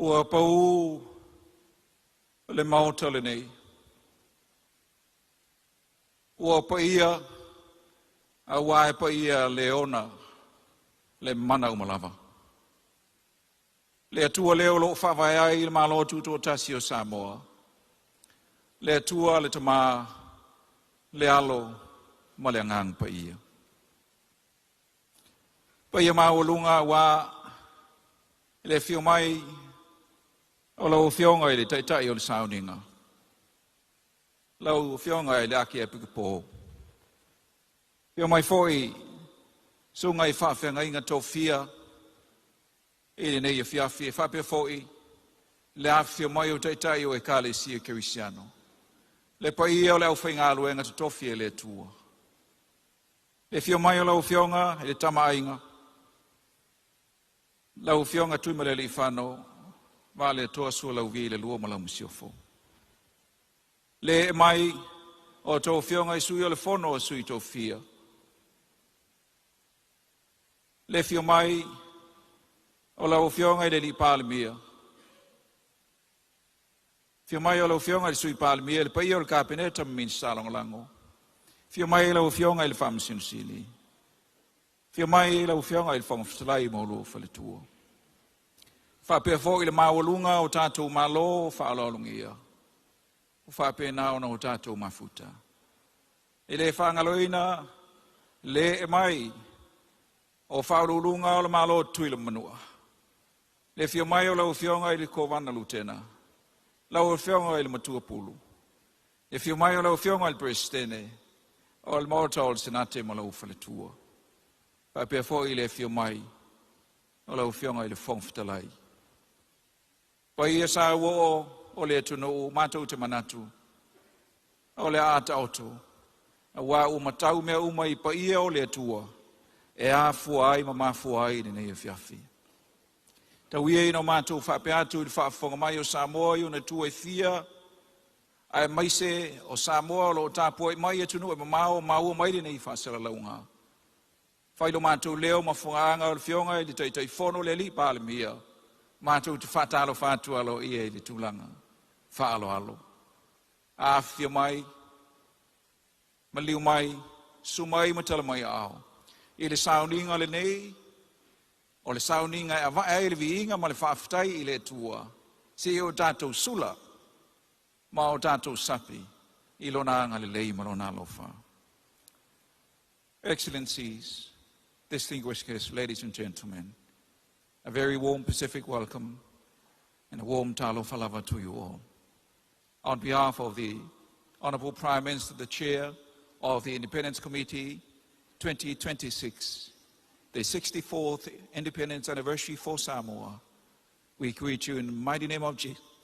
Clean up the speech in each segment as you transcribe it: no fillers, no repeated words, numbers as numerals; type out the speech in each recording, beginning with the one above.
Ua pau le maota lenei. Ua paia auā e paia le ona le mana uma lava. Le Atua lea o loo faavae ai le Malo Tutoatasi o Samoa, le Atua le Tamā, le Alo ma le Agaga Paia. Paia maualuga aua le afio mai o lau Afioga i le Taitai o le Sauniga, lau Afioga i le Akiepikopo, afio mai foi susuga i faafeagaiga tofia i lenei afiafi, e faapea foi le afifio mai o Taitai o Ekalesia Kerisiano, le paia o le aufaigaluega totofi e le Atua. Le afio mai o lau Afioga i le Tama a Aiga, lau Afioga Tuimalealiifano Vaaletoa Sualauvi II ma lau Masiofo. Le ee mai o a outou Afioga i Sui o le Fono a Sui Tofia, le afio mai o lau Afioga i le Palemia, afio mai o lau Afioga i le Sui Palemia, le paia o le Kapeneta ma Minisita Lagolago, afio mai lau Afioga i le Faamasino Sili, afio mai lau Afioga i le Fofoga Fetalai ma lou faletua. Faapea foi le maualuga o tatou malo faaaloalogia ua faapena ona o tatou mafuta. E le faagaloina le ee mai o faauluuluga o le Malo o Tutuila ma Manua, le afio mai o lau Afioga i le Kovana Lutena, lau Afioga i le Matua Pulu, le afio mai o lau Afioga i le Peresetene o le Maota o le Senate ma lou faletua. Faapea foi le afio mai o lau Afioga i le Fofoga Fetalai. Paia sauoo o le atunuu, matou te manatu o le a taoto, auā ua matau mea uma i paia o le Atua e afua ai ma mafua ai lenei afiafi. Tau ia ina o matou faapea atu i le faafofoga mai o Samoa i ona itu e fia, aemaise o Samoa o lo o tapuai mai i atunuu e mamao maua mai lenei faasalalauga. Fai lo matou leo ma fogaaga o le Afioga i le Taitaifono le alii Palemia, matou te faatalofa atu aloaia i le tulaga faaaloalo. Afifio mai, maliu mai, susu mai ma tala mai aao i le sauniga lenei, o le sauniga e avae ai le viiga ma le faafetai i le Atua, seia o tatou sula ma o tatou sapi i lona agalelei ma lona alofa. Excellencies, distinguished guests, ladies and gentlemen, a very warm Pacific welcome and a warm talofa lava to you all. On behalf of the Honorable Prime Minister, the Chair of the Independence Committee 2026, the 64th Independence Anniversary for Samoa, we greet you in the mighty name of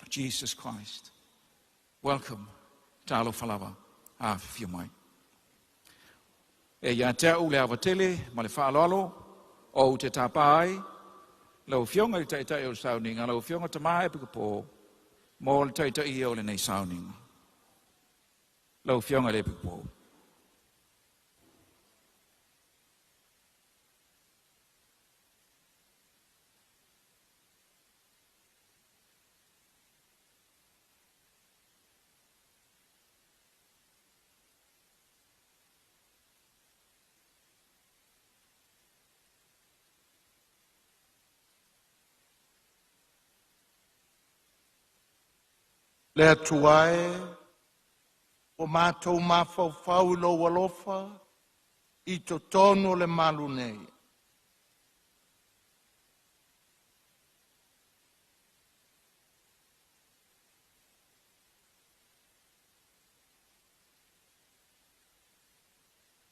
Jesus Christ. Welcome, talofa lava, afifio mai. E ia te au le ava tele ma le faaaloalo ou te tāpā ai lau Afioga i le Taitai o le Sauniga, lau Afioga Tama Epikopo, mo le taitaiina o lenei sauniga. Lau Afioga i le Epikopo. Le Atua e, ua matou mafaufau i lou alofa i totonu o le malu nei.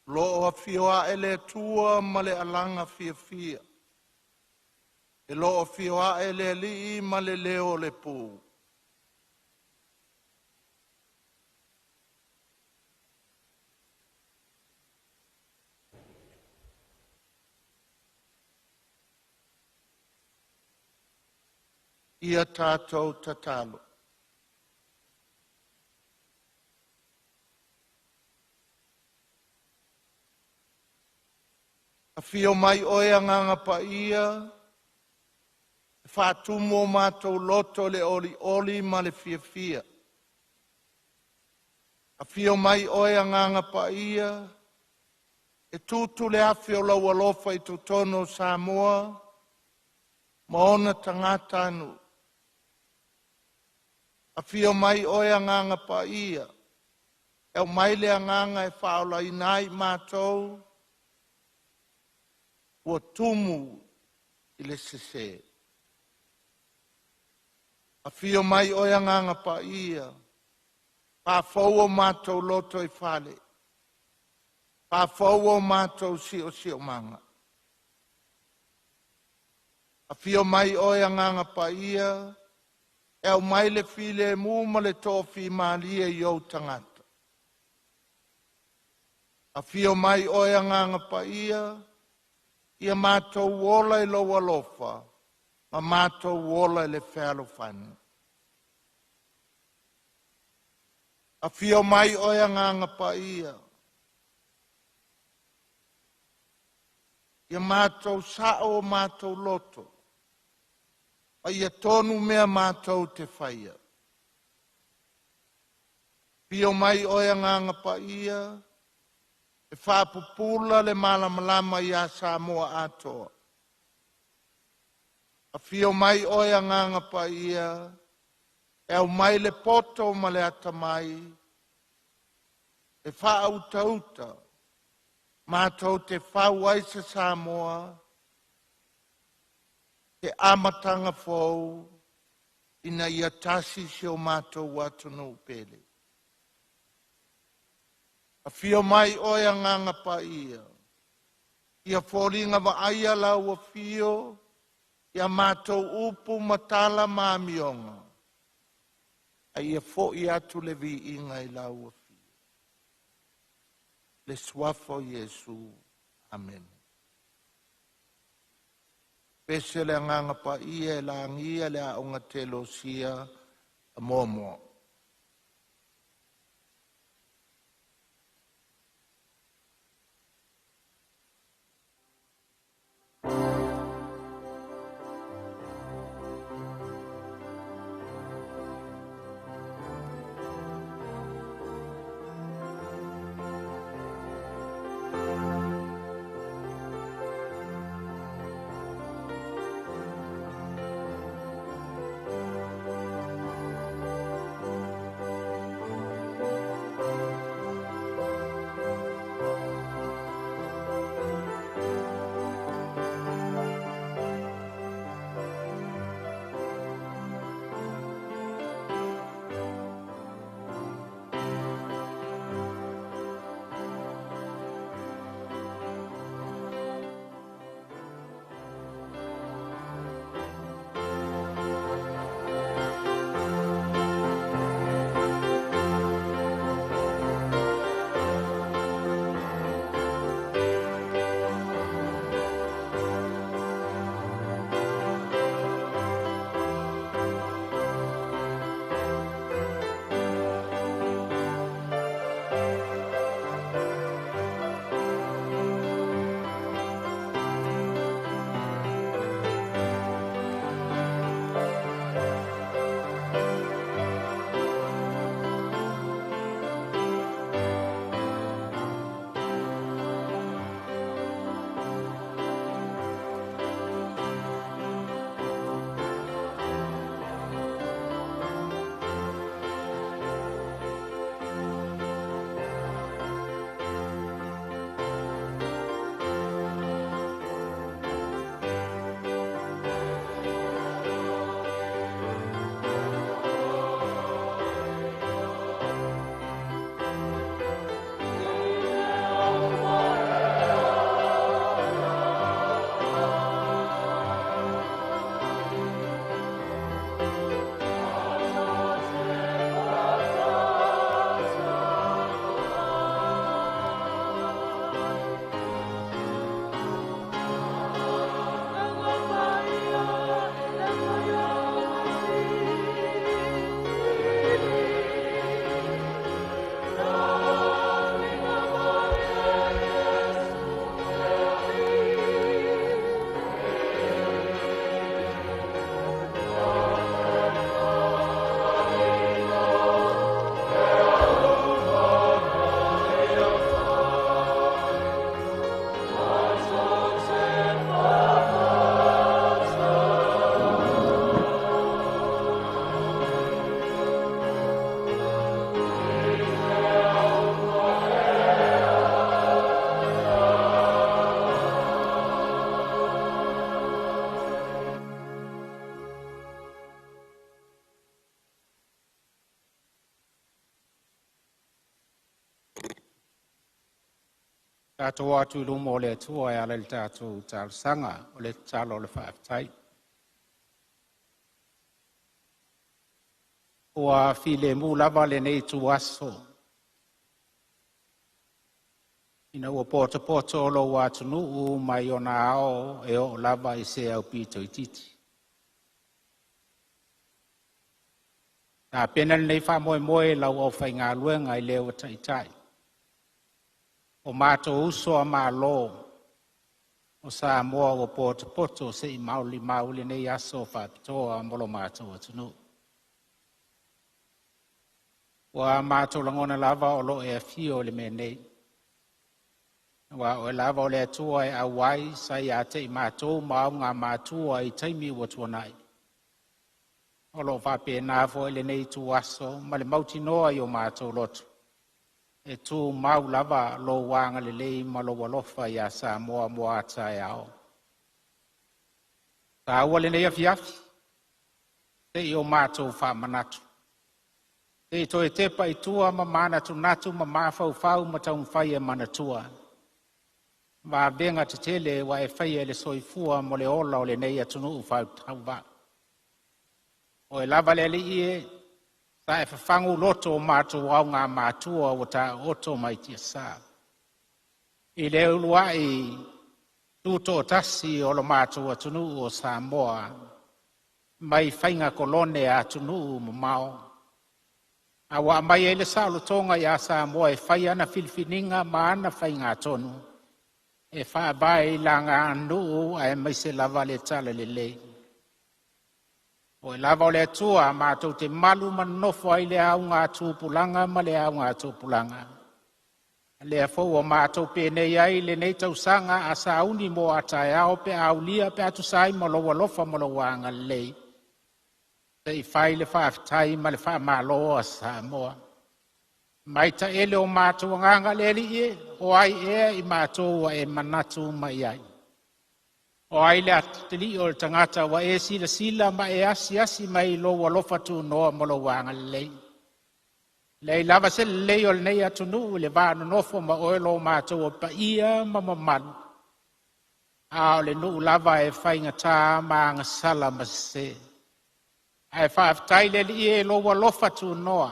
O lo o afio ae le Atua ma le alaga fiafia, e lo o afio ae le alii ma le leo o le pu. Ia tatou tatalo. Afio mai oe Agaga Paia e faatumu o matou loto i le olioli ma le fiafia. Afio mai Oe Agaga Paia e tutu le afi o Lou alofa i totonu o Samoa ma ona tagatanuu. Afio mai Oe Agaga Paia e aumai le agaga e faaolaina ai matou ua tumu i le sese. Afio mai Oe Agaga Paia, faafou o matou lotoifale, faafou o matou siosiomaga. Afio mai Oe Agaga Paia e aumai le filemu ma le toafimalie i ou tagata. Afio mai Oe Agaga Paia, ia matou ola i lou alofa ma matou ola i le fealofani. Afio mai Oe Agaga Paia, ia matou sao o matou loto, ma ia tonu mea matou te faia. Afio mai Oe Agaga Paia e faapupula le malamalama ia Samoa atoa. Afio mai Oe Agaga Paia e aumai le poto ma le atamai e faautauta matou te fau ai se Samoa se amataga fou ina ia tasi si o matou atunuu pele. Afio mai Oe Agaga Paia, ia foliga vaaia lau afio ia matou upu ma tala ma amioga, a ia foi atu le viiga i lau Afio, le suafa o Iesu. Amene. Pese le Agaga Paia e lagia le Aoga Teolosia Moamoa. Tatou atu i luma o le Atua e ala i le tatou talosaga o le tatalo o le faafetai. Ua filemu lava lenei ituaso ina ua potopoto lou atunuu mai ona ao e oo lava i se aupito itiiti. Tapena lenei faamoemoe i lau aufaigaluega i le ua taitai o matou uso a Malo o Samoa ua potopoto se i molimau lenei aso faapitoa mo lo matou atunuu. Ua matou lagona lava o lo o e afio i le mea nei, aua o oe lava o le Atua e auai sa ia te i matou ma augamatua i taimi ua tuanai. O lo o faapena foi lenei ituaso ma le mautinoa i o matou loto, e tumau lava lou agalelei ma lou alofa ia Samoa mo a taeao. Taua lenei afiafi, se i o matou faamanatu, se i toe tepa i tua ma manatunatu ma mafaufau ma taumafai e manatua vavega tetele ua e faia i le soifua ma le ola o lenei atunuu faitauvaa. Oe lava le Alii e, sa e fafagu loto o matou augamatua ua taooto mai tiasa i le uluai tutoatasi o lo matou atunuu o Samoa mai faiga kolone a atunuu mamao, a ua aumai ai le saolotoga ia Samoa e fai ana filifiliga ma ana faigatonu e faavae i lana aganuu aemaise lava le talalelei. Oe lava o le Atua matou te malu ma nonofo ai i le augatupulaga ma le augatupulaga. Lea foi ua matou penei ai i lenei tausaga a sauni mo a taeao pe a aulia pe a tusa ai ma lou alofa ma lou agalelei, se i fai le faafetai ma le faamalo a Samoa. Mai taele o matou agaga le Alii e, o ai ea i matou ua e manatu mai ai? O ai le atalii o le tagata ua e silasila ma e asiasi mai i lou alofa tunoa ma lou agalelei? Leai lava se lelei o lenei atunuu i le va nonofo ma oe lo matou paia ma mamalu, a o le nuu lava e faigata ma agasala ma sese. Ae faafetai le Alii e i lou alofa tunoa,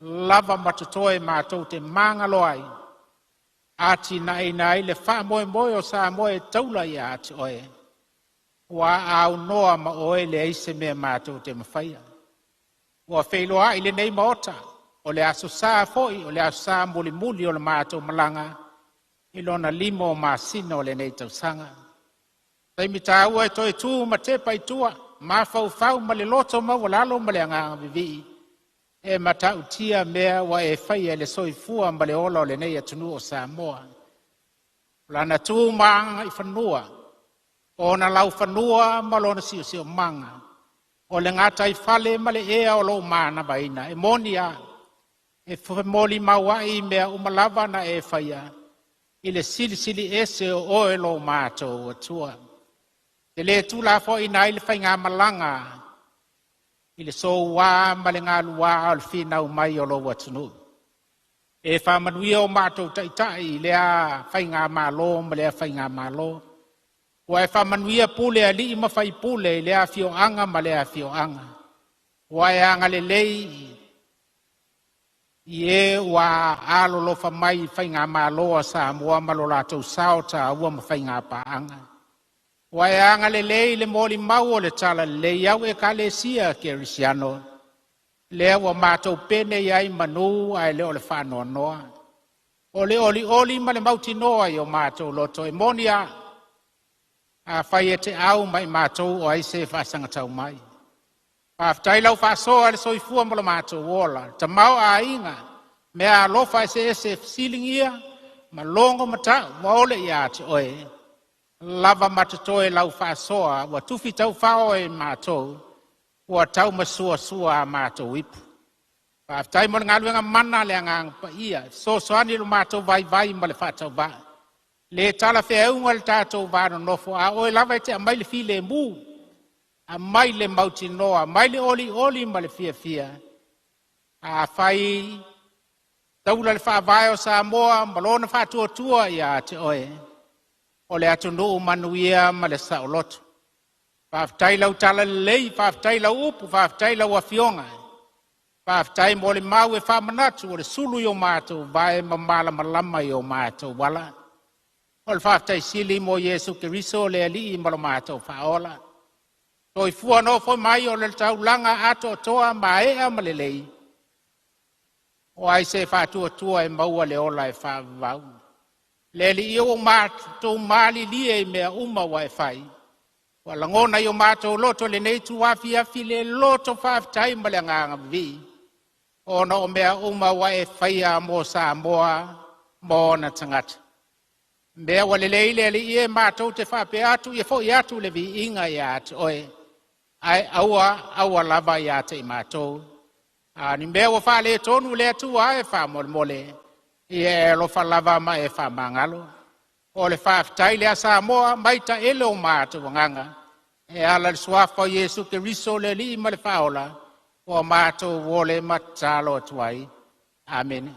lava ma totoe matou te magalo ai, atinaeina ai le faamoemoe o Samoa e taula ia te oe. Ua aunoa ma oe leai se mea matou te mafaia. Ua feiloai lenei Maota, o le Aso Sa foi, o le Aso Sa mulimuli o le matou malaga i lona 5 o masina o lenei tausaga. Taimi taua e toe tu ma tepa i tua, mafaufau ma le loto maualalo ma le agaga vivii e matautia mea ua e faia i le soifua ma le ola o lenei atunuu o Samoa. O lana tu ma agaifanua, o ona laufanua ma lona siosiomaga, o le gataifale ma le ea o lo o manavaina, e moni a, e molimau ai mea uma lava na e faia i le Silisili Ese o oe lo matou Atua. E le tuulafoaiina ai le faigamalaga i le soua ma le galuā o le finau mai o lou atunuu. E faamanuia o matou taitai i lea faigamalo ma lea faigamalo. Ua e faamanuia pule alii ma faipule i lea afioaga ma lea afioaga. Ua e agalelei i e ua alolofa mai i faigamalo a Samoa ma lo latou sao taua ma faigapaaga. Ua e agalelei i le molimau o le talalelei au Ekalesia Kerisiano, lea ua matou penei ai manu ae le o le faanoanoa. O le olioli ma le mautinoa i o matou loto e moni a, afai e te au ma i matou o ai se faasagatau mai. Faafetai lau faasoa i le soifua ma lo matou ola, le tamaoaiga, meaalofa eseese e fesiligia ma logo matau ua ole ia te oe, lava ma totoe lau faasoa ua tufi taufao e matou, ua taumasuasua a matou ipu. Faafetai mo le galuega mana a le Agaga Paia e fesoasoani i lo matou vaivai ma le faatauvaa. Le talafeauga le tatou va nonofo, a o oe lava e te aumai le filemu, aumai le mautinoa, aumai le olioli ma le fiafia. Afai Taula le faavae o Samoa ma lona faatuatua ia te oe, o le atunuu manuia ma le saoloto. Faafetai lau talalelei, faafetai lau upu, faafetai lau afioga. Faafetai mo le mau e faamanatu o le sulu i o matou vae ma malamalama i o matou ala. O le faafetai sili mo Iesu Keriso le Alii ma lo matou Faaola. Soifua nofo mai o le taulaga atoatoa maea ma lelei, o ai se faatuatua e maua le ola e faavavau. Le Alii ua matou malilie i mea uma ua e fai, ua lagona i o matou loto i lenei itula afiafi le loto faafetai ma le agaga vivii, ona o mea uma ua e faia mo Samoa ma ona tagata. Mea ua lelei le Alii e matou te faapea atu, ia foi atu le viiga ia te oe, ae aua aua lava ia te i matou. A o ni mea ua faaletonu le Atua e faamolemole, ia e alofa lava ma e faamagalo. O le faafetai lea Samoa mai taele o matou agaga, e ala i le suafa o Iesu Keriso le Alii ma le Faaola, ua matou ole ma tatalo atu ai. Amene.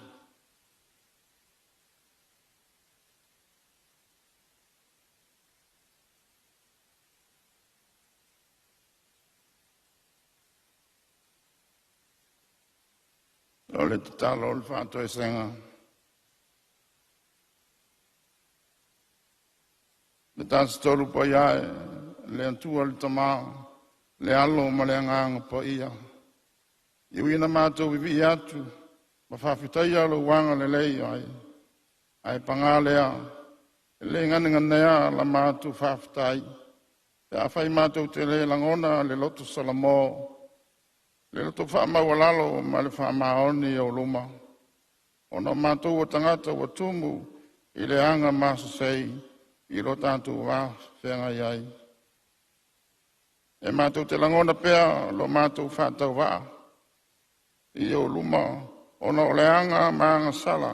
O le tatalo o le faatoesega. Le Tasi Tolu Paia e, le Atua le Tama, le Alo ma le Agaga Paia, e ui ina matou vivii atu ma faafetaia lou agalelei ai, ae paga lea, e le ganeganea la matou faafetai, pe afai matou te le lagona le loto salamo, le loto faamaualalo ma le faamaoni i ou luma, ona o matou o tagata ua tumu i le aga masesei i lo tatou va feagai ai. E matou te lagona pea lo matou faatauvaa i ou luma, ona o le aga ma agasala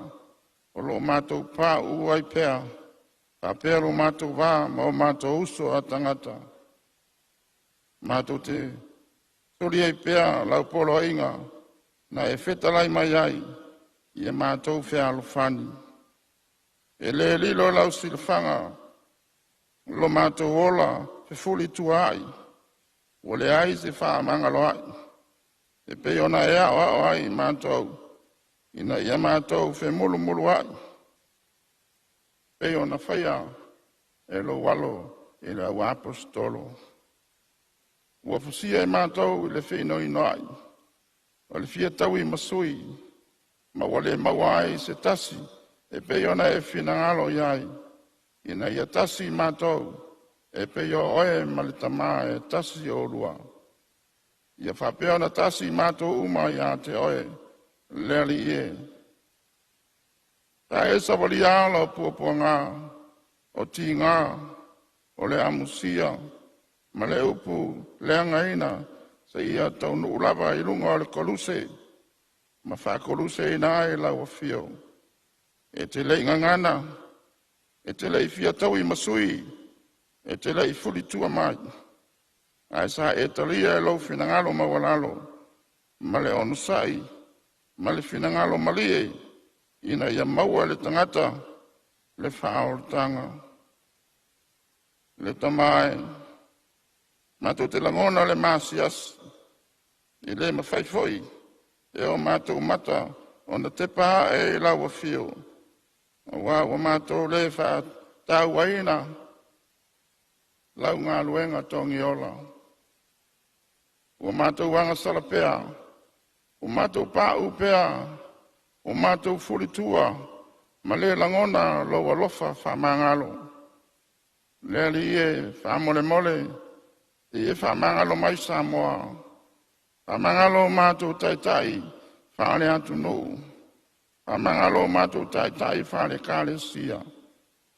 o lo o matou pauu ai pea, faapea lo matou va ma o matou uso a tagata. Matou te soli ai pea lau poloaiga na e fetalai mai ai ia matou fealofani. E le lilo i lau silafaga lo matou ola fefulituaai, ua leai se fefaamagaloai, e pei ona e aoao ai matou, ina ia matou femulumuluai, pei ona faia e lou Alo i le auaposeitolo. Ua fusia i matou i le feinoinoai o le fia taui ma sui, ma ua le maua ai se tasi e pei ona e finagalo i ai, ina ia tasi i matou, e pei o oe ma le Tama e tasi oulua. Ia faapea ona tasi i matou uma ia te oe, le Alii e. Sa e savalia ala o puapuaga, o tiga, o le amusia, ma le upu leagaina seia taunuu lava i luga o le koluse, ma faakoluseina ai lau afio. E te le i gagana, e te le i fia taui ma sui, e te le i fulitua mai, ae sa e talia e lou finagalo maualalo, ma le onosai, ma le finagalo malie, ina ia maua e le tagata le faaolataga. Le Tama e, matou te lagona le maasiasi, e le mafai foi e o matou mata ona tepa ae i lau afio, aua ua matou le faatauaina lau galuega togiola. Ua matou agasala pea, ua matou pauu pea, ua matou fulitua ma le lagona lou alofa faamagalo. Le Alii e, faamolemole, ia e faamagalo mai Samoa. Faamagalo o matou taitai faale-atunuu, faamagalo o matou taitai faale-Ekalesia,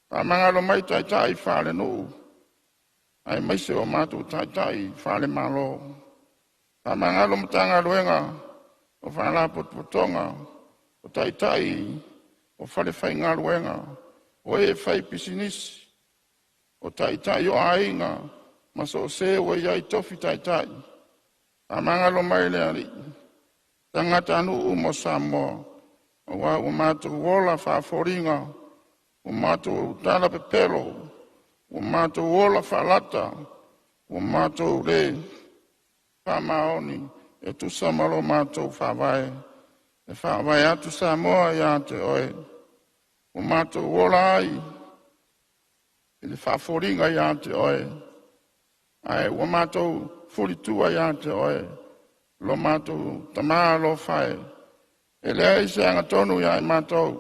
faamagalo mai taitai faale-nuu, aemaise o matou taitai faale-Malo. Faamagalo Matagaluega o Faalapotopotoga, o taitai o falefaigaluega, o e faipisinisi, o taitai o aiga, ma so o se ua i ai tofi taitai. Faamagalo mai le Alii, tagatanuu uma o Samoa. Auā ua matou ola faafoliga, ua matou autala pepelo, ua matou ola faalata, ua matou lē faamaoni e tusa ma lo matou Faavae e faavae atu Samoa ia te Oe. Ua matou ola ai i le faafoliga ia te Oe, ae ua matou fulitua ia te Oe, lo matou Tamā alofa e. E leai se agatonu ia i matou,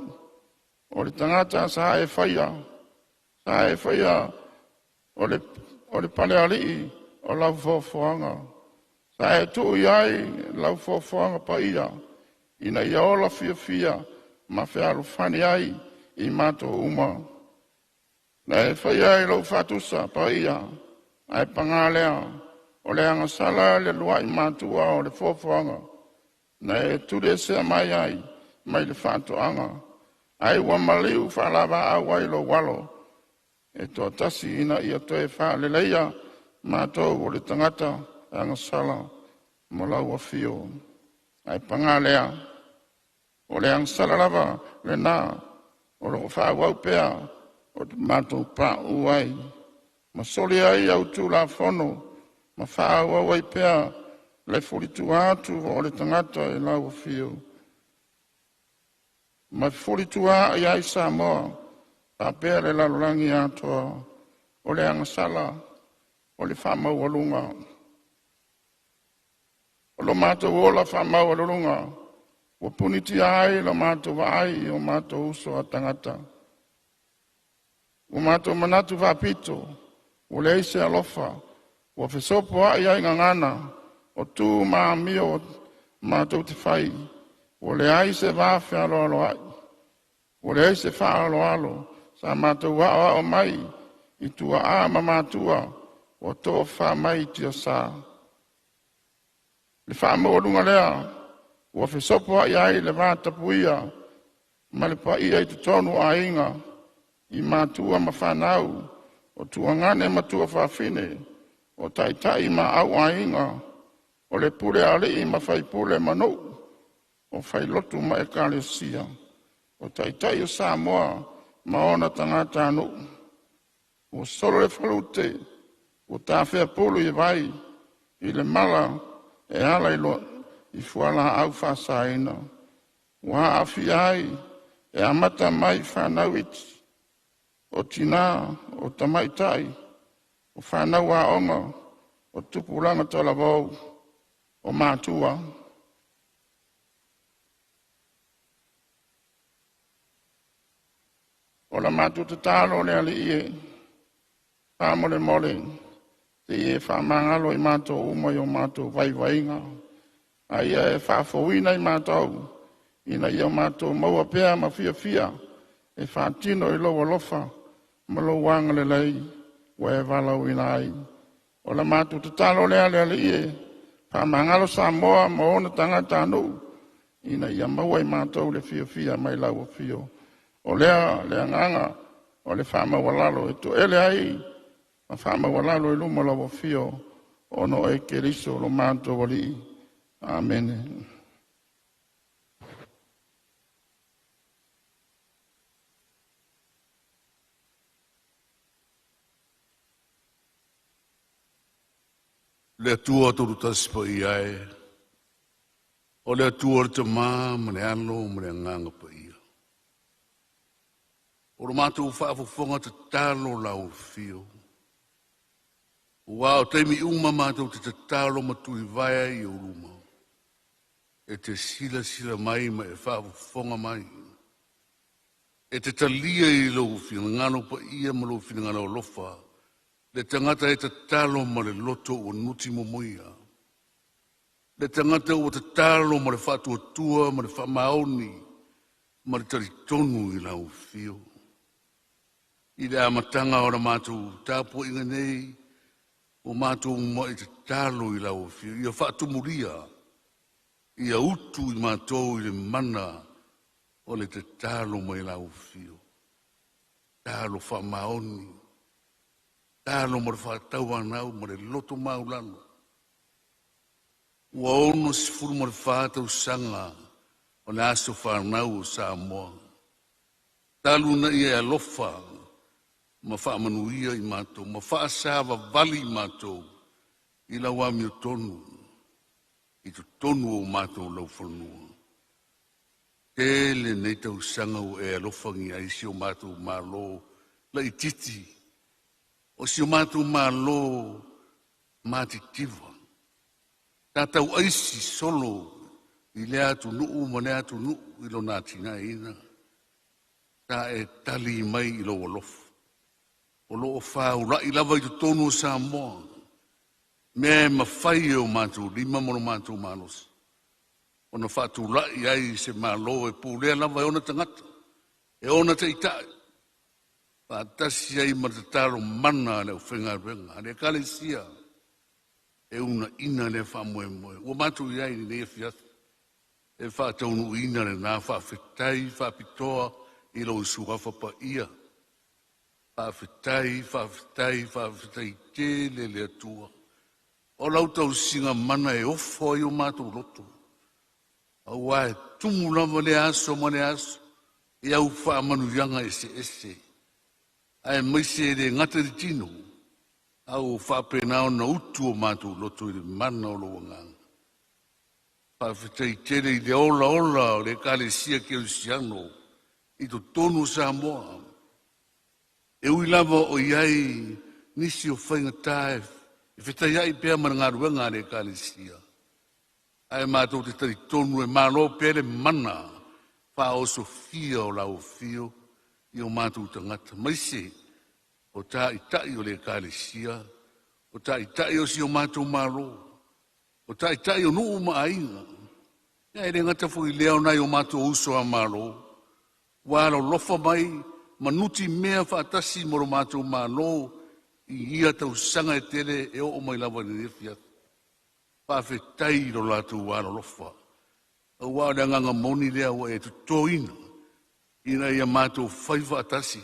o le tagata sa e faia, sa e faia o le palealii o lau foafoaga. Sa e tuu i ai lau foafoaga paia, ina ia ola fiafia ma fealofani ai i matou uma. Na e faia i lou faatusa paia, ae paga lea, o le agasala le uluai matua o le foafoaga na e tuliesea mai ai mai le faatoaga, ae ua maliu faalavaau ai lou alo e toatasi ina ia toe faaleleia matou o le tagata agasala mo lau afio. Ae paga lea, o le agasala lava lena o loo faaauau pea o matou pauu ai ma soli ai au Tulafono ma faaauau ai pea le fulitua atu o le tagata i lau afio ma fefulisua'i ai Samoa faapea le lalolagi atoa. O le agasala o le faamaualuga o lo matou ola faamaualuluga ua punitia ai la matou vaai i o matou uso a tagata. Ua matou manatu faapito ua leai se alofa, ua fesopoai ai gagana o tu ma amio matou te fai, ua leai se va fealoaloai, ua leai se faaaloalo. Sa matou aoao mai i tuaa ma matua ua tofafa mai i tiasa. Le faamaualuga lea ua fesopoai ai le vatapuia ma le paia i totonu o aiga, i matua ma fanau, o tuagane ma tuafafine, o taitai ma auaiga, o le pule a alii ma faipule ma nuu, o failotu ma ekalesia, o taitai o Samoa ma ona tagatanuu. Ua solo le falute, ua tafea pulu i vai i le mala e ala i, i fualaau faasaina, ua aafia ai e amata mai fanau iti, o tinā, o tamaitai, o fanau aoga, o tupulaga talavou, o matua. O la matou tatalo le Alii e, faamolemole se i e faamagalo i matou uma i o matou vaivaiga, a ia e faafouina i matou, ina ia matou maua pea ma fiafia e faatino i lou alofa ma lou agalelei ua e valaauina ai. O la matou tatalo lea le Alii e, faamagalo Samoa ma ona tagatanuu, ina ia maua i matou le fiafia mai lau afio. O lea le agaga o le faamaualalo e toele ai ma faamaualalo i luma o lau afio, ona o e Keriso lo matou Alii. Amene. Le Atua Tolutasi Paia e, o le Atua le Tamā ma le Alo ma le Agaga Paia. O lo matou faafofoga tatalo lau afio. Ua o taimi uma matou te tatalo ma tulivae ai i ou luma. E te silasila mai ma e faafofoga mai. E te talia i lou finagalo paia ma lou finagalo alofa. Le tagata e tatalo ma le loto ua nuti momoia. Le tagata ua tatalo ma le faatuatua ma le faamaoni ma le talitonu i lau afio. I le amataga o la matou tapuaiga nei, ua matou mai tatalo i lau afio. Ia faatumulia, ia utu i matou i le mana o le tatalo mai lau afio. Talo faamaoni, talo mo le faatauanau ma le loto maulalo. Ua 64 tausaga O le aso fanau o Samoa. Talu na ia e alofa ma faamanuia i matou, ma faasavavali i matou i lau amiotonu i totonu o matou laufanua. Tele nei tausaga ua e alofagia ai si o matou Malo laitiiti, o si o matou Malo matitiva. Sa tauaisi solo i lea atunuu ma lea atunuu i lona atinaeina. Sa e tali mai i lou alofa. O lo o faulai lava i totonu o Samoa, mea e mafai e o matou lima ma lo matou malosi, ona faatulai ai se Malo e pulea lava e ona tagata, e ona taitai, faatasi ai ma le tatalo mana a le aufaigaluega a le Ekalesia e uunaina lea faamoemoe. Ua matou i ai i lenei afiafi e faataunuuina lena faafetai faapitoa i lou suafa paia. Faafetai, faafetai, faafetai tele le Atua. O lau tausiga mana e ofo ai o matou loto, aua e tumu lava lea aso ma lea aso i au faamanuiaga eseese, aemaise e le gata i le tino, a ua faapena ona utu o matou loto i le mana o lou agaga. Faafetai tele i le olaola o le Ekalesia Kerisiano i totonu o Samoa. E ui lava o i ai nisi o faigata e fetaiai pea ma le galuega a le Ekalesia, ae matou te talitonu e malo pea le mana faaosofia o lau afio i o matou tagata, maise o taitai o le Ekalesia, o taitai o si o matou Malo, o taitai o nuu ma aiga. Ia e le gata foi i lea o nai o matou uso a Malo, ua alolofa mai ma nutimea faatasi mo lo matou Malo i ia tausaga e tele e oo mai lava i lenei afiafi. Faafetai i lo latou alolofa, aua o le agaga moni lea ua e totoina ina ia matou fai faatasi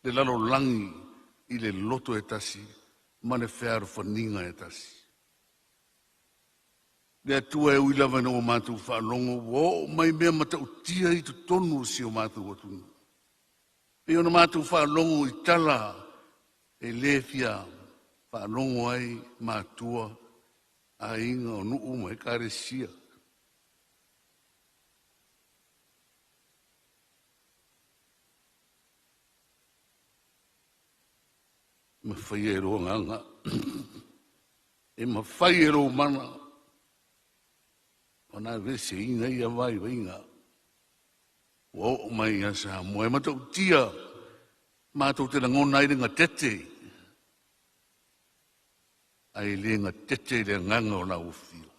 le lalolagi i le loto e tasi ma le fealofaniga e tasi. Le Atua e ui lava ina ua matou faalogo ua oo mai mea matautia i totonu o si o matou atunuu. Pei ona matou faalogo i tala e le fia faalogo ai matua, aiga o nuu ma ekalesia. E mafai e lou agaga, e mafai e lou mana ona aveeseina ia vaivaiga ua oo mai ia Samoa. E matautia matou te lagona ai le gatete, ae le gatete i le agaga o lau afio.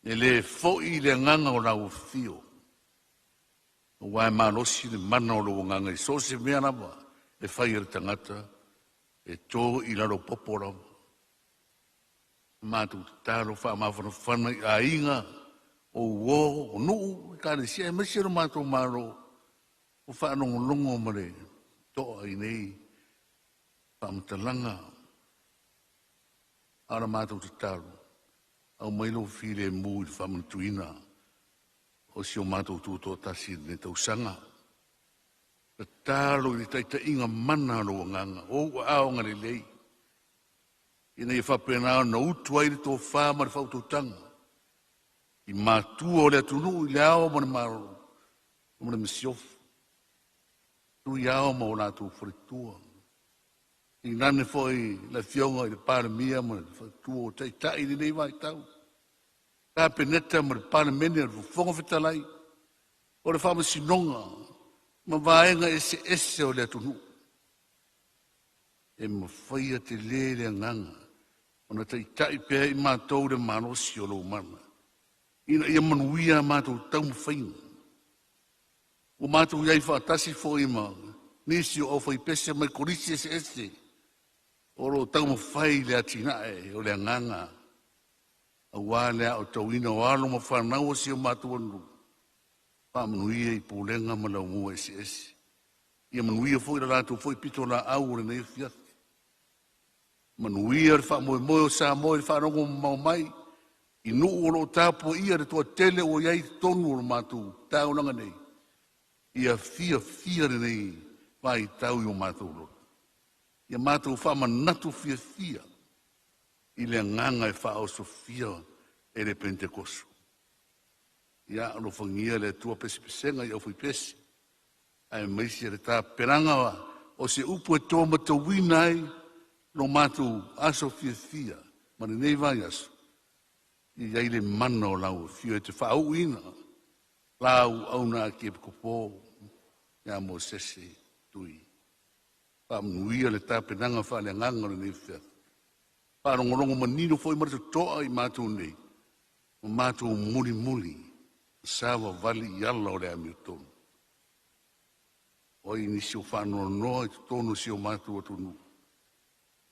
E le foi i le agaga o lau afio, aua e malosi le mana o lou agaga i so o se mea lava e fai e le tagata, e to i lalo popo lava. Matou tatalo faamafanafana i aiga o uo, o nuu, ekalesia, aemaise lo matou Malo o faalogologo ma le toa i nei faamatalaga. A o la matou tatalo, aumai lou filemu i le faamanatuina o si o matou tutoatasi i lenei tausaga. Tatalo i le taitaiga mana o lou agaga, o ou aao agalelei, ina ia faapena ona utu ai le tofa ma le faautautaga i matua o le atunuu i le ao ma le malo ma le masiofo, tui ao ma o latou faletua. Tainane foi le afioga i le Palemia ma le faletua o taitai i lenei vaitau, Kapeneta ma le Palemene, o le Fofoga Fetalai, o le Faamasinoga ma vaega eseese o le atunuu. E mafaia tele le agaga ona taitai pea i matou le malosi o lou mana, ina ia manuia a matou taumafaiga. Ua matou i ai faatasi foi ma nisi o aufaipese mai kolisi eseese o lo o taumafai le atinae o le agaga, aua le aotauina o alo ma fanau o si o matou atunuu. Faamanuia i pulega ma laumua eseese. Ia manuia foi le latou foi pitolaau o lenei afiafi. Manuia le faamoemoe o Samoa i le faalogo mamao mai. I nuu o loo tapuaia le toatele ua i ai i totonu o le matou taulaga nei, ia fiafia lenei vaitau i o matou loto. Ia matou faamanatu fiafia i le agaga e faaosofia e le Penetekoso. Ia alofagia le Atua pesepesega i aufaipese, aemaise le tapenaga o se upu e to matauina ai lo matou aso fiafia ma lenei vaiaso, ia i ai le mana o lau afio e te faauuina lau auna epikopo ia Mosese Tui. Faamanuia le tapenaga faaleagaga o lenei afiafi. Faalogologo manino foi ma le totoa i matou nei, ma matou mulimuli savavali i ala o le amiotonu. O ai nisi o faanoanoa i totonu o si o matou atunuu,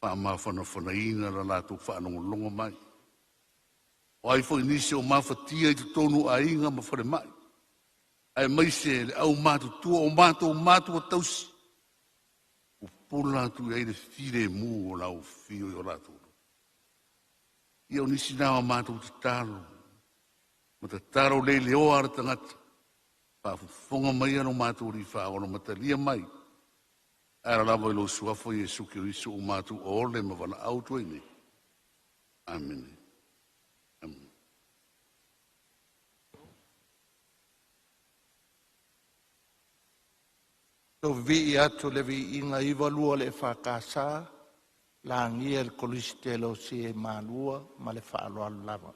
faamafanafanaina la latou faalogologo mai. O ai foi nisi o mafatia i totonu o aiga ma falemai, aemaise le aumatutua o matou matua tausi, pupula atu i ai le filemu o lau afio i o latou. Ia o nisi na o matou tatalo, ma tatalo le leoa a le tagata, faafofoga mai lo matou Alii Faaola ma talia mai, e ala lava i lou suafa Iesu Keriso o matou ole ma valaau atu ai nei. Amene. Amene. Tatou vivii atu i le viiga 92 o le EFKS, lagia le Kolisi e Malua ma le faaaloalo lava.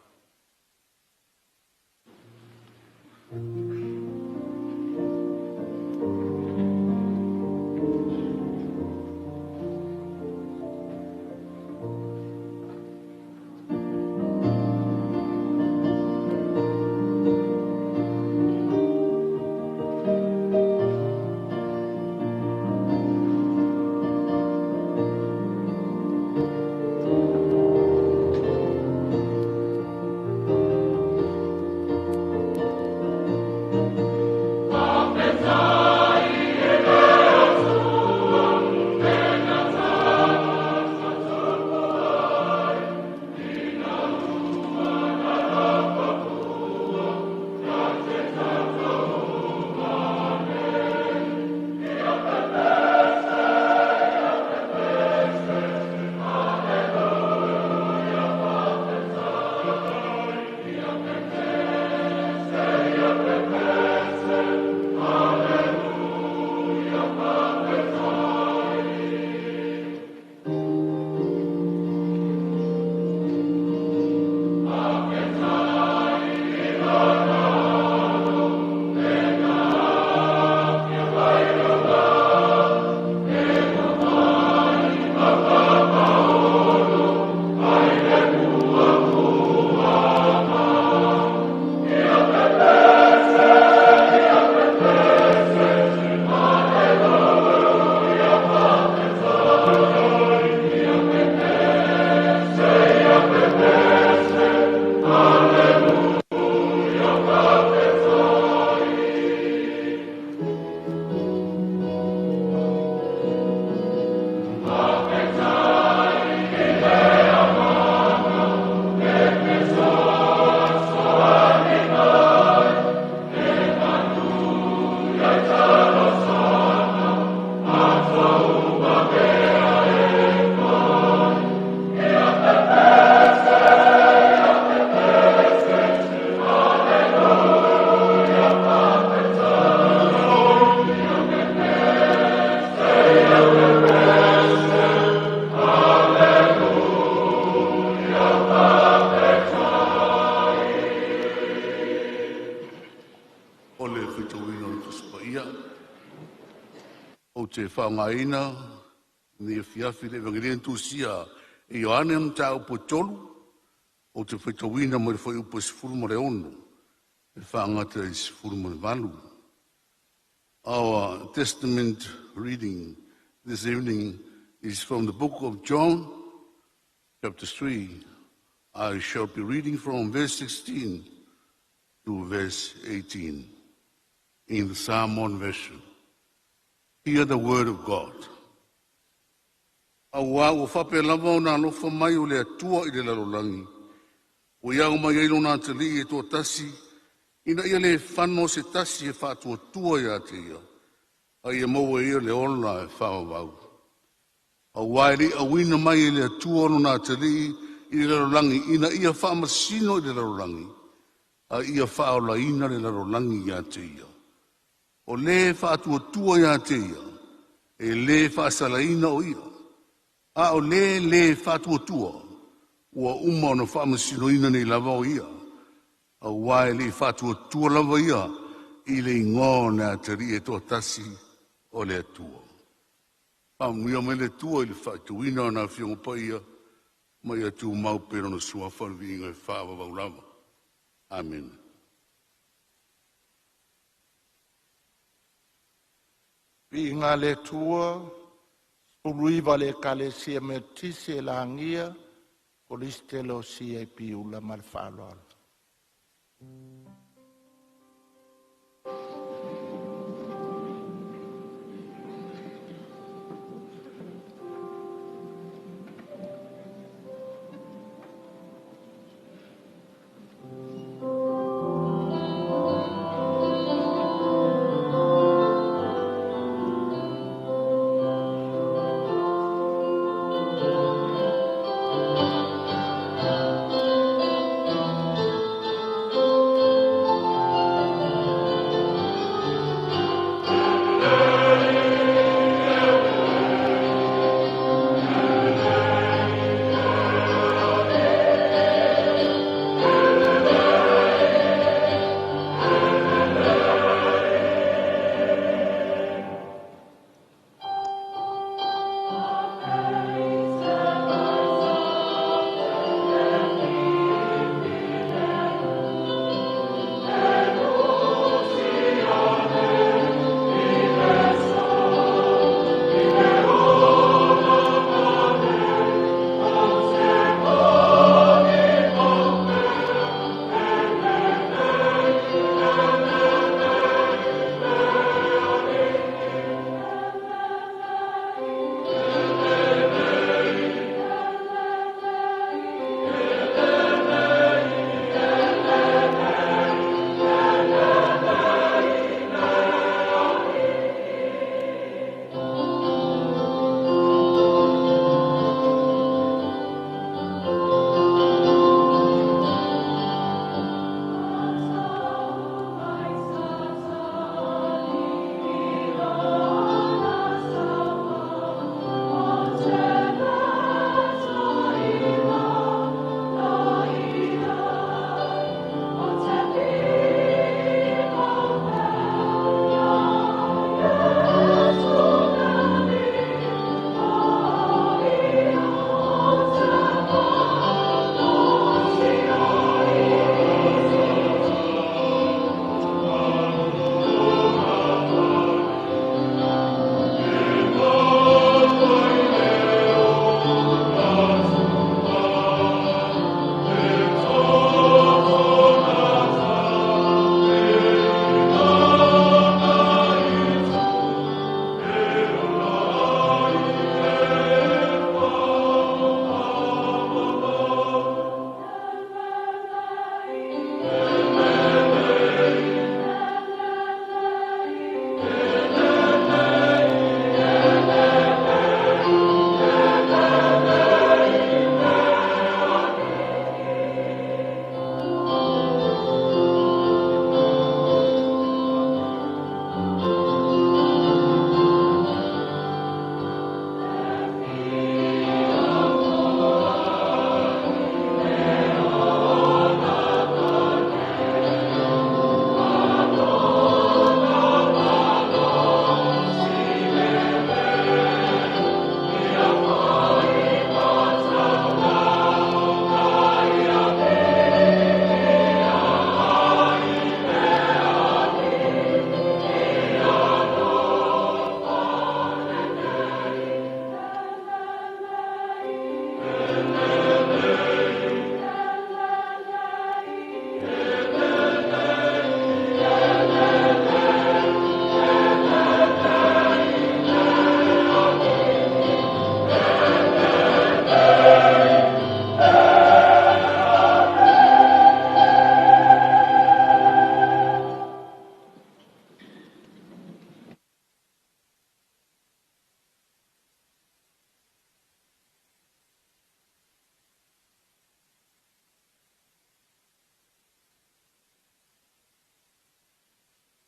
O le faitauina o le Tusi Paia. Ou te faaaogaina lenei afiafi le Evagelia na tusia e Ioane mataupu e 3, ou te faitauina mai le fuaiupu e 16 e faagata i le 18. Our Testament reading this evening is from the book of John, chapter 3. I shall be reading from verse 16 to verse 18 in the Samoan version. Hear the word of God. Auā ua faapea lava ona alofa mai o le Atua i le lalolagi, Ua ia mai ai lona Atalii e toatasi, ina ia le fano se tasi e faatuatua ia te ia, a ia maua e ia le ola e faavavau. Auā e le i auina mai e le Atua lona Atalii i le lalolagi ina ia faamasino i le lalolagi, a ia faaolaina le lalolagi ia te ia. O le e faatuatua ia te ia, e le faasalaina o ia, a o le lē faatuatua, ua uma ona faamasinoina nei lava o ia, auā e le i faatuatua lava ia i le Igoa o le Atalii e toatasi o le Atua. Faamanuia mai le Atua i le faitauina o Lana Afioga Paia, ma ia tumau pea i Lona Suafa le viiga e faavavau lava. Amene. Viiga i le Atua, 19 le Ekalesia Metotisi e lagia Kolisitele o CAP Piula ma le faaaloalo.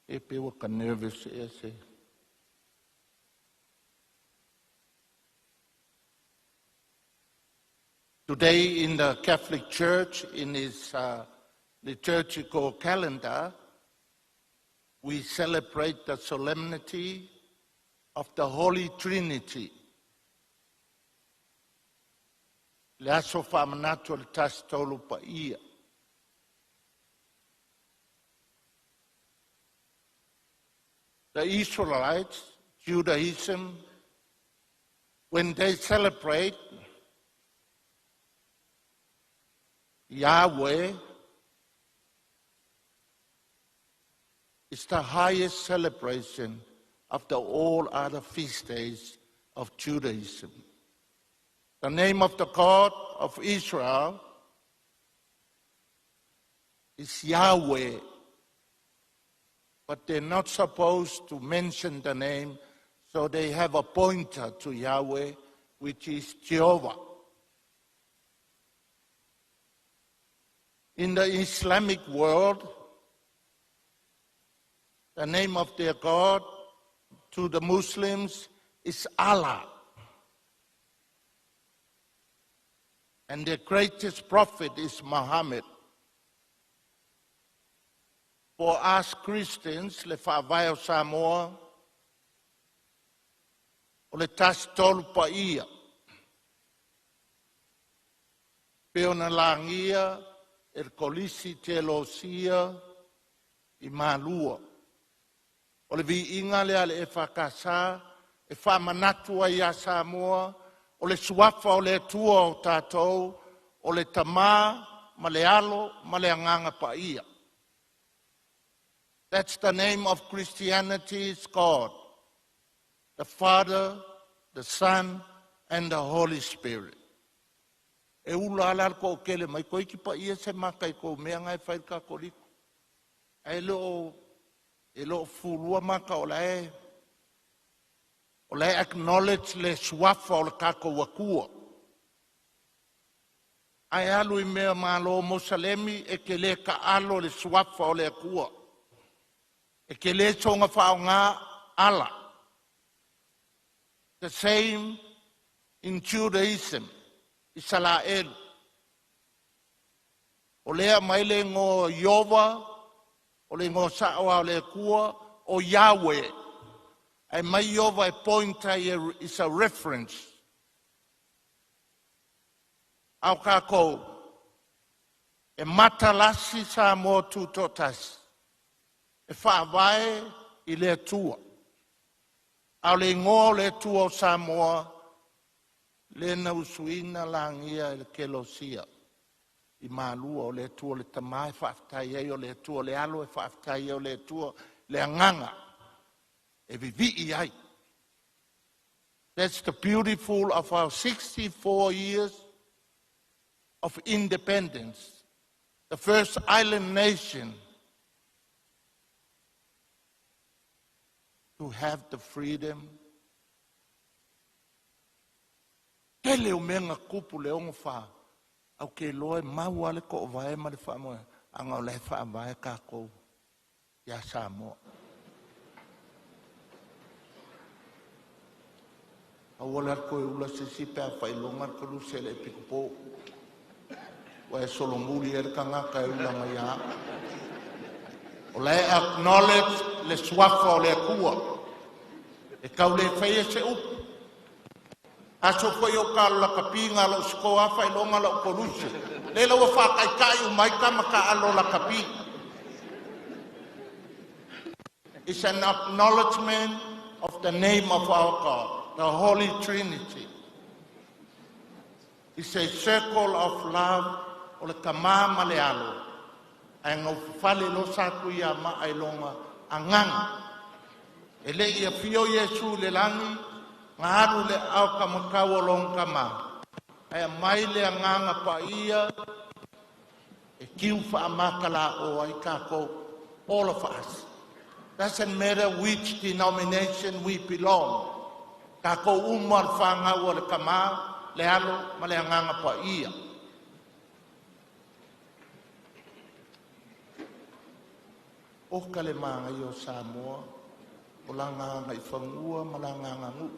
E pe ua ka nervous ea se. Today in the Catholic Church, in its liturgical calendar, we celebrate the solemnity of the Holy Trinity. Le aso faamanatu o le Tasi Tolu Paia. The Israelites, Judaism, when they celebrate Yahweh, it's the highest celebration of the all other feast days of Judaism. The name of the God of Israel is Yahweh, but they're not supposed to mention the name, so they have a pointer to Yahweh, which is Jehovah. In the Islamic world, the name of their God to the Muslims is Allah. And their greatest prophet is Muhammad. For us Christians, le faavae o Samoa, o le Tasi Tolu Paia, pe ona lagia e le Kolisi Teolosia i Malua. O le viiga lea a le EFKS e faamanatu ai ia Samoa o le suafa o le Atua o tatou, o le Tama ma le Alo ma le Agaga Paia. That's the name of Christianity is God, the Father, the Son, and the Holy Spirit. E ula ala le toatele mai toeitiiti paia se mata i kou mea na e fai i le Katoliko. Ae le o e le o fulua mata o la e o la e acknowledge le suafa o le tatou Atua. Ae alu i mea malo Mosalemi e te le taalo le suafa o le Atua. E te le soona faaaoga Allah. The same in Judaism, Isalaelu. O lea mai le igoa Ieova, o le igoa sao lava o le Atua, o Yahweh. Ae mai Ieova e point ai is a reference. A o tatou, e matalasi Samoa Tutoatasi, e faavae i le Atua. A o le igoa o le Atua o Samoa, lea na usuina lagia e le Kelosia i Malua, o le Atua le Tama e faafetai ai, o le Atua le Alo e faafetai ai, o le Atua le Agaga e vivii ai. That's the beautiful of our 64 years of independence, the first island nation to have the freedom. Tele o mea na tupu le 64, ae ou te iloa e mau lava le toovae ma le faamoemoe, aga o la e faavae tatou ia Samoa. Aua le alu toe ula se isi pe a faailoga le koluse e le epikopo. Ua e solomuli ai le tagata e ula mai ia au. O la e acknowledge le suafa o le Atua. E tau le faia se upu. Aso foi o ta lakapi na lou sikoa lava faailoga lau koluse. Lea la ua faataitai uma ai tama taalo lakapi. It's an acknowledgement of the name of our God, the Holy Trinity. It's a circle of love o le tama ma le alo, ae gaufafale loa Satuiamaa i lona agaga. E le i afio Iesu i le lagi, na alu i le aao taumatau o lona tama, ae aumai le agaga paia e tiu faamatalaoa ai tatou, all of us. Doesn't matter which denomination we belong, tatou uma o le fanau a le Tama, le Alo ma le Agaga Paia. Oka le magaia o Samoa, o laga agaifanua ma laga aganuu,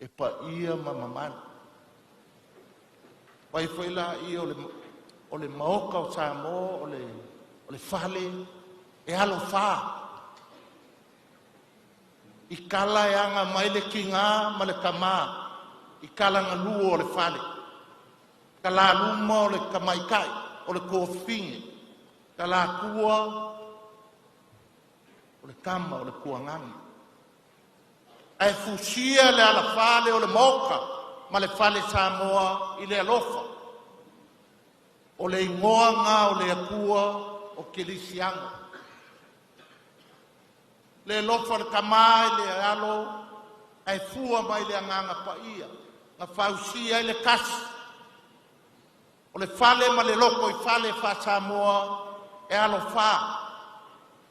e paia ma mamalu. Vai foi laia o le maota o Samoa o le fale e alofa i tala e aga mai le tina ma le tama i talagalua o le fale, talaluma o le tamaitai o le tuafafine, talatua o le tama o le tuagane. Ae fusia le alafa lea o le maota ma le fale Samoa i le alofa. O le igoa lena o le Atua o Kerisiano. Le alofa o le tama i le alo ae fua mai le agaga paia na fausia ai le tasi o le fale ma le lotoifale faa-Samoa e alafa,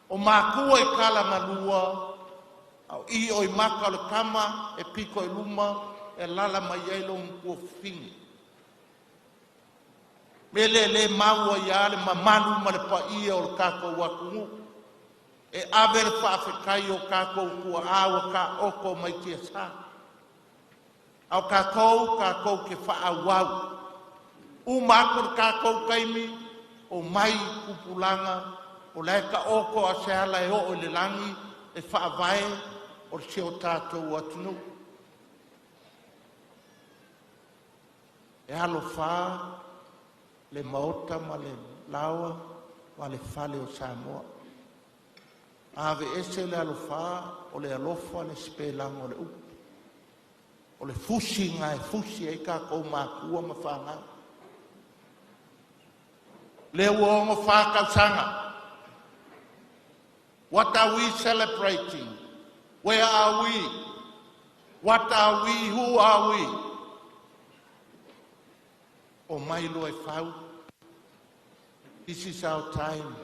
o matua i talagalua a o i mata o le tama e pito i luma e alala mai ai lona tuafafine. O le mea lea o lea e mau ai lava le mamalu ma le paia o le tatou atunuu e ave le faafetai i o tatou tuaa ua taoto mai tiasa, a o tatou tatou te faaauau. Uma atu le tatou taimi, omai tupulaga o la e taoto a o se ala e oo i le lagi le faavae o si o tatou atunuu. E alofa le maota ma le laoa ma le fale o Samoa. A aveese le alafa, o le alofa le sipelaina o le upu. O le fusi lena e fusi ai tatou matua ma fanau. Lea ua 64 tausaga. What are we celebrating? Where are we? What are we? Who are we? Omai loa e fau. This is our time.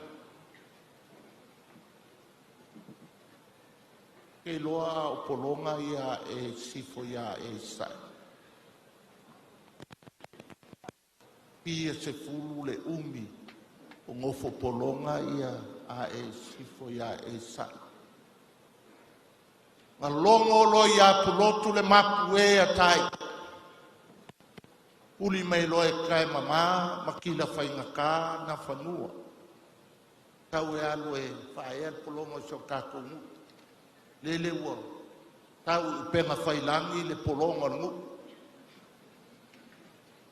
Ke iloa o pologa ia e sifo ia e sae. Fia sefulu le umi o nofo pologa ia a e sifo ia e sae. Na logo loa ia Pulotu le mapu e a tai. Puli mai loa e tae mama ma kila faigata na fanua. Tau e alu e faaea le pologa o si o tatou nuu. Lele ua tau i upega failagi le pologa o le nuu.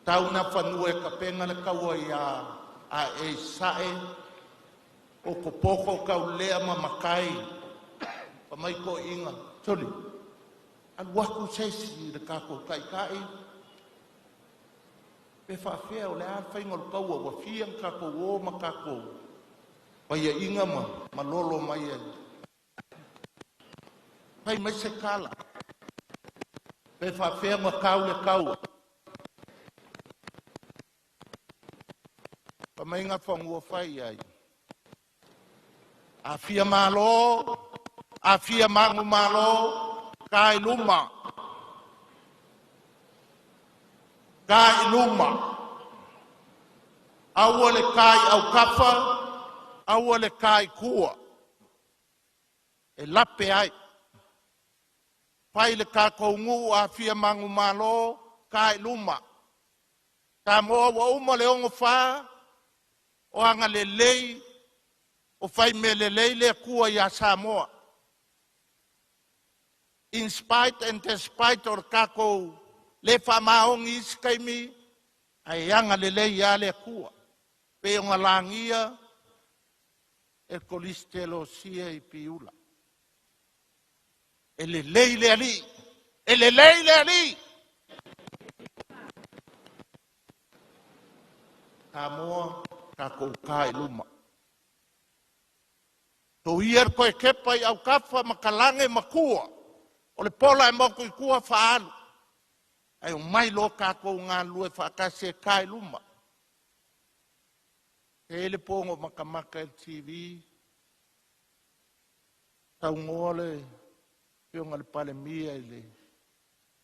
Tau na fanua e tapena le taua ia a e sae o popoto taulelea ma matai pa mai toeaiina soli alu atu se isi i le tatou taitai pe faafefea o le a le faiga o le taua ua fia na tatou o ma tatou paiaiga ma malolo mai ai fai mai se tala pe faafefea ona tau le taua pa mai Nafanua fai ai a fia malo a fia manumalo ta i luma ta i luma aua le ta i autafa aua le ta i tua e lape ai fai le tatou nuu a fia manumalo ta i luma. Samoa ua uma le 64 o agalelei o fai mea lelei le Atua ia Samoa. In spite and despite o le tatou le faamaoni i isi taimi, ae agalelei lava le Atua. Pei ona lagia e le Kolisi Losia i Piula. E lelei le alii, e lelei le alii. Samoa, tatou ta i luma. Soia le toe tepa i autafa ma talage matua o le pola e motu i tua faaalu. Ae omai loa tatou galulue faatasi e ta i luma. E i ai le po na ou matamata ai i le TV, saunoa le afioga i le Palemia i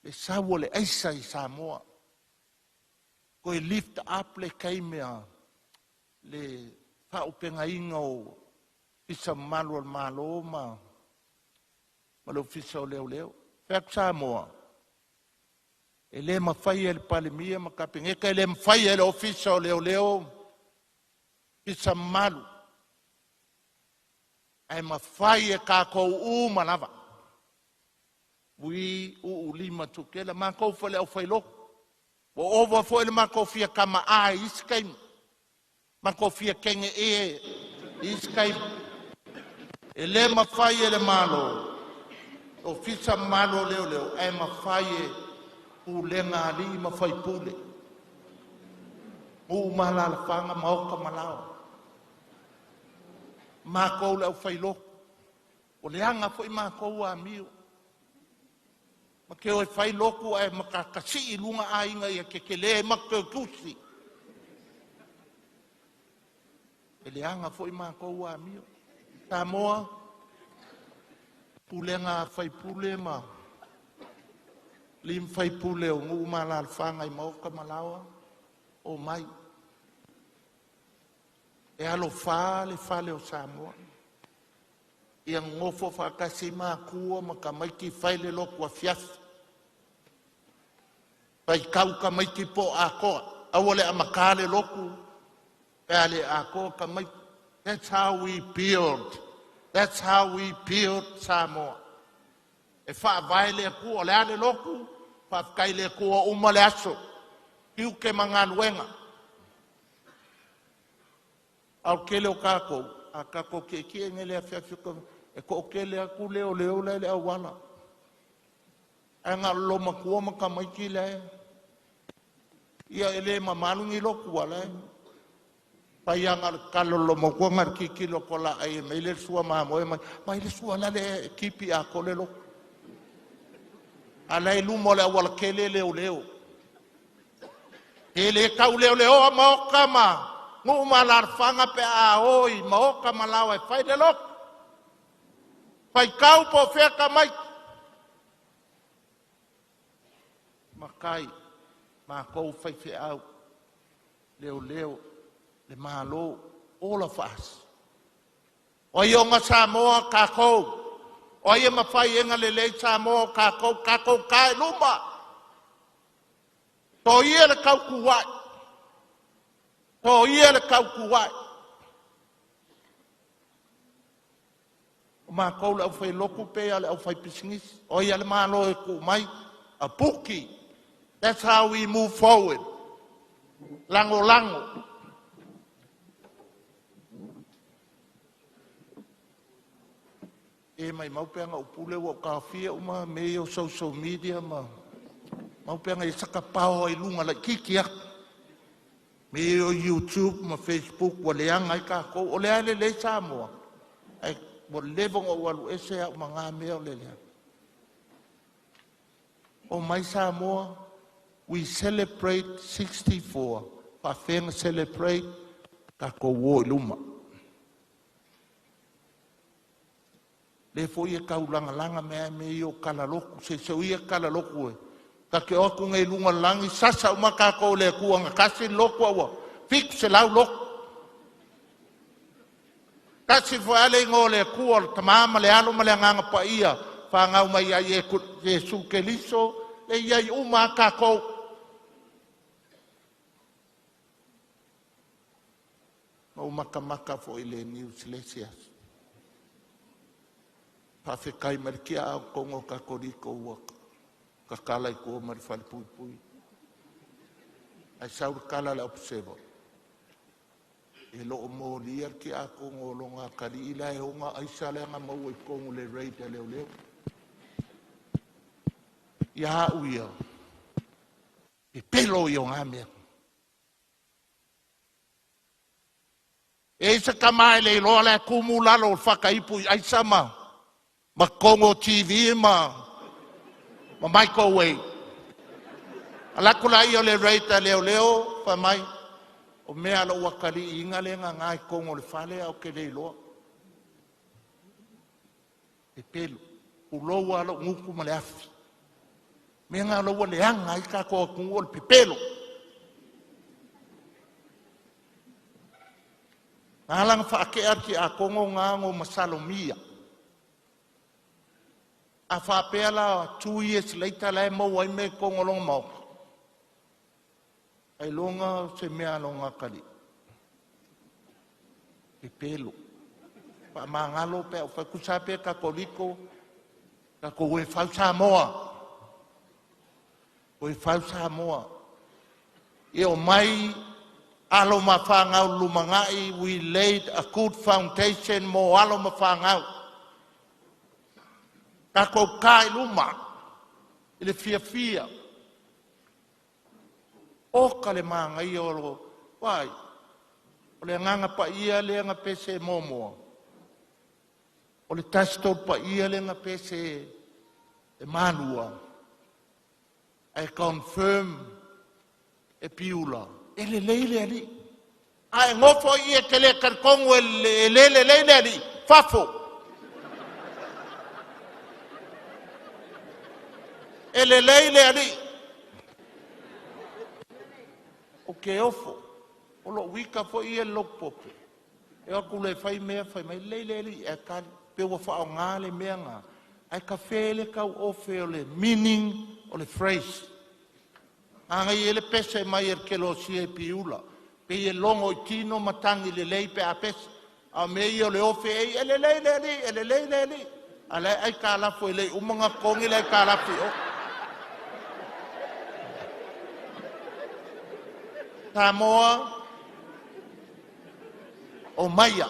le sau o le aisa i Samoa. Toe lift up le taimi a le faaauupegaina o Ofisa Mamalu o le Malo ma le Ofisa o Leoleo. Fai atu Samoa, e le mafai e le Palemia ma Kapeneta, e le mafai e le Ofisa o Leoleo, Ofisa Mamalu, ae mafai e tatou uma lava. Ui uu lima tukela matou foi le aufailotu. Ua ova foi le matou fia tamaai i isi taimi, matou fia teine i isi taimi. E le mafai e le Malo, Ofisa Mamalu o Leoleo, ae mafai e pulega a alii ma faipule, nuu ma alaalafaga, maota ma laoa. Matou le aufailotu, o leaga foi matou amio. Ma te o e fai lotu ae matasii i luga aiga ia tetele ai matou te o e tusi. E leaga foi matou amio. Samoa, pulega a faipule ma alii ma faipule o nuu ma alaalafaga i maota ma laoa, omai. E alofa le fale o Samoa. Ia nonofo faatasi matua ma tamaiti fai le lotu afiafi. Faitau tamaiti po o atoa. Aua le amata le lotu pe a le atoa tamaiti. That's how we build. That's how we build Samoa. E faavae le Atua, o le a le lotu, faafetai le Atua uma le aso. Tiute ma galuega. A o le tele o tatou, a tatou tietie nei i le afiafi e toatele atu leoleo la e i le auala. Ae na o le loomatua ma tamaiti la e ia e le mamalu ni lotu a la e fai lava na o le tatalo a le loomatua na o le tilotilo atu o le a ai e mai le sua mamoe ma vaai le sua la e tipi atoa le lotu. A la e i luma o le aualatele leoleo. E le tau leoleoa maota ma nuu ma alaalafaga pe a o i maota ma laoa e fai le lotu. Faitau po o fea tamaiti. Matai, matou faifeau, leoleo, le Malo, all of us. O ai ona Samoa? Tatou. O ai e mafai e lelei Samoa? O tatou, tatou ta i luma. Soia le tautuai, soia le tautuai. O matou le aufailotu pe a o le aufaipisinisi. O ai a le Malo e tuu mai? A puki. That's how we move forward. Lago lago. E mai mau pe ana upule ua taofia uma mea ia o social media ma mau pe ana ia saka pao ai luga laitiiti atu. Mea ia o YouTube ma Facebook ua leaga ai tatou. O le a lelei Samoa, ai ua leva ona ou alu ese au ma ngā mea o le leaga. O mai Samoa, we celebrate 64. Faafega celebrate, tatou o i luma. Le foi e taulagalaga mea mea ia o kalalotu, se se ia kalalotu e. Ta te o atu nei i luga o le lagi, sasa uma tatou le Atua na tasi le lotu a ua 700 lotu. Tasi foi lava le igoa o le Atua o le Tama ma le Alo ma le Agaga Paia, fanau mai ia Iesu Keriso, e i ai uma a tatou. Na ou matamata foi i le news i le isi aso. Faafetai mai le tiakono Katoliko ua tatala i tua ma le falepuipui. Ae sau le tala a le Observer, e lo o molia le tiakono o lona atalii la e ona aisa lea na maua i totonu o le raid a leoleo. Ia au ia, pepelo ia o ngā mea. E isa tama e le iloa le tumu lalo o le whakaipu i aisa ma kongo TV ma microwave. Alatu la ia o le raid a leoleo, fai mai, o mea lo ua kali inga le nga ngai kongo le fale au ke le iloa. Pepelo, pulou alo nguku ma le afi. Mea ngā ua leaga ai tatou atunuu o le pepelo. Na ala ona faatea le tiakono na ona masalomia. A faapea la 2 years later la e maua ai mea i totonu o lona maota, ailoga o se mea a lona atalii. Pepelo. Faamagalo pe a tusa pe Katoliko, tatou o e fau Samoa. O e fau Samoa. Ia omai alo ma fanau i le lumanai. We laid a good foundation mo alo ma fanau. Tatou ta i luma i le fiafia, oka le manaia o lo vaai. O le agaga paia lea na pese muamua. O le Tasi Tolu Paia lea na pese e Malua ae confirm e Piula, e lelei le alii. A e nofo i i e te le talitonu e le lelei le alii, fafo. E lelei le alii. Ou te ofo. O lou ita foi ia i le lotu pope, e o atu loa e fai mea, fai mai, lelei le alii, ae tali. Pe ua faaaoga le mea lena, ae kafe le tau ofe o le meaning o le phrase. Manaia ia le pese mai e le kenosia i Piula, pei e logo i tino matagi lelei pe a pese. A o mea ia o le ofe ei, e lelei le alii, e lelei le alii. A o la e aitalafu e le i uma ona totogi le aitalafu i o. Samoa, o maia,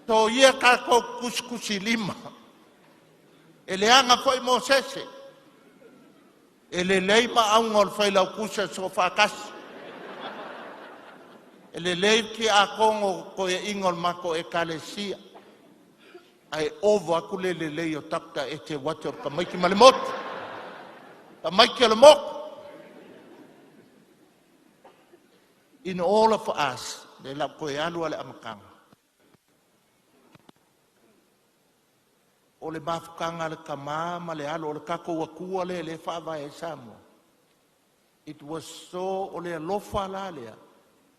soia tatou tusitusilima. E leaga foi Mosese, e lelei maauga o le failautusi o le Soofaatasi, e lelei le tiakono toeaina o le matou ekalesia, ae ova atu le lelei o Dr. Eteuati o le tamaiti ma le motu, tamaiti o le motu. In all of us, le la toe alu ale amataga. O le mafutaga a le tama ma le alo, o le tatou Atua lea e faavae ai Samoa. It was so, o le alofa la lea,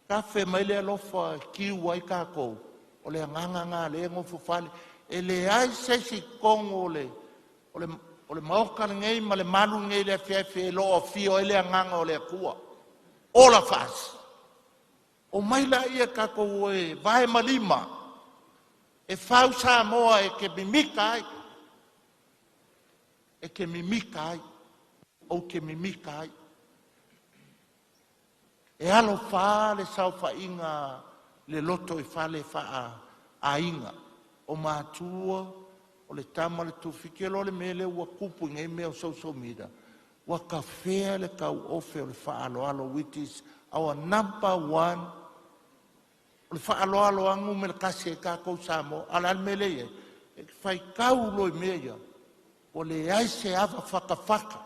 tafe mai le alofa e kiu ai tatou, o le agaga lena lea e nofo fale. E leai se isi totonu o le maota lenei ma le malu lenei i le afiafi e lo o afio ai le agaga o le Atua. Ola faasi. O mai laia tatou e vae ma lima, e fau Samoa e te mimita ai. E te mimita ai. Ou te mimita ai. E alofa le saofaiga le loto i fale faa-aiga o matua o le tama le tufiti loa le mea lea ua tupu i nei mea o social media ua tafea le tauofe o le faaaloalo, which is our number one. O le faaaloalo lava numera tasi ai tatou Samoa. A o le a le mea lea e i ai? E faitau loa i mea ia, ua leai se ava fatafata,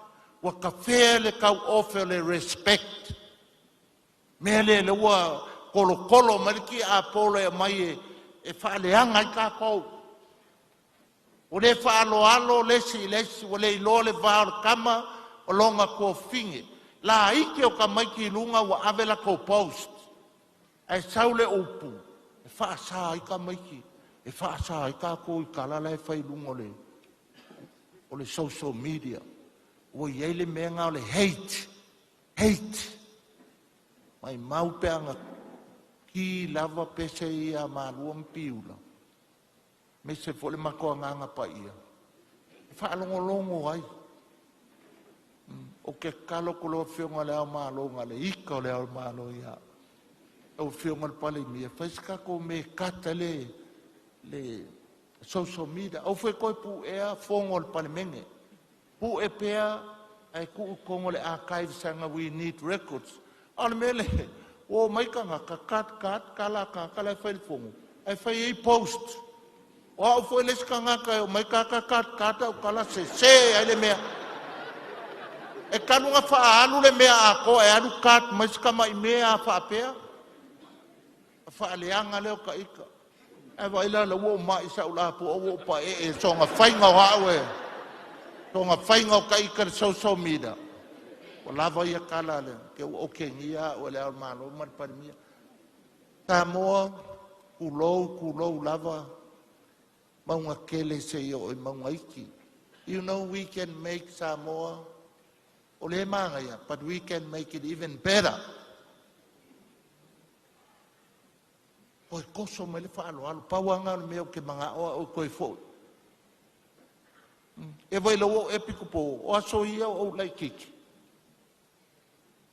ua tafea le tauofe o le respect. Mea lea lea ua tolotolo mai le tiapolo e aumai e faaleaga ai tatou. Ua le faaaloalo le isi i le isi, ua le iloa le va o le tama o lona tuafafine. Laiti o tamaiti i luga ua ave latou post, ae sau le upu e faasa ai tamaiti, e faasa ai tatou i tala la e fai i luga o le social media. Ua i ai le mea lena o le hate, hate. Maumau pe ana ki lava pese ia Malua ma Piula, aemaise foi le matou agaga paia, e faalogologo ai. Ou te tatalo atu lau Afioga i le Ao Malo, na o le ita o le Ao Malo ia lau Afioga i le Palemia, fai se tatou mea e cut ai le social media. Aua foi e toe puea fono a le Palemene, pue pea ae tuu i totonu o le archives, leaga we need records. A o le mea lea ua omai tagata cut cut tala a tagata la e fai i le fono ae fai ai post. O au foi le isi tagata e omai tata cut cut au tala sese ai le mea. E talu ona faaalu le mea atoa e alu cut mai si tamai mea a faapea. Faaleaga lea o ta ita. Ae vaai la la ua ou mai sau lapoa ua ou paee soga faiga o au e soga faiga o ta ita le social media. Ua lava ia tala le te ua okegia au e le Ao o le Malo ma le Palemia. Samoa, Tulou, tulou lava, mauga tele seia oo i mauga iti. You know we can make Samoa, o lea e manaia, but we can make it even better. Toe toso mai le faaaloalo, pau lava lena o le mea ou te manao au e toe foi. E vaai ua ou epikopo o aso ia o ou laititi.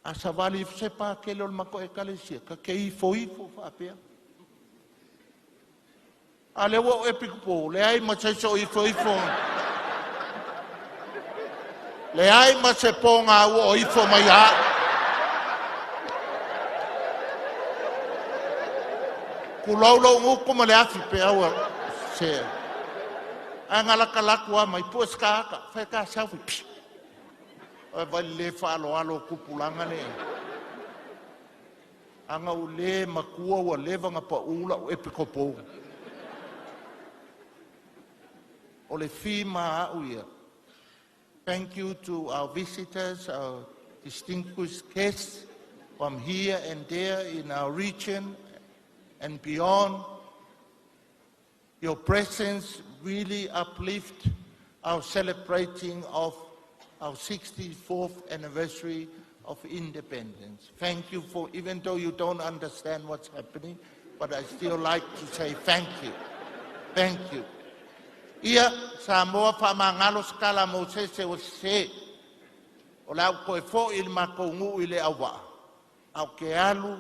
A savali ifo se Patele o le matou ekalesia, ta te ifo ifo faapea. A o lea ua ou epikopo, leai ma se isi o ifo ifo. Leai ma se poga ua o ifo mai ia au. Tulou lou gutu ma le afi pe aua se. Ae na latalatu lava mai, pue se ta ata, fai ta selfie. Oi vai le faaaloalo o tupulaga nei. Ana ou le matua ua leva ona pau lau epikopo. O le fi ma au ia. Thank you to our visitors, our distinguished guests from here and there in our region and beyond. Your presence really uplift our celebrating of our 64th anniversary of independence. Thank you for, even though you don't understand what's happening, but I still like to say thank you. Thank you. Ia, Samoa faamagalo se tala mo se o se. O le au toe foi i le matou nuu i le auvaa. Au ke alu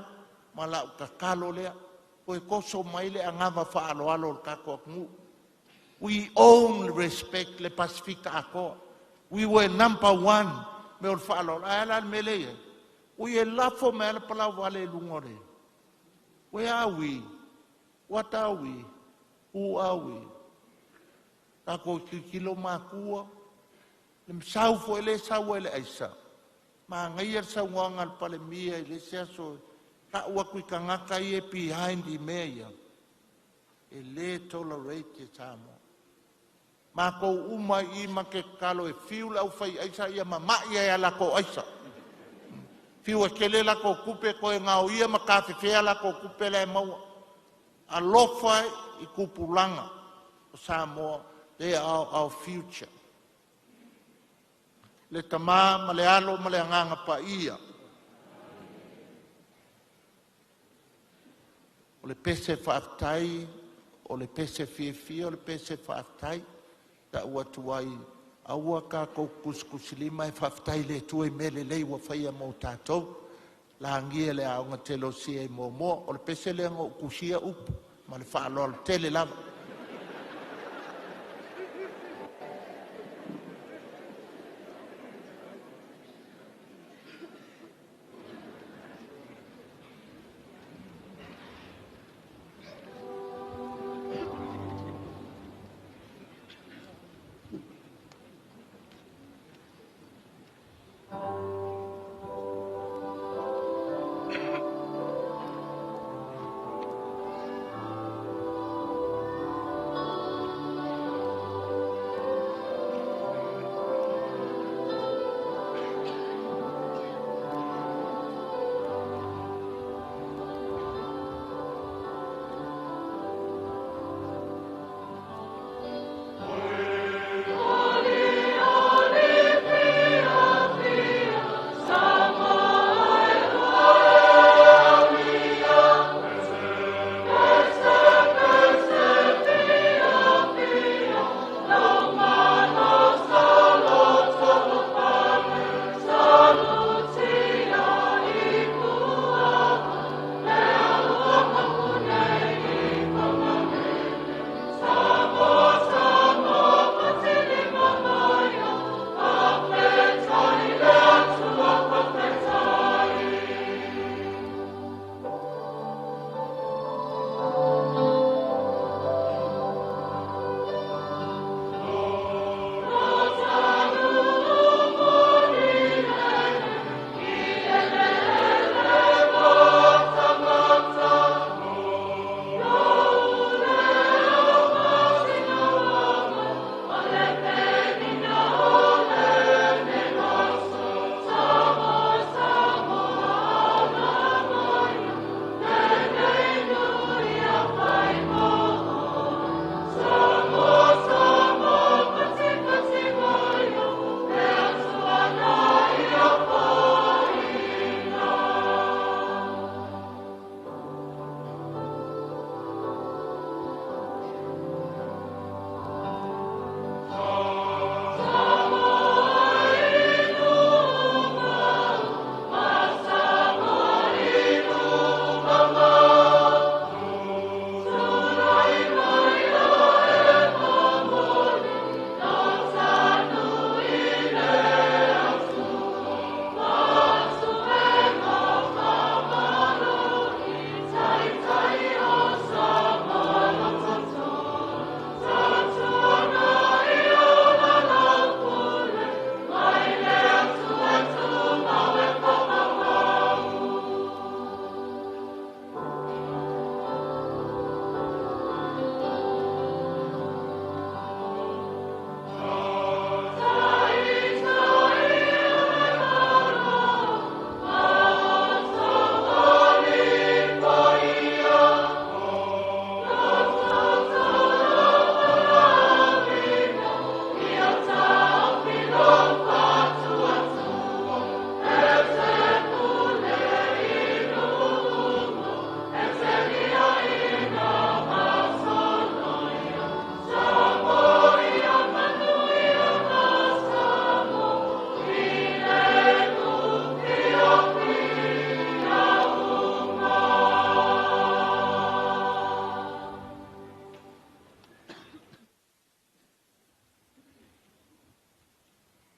ma lau tatalo lea. Toe toso mai le agaga faaaloalo o le tatou atunuu. We own respect le Pasifika atoa. We were number one me o le faaaloalo. Ae ala le mea lea i ai. Ui e lafo mai le palau vale i luga o le. Where are we? What are we? Who are we? Tatou tilotilo matua, le masau foi le sau ai le aisa. Manaia le saunoaga a le Palemia i le isi aso, tau atu i tagata ia behind i mea ia, e le tolerate e Samoa. Matou uma i ma te tatalo e fiu le aufai aisa ia mama'i ai a latou aisa. Fiu e tele latou tupe toe gaoia ma tafefea latou tupe la e maua. Alofa i tupulaga o Samoa, they are our future. Le Tama ma le Alo ma le Agaga Paia. O le pese faafetai, o le pese fiafia, o le pese faafetai. Ta'u atu ai, aua tatou tusitusilima e faafetai i le Atua i mea lelei ua faia mo tatou. Lagia le aoga telosia i Moamoa. O le pese lea na ou tusia upu ma le faaaloalo tele lava.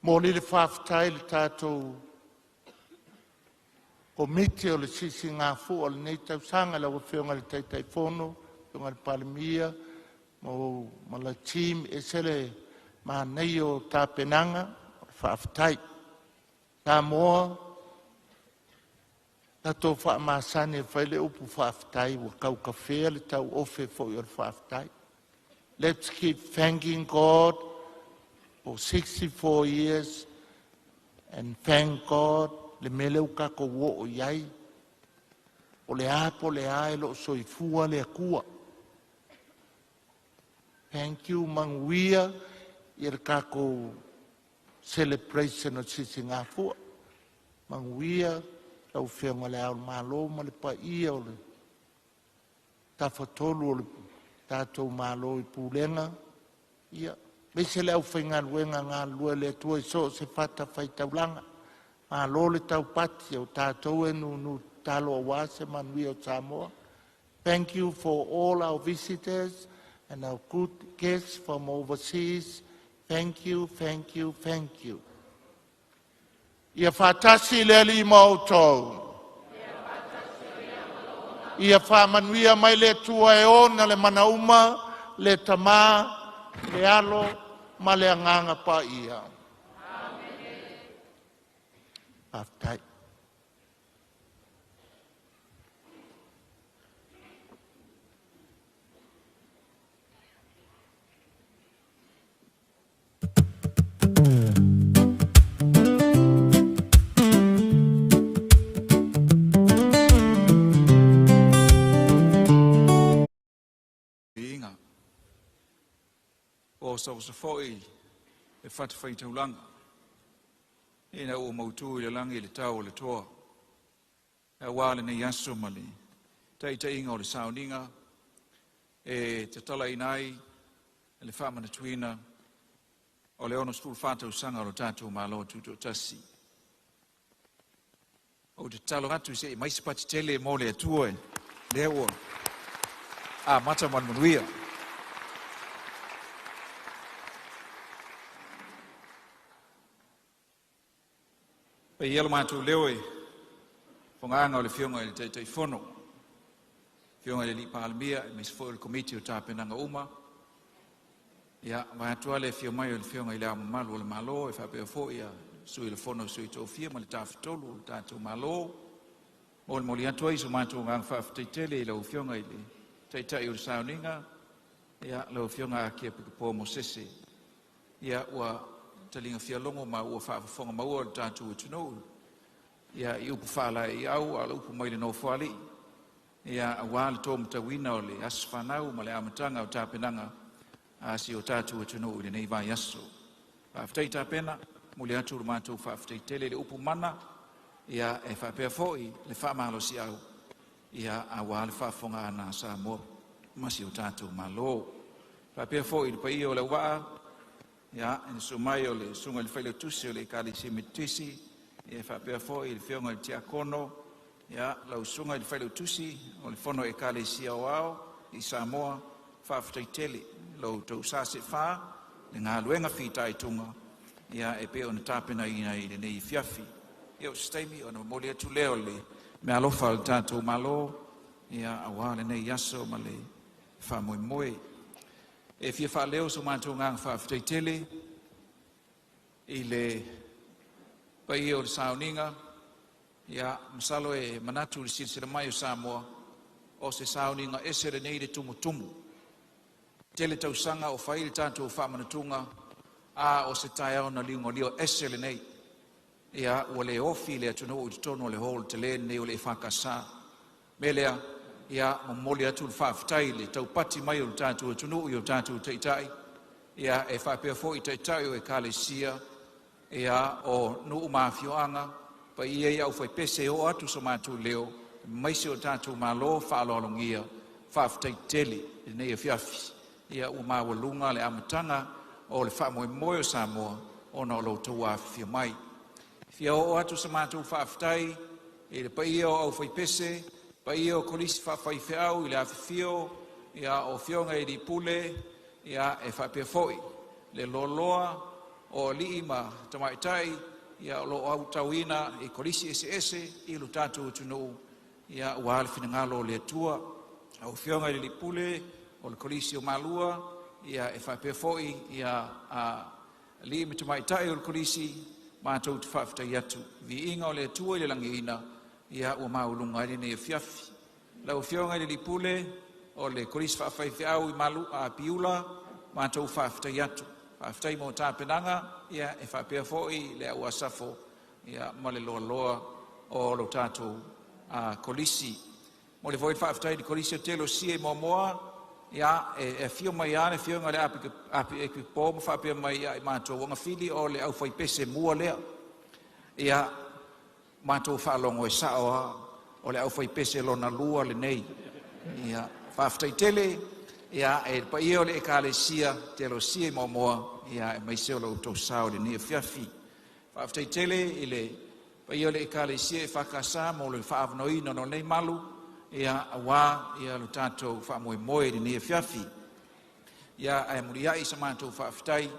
Momoli le faafetai i le tatou Komiti o le Sisigafua o lenei tausaga, lau Afioga i le Taitaifono, afioga i le Palemia ma le team, e ese le manaia o tapenaga. Faafetai. Samoa, tatou faamasani e fai le upu faafetai ua tautafea le tauofe foi o le faafetai. Let's keep thanking God for 64 years and thank God le mea lea ua tatou oo i ai. O le a po o le a, e lo o soifua le Atua. Thank you, manuia ia le tatou celebration o le Sisigafua. Manuia lau Afioga i le Ao o le Malo ma le paia o le Tafatolu o le tatou Malo i Pulega, ia aemaise le aufaigaluega galulue a le Atua i so o se fatafaitaulaga. Malo le taupati, o tatou e nunu tatalo aua se manuia o Samoa. Thank you for all our visitors and our good guests from overseas. Thank you, thank you, thank you. Ia faatasi le Alii ma outou. Ia faamanuia mai le Atua e ona le mana uma, le Tama, le Alo ma le Agaga Paia. Faafetai. Iga o sosofo'i e fatafaitaulaga ina ua mautu i le lagi le tau o le toa auā lenei aso ma le taitaiga o le sauniga e tatalaina ai le faamanatuina o le 64 tausaga o le tatou Malo Tutoatasi. Ou te tatalo atu se i mai se pati tele mo le Atua lea ua amata ma le manuia. Paia lo matou leo e fogaaga o le Afioga i le Taitaifono, Afioga i le Palemia, aemaise foi o le Komiti o Tapenaga uma. Ia, vaeatu lava le afio mai o le Afioga i Le Ao Mamalu o le Malo e faapea foi le Sui o le Fono a Sui Tofia ma le Tafatolu o le tatou Malo. Molimoli atu ai so matou agaga faafetai tele i lau Afioga i le Taitai o le Sauniga, ia lau Afioga Akia Paul Mosese. Ia ua taliga fialogo ma ua faafofoga maua le tatou atunuu ia i upu faalaeiau a o le upu mai le Nofoalii ia aua le tōmatauina o le aso fanau ma le amataga o tapenaga a si o tatou atunuu i lenei vaiaso. Faafetai tapena, momoli atu le matou faafetai tele i le upu mana ia e faapea foi le faamalosiau ia aua le faafofogaaga a Samoa ma si o tatou Malo. Faapea foi i le paia o le auvaa ia i le susu mai o le susuga i le Failautusi o le Ekalesia Metotisi, ia faapea foi i le Afioga i le Tiakono, ia lau susuga i le Failautusi o le Fono Ekalesia Aoao i Samoa, faafetai tele lo outou sasefā le galuega fitaituga ia e pei ona tapenaina i lenei afiafi. Ia o se taimi ona momoli atu lea o le meaalofa a le tatou Malo ia aua lenei aso ma le faamoemoe. E fia faaleo so matou agaga faafetai tele i le paia o le sauniga. Ia masalo e manatu i le silasila mai o Samoa o se sauniga ese lenei le tumutumu. Tele tausaga o fai le tatou faamanatuga, a o se taeao na liugalua ese lenei. Ia ua le ofi le atunuu i totonu o le hall tele lenei o le EFKS. Mea lea, ia momoli atu le faafetai i le taupati mai o le tatou atunuu i o tatou taitai, ia e faapea foi taitai o ekalesia, ia o nuu ma afioaga, paia i aufaipese e oo atu so matou leo, aemaise o tatou malo faaaloalogia, faafetai tele i lenei afiafi. Ia ua maualuga le amataga o le faamoemoe o Samoa ona o lo outou afifio mai. Fia oo atu sa matou faafetai i le paia o aufaipese, paia o kolisi faafaifeau i le afifio ia o afioga i alii pule, ia e faapea foi le loaloa o alii ma tamaitai ia o loo aotauina i kolisi eseese i lo tatou atunuu ia aua le finagalo o le Atua. Lau Afioga i le Alii Pule o le Kolisi o Malua ia e faapea foi ia alii ma tamaitai o le Kolisi, matou te faafetai atu. Viiga o le Atua i le lagiina ia ua maualuga ai lenei afiafi. Lau Afioga i le Alii Pule o le Kolisi Faafaifeau i Malu a Piula, matou faafetai atu. Faafetai mo tapenaga ia e faapea foi le au asafo ia ma le loaloa o lo tatou kolisi. Mo le foi faafetai i le kolisi o Telosia i Moamoa, ia e afio mai lava le afioga i le Api ma faapea mai ia i matou, ua gafili o le aufaipese mua lea. Ia matou faalogo e sao lava o le aufaipese lona lua lenei. Ia faafetai tele ia e le paia o le Ekalesia Telosia i Moamoa ia aemaise o lo outou sao i lenei afiafi. Faafetai tele i le paia o le Ekalesia EFKS mo le faaavanoaina o lenei malu ia aua ia lo tatou faamoemoe i lenei afiafi. Ia ae muliai sa matou faafetai,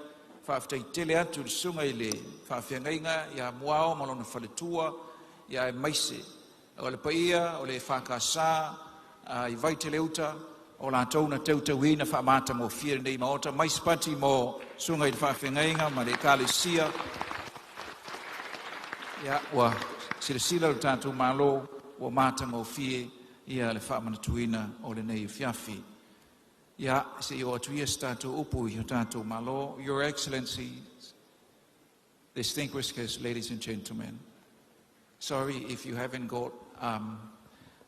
faafetai tele atu i le susuga i le faafeagaiga ia Muao ma lona faletua ia aemaise o le paia o le EFKS i Vaiteleuta o latou na teuteuina faamatagofie lenei maota mai Sipati mo susuga i le faafeagaiga ma le Ekalesia. Ia ua silasila le tatou Malo ua matagofie ia le faamanatuina o lenei afiafi. Ia se i oo atu ia se tatou upu i o tatou Malo. Your Excellencies, distinguished guests, ladies and gentlemen, sorry if you haven't got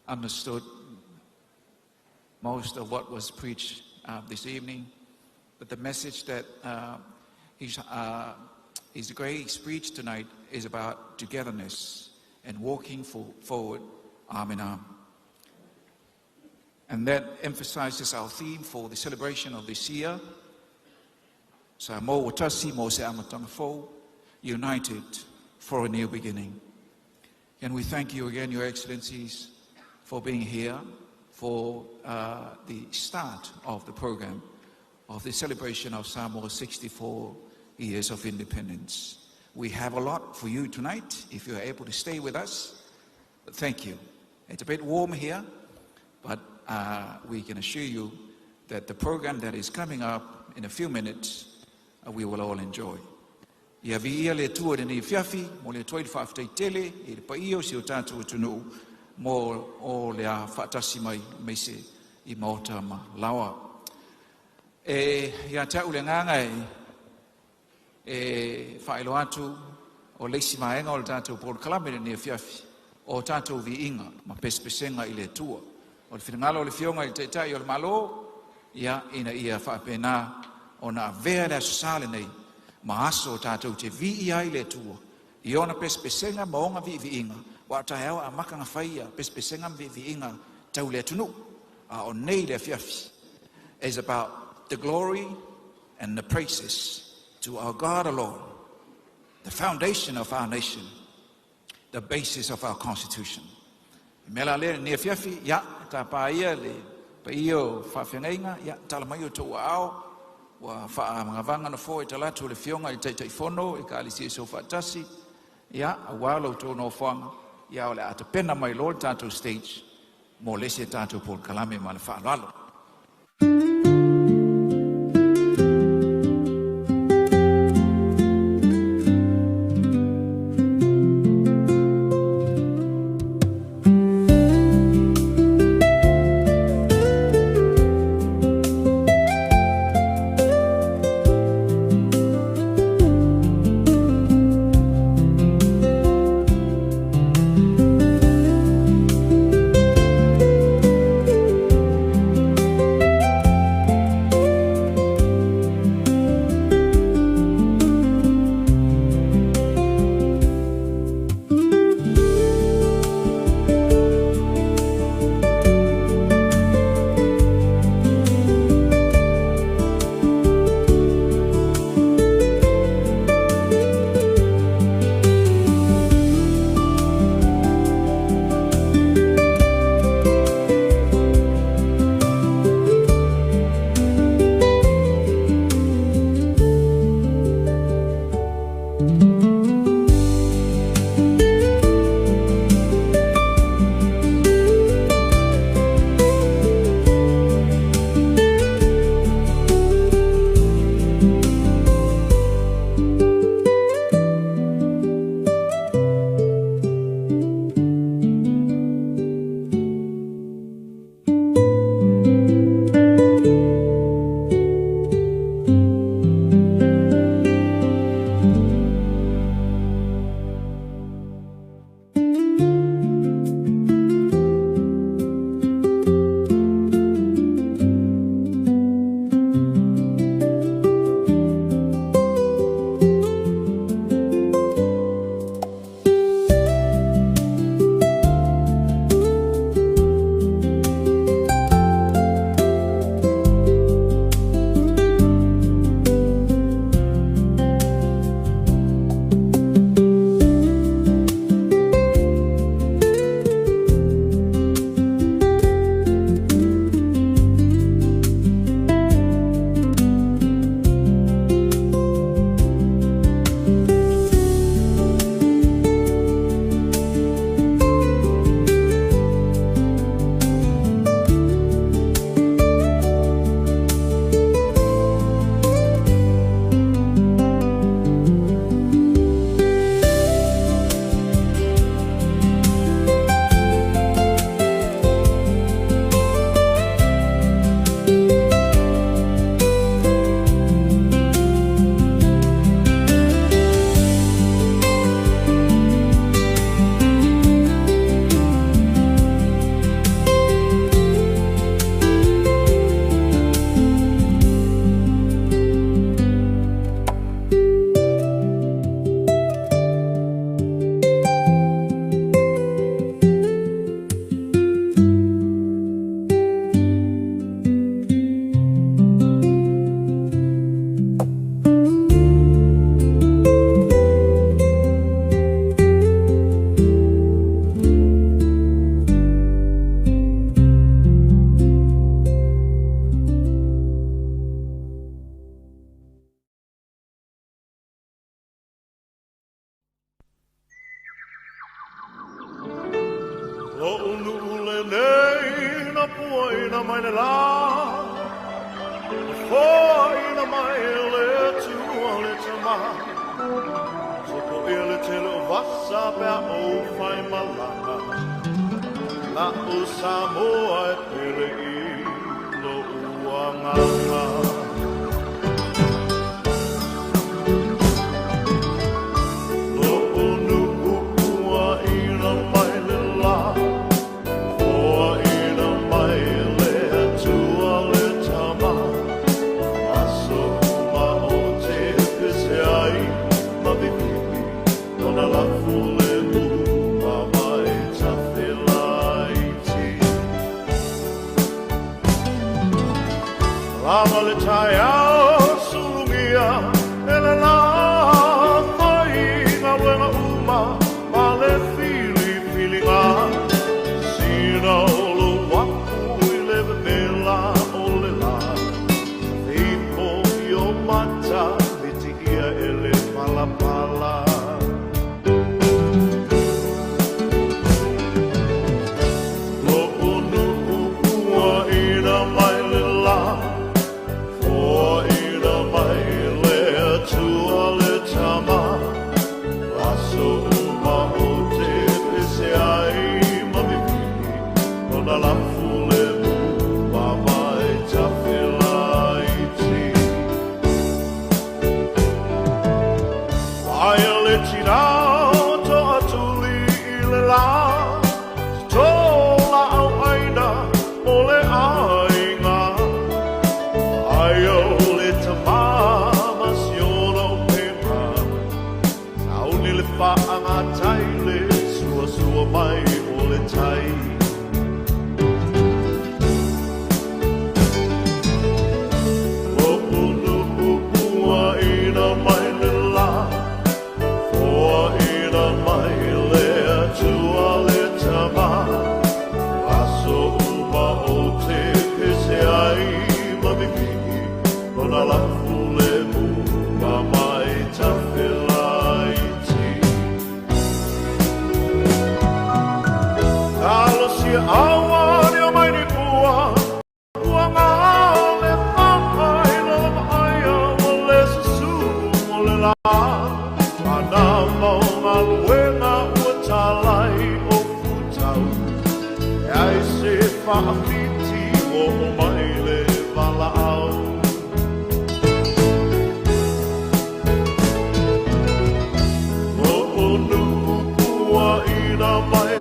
understood most of what was preached this evening, but the message that His Grace preached tonight is about togetherness and walking forward arm in arm. And that emphasizes our theme for the celebration of this year, Samoa ua tasi mo se amataga fou, united for a new beginning. And we thank you again, Your Excellencies, for being here for the start of the program of the celebration of Samoa's 64 years of independence. We have a lot for you tonight, if you are able to stay with us. But thank you. It's a bit warm here, but we can assure you that the program that is coming up in a few minutes, we will all enjoy. Ia viia le Atua i lenei afiafi, momoli atu ai le faafetai tele i le paia o si o tatou atunuu mo o le a faatasi mai aemaise i maota ma laoa. E ia te au le agaga e faailoa atu o le isi vaega o le tatou polokalame i lenei afiafi o tatou viiga ma pesepesega i le Atua. O le finagalo o le Afioga i le Taitai o le Malo, ia ina ia faapena ona avea le aso Sa lenei ma aso o tatou te viia ai le Atua i ona pesepesega ma ona viiviiga, aua o taeao e amata ona fai ia pesepesega ma viiviiga tau le atunuu. A o nei le afiafi is about the glory and the praises to our God alone, the foundation of our nation, the basis of our constitution. E mea la lea lenei afiafi, ia, tapa ia le paia o faafeagaiga, ia, tala mai o outou aao, ua faamagavaga na foe talatu o le Afioga i le Taitaifono Ekalesia Soofaatasi, ia, aua lo outou nofoaga, ia o le a tapena mai loa le tatou stage mo le isi tatou polokalame ma le faaaloalo. Foaina mai le la, foaina mai le Atua le Tama. Sopo ia le tele o vasa pe a ou fai malaga. La o Samoa e pele i lo uanganga. Lava le taiao sulugia e le la fai galuega uma ma le filifiliga. Sina o lou aku i le vevela o le la. Ipo i o mata mitiia e le palapala. Lo'u nuu puaina mai le la, foaina mai le Atua le Tama. Aso uma o te pese ai ma vivii, lona lafu le mu ma mai tafelaiti. Aia le tina to atuli i le la, to la au aina o le aiga. Aia o le tama ma si ona o pema, sauni le faagatai le suasua mai o le tai. Lo'u nuu puaina mai le la, foaina mai le Atua le Tama. Aso uma o te pese ai ma vivii, lona lafu le mu ma mai tafelaiti. Talosia aua ni o mai ni pua, ua ngale whakaila maaia o le susu o le la. Ana mau galuega ua talai o futau, e ai se faafiti o o mai le valaau. Lo'u nuu puaina mai.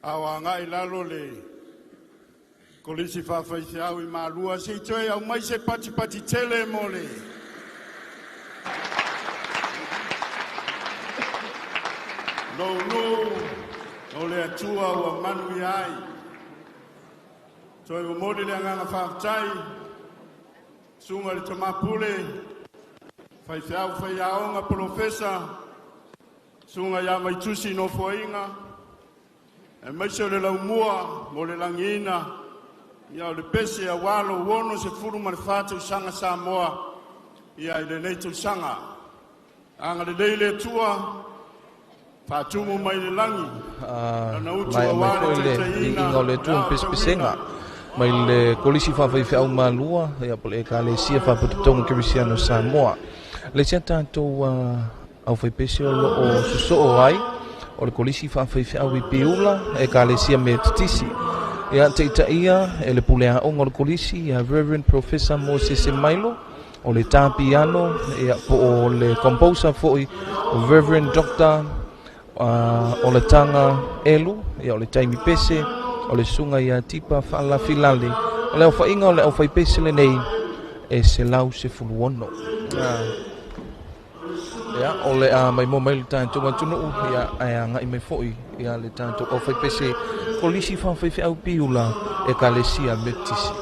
A o agai i lalo le Kolisi Faafaifeau i Malua, se i toe aumai se patipati tele mo le lou nuu o le Atua ua manuia ai. Toe momoli le agaga faafetai, susuga i le Tama Pule, Faifeau Faiaoga, Polofesa, Susuga ia Vaitusi Nofoaiga, aemaise o le laumua mo le lagiina ia o le pese aua lou 64 tausaga Samoa ia i lenei tausaga. Agalelei le Atua, faatumu mai le lagi lana utu Maea mai aua foi le le taitaiina viiga o le le Atua ma pesepesega aotauina mai le Kolisi Faafaifeau Malua ia po o le Ekalesia Faapotopotoga Kerisiano o Samoa. Le isi a tatou aufaipese o lo o sosoo ai o le Kolisi Faafaifeau i Piula, Ekalesia Metotisi. Ia taitaia e le pule aoga o le Kolisi ia Reverend Professor Mosese Mailo, o le tā piano ia po o le composer foi Reverend Dr. Olataga Elu, ia o le taimi pese o le susuga ia Tipa Faalafilale. O le aofaiga o le aufaipese lenei e 116. Ia, o le a maimoa mai le tatou atunuu, ia, ae agai mai foi ia le tatou aufaipese Kolisi Faafaifeau Piula, Ekalesia Metotisi.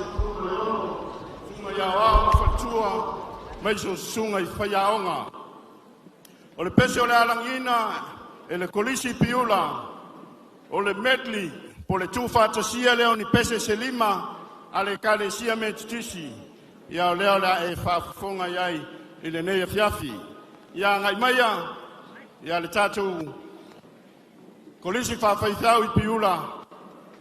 Susuga i aoao ma faletua, aemaise o susuga i faiaoga. O le pese o le alagiina e le Kolisi Piula, o le medley po le tuufaatasia lea o ni pese se lima a le Ekalesia Metotisi, ia o lea o le a e faafofoga i ai i lenei afiafi. Ia agai maia ia le tatou Kolisi Faafaifeau i Piula,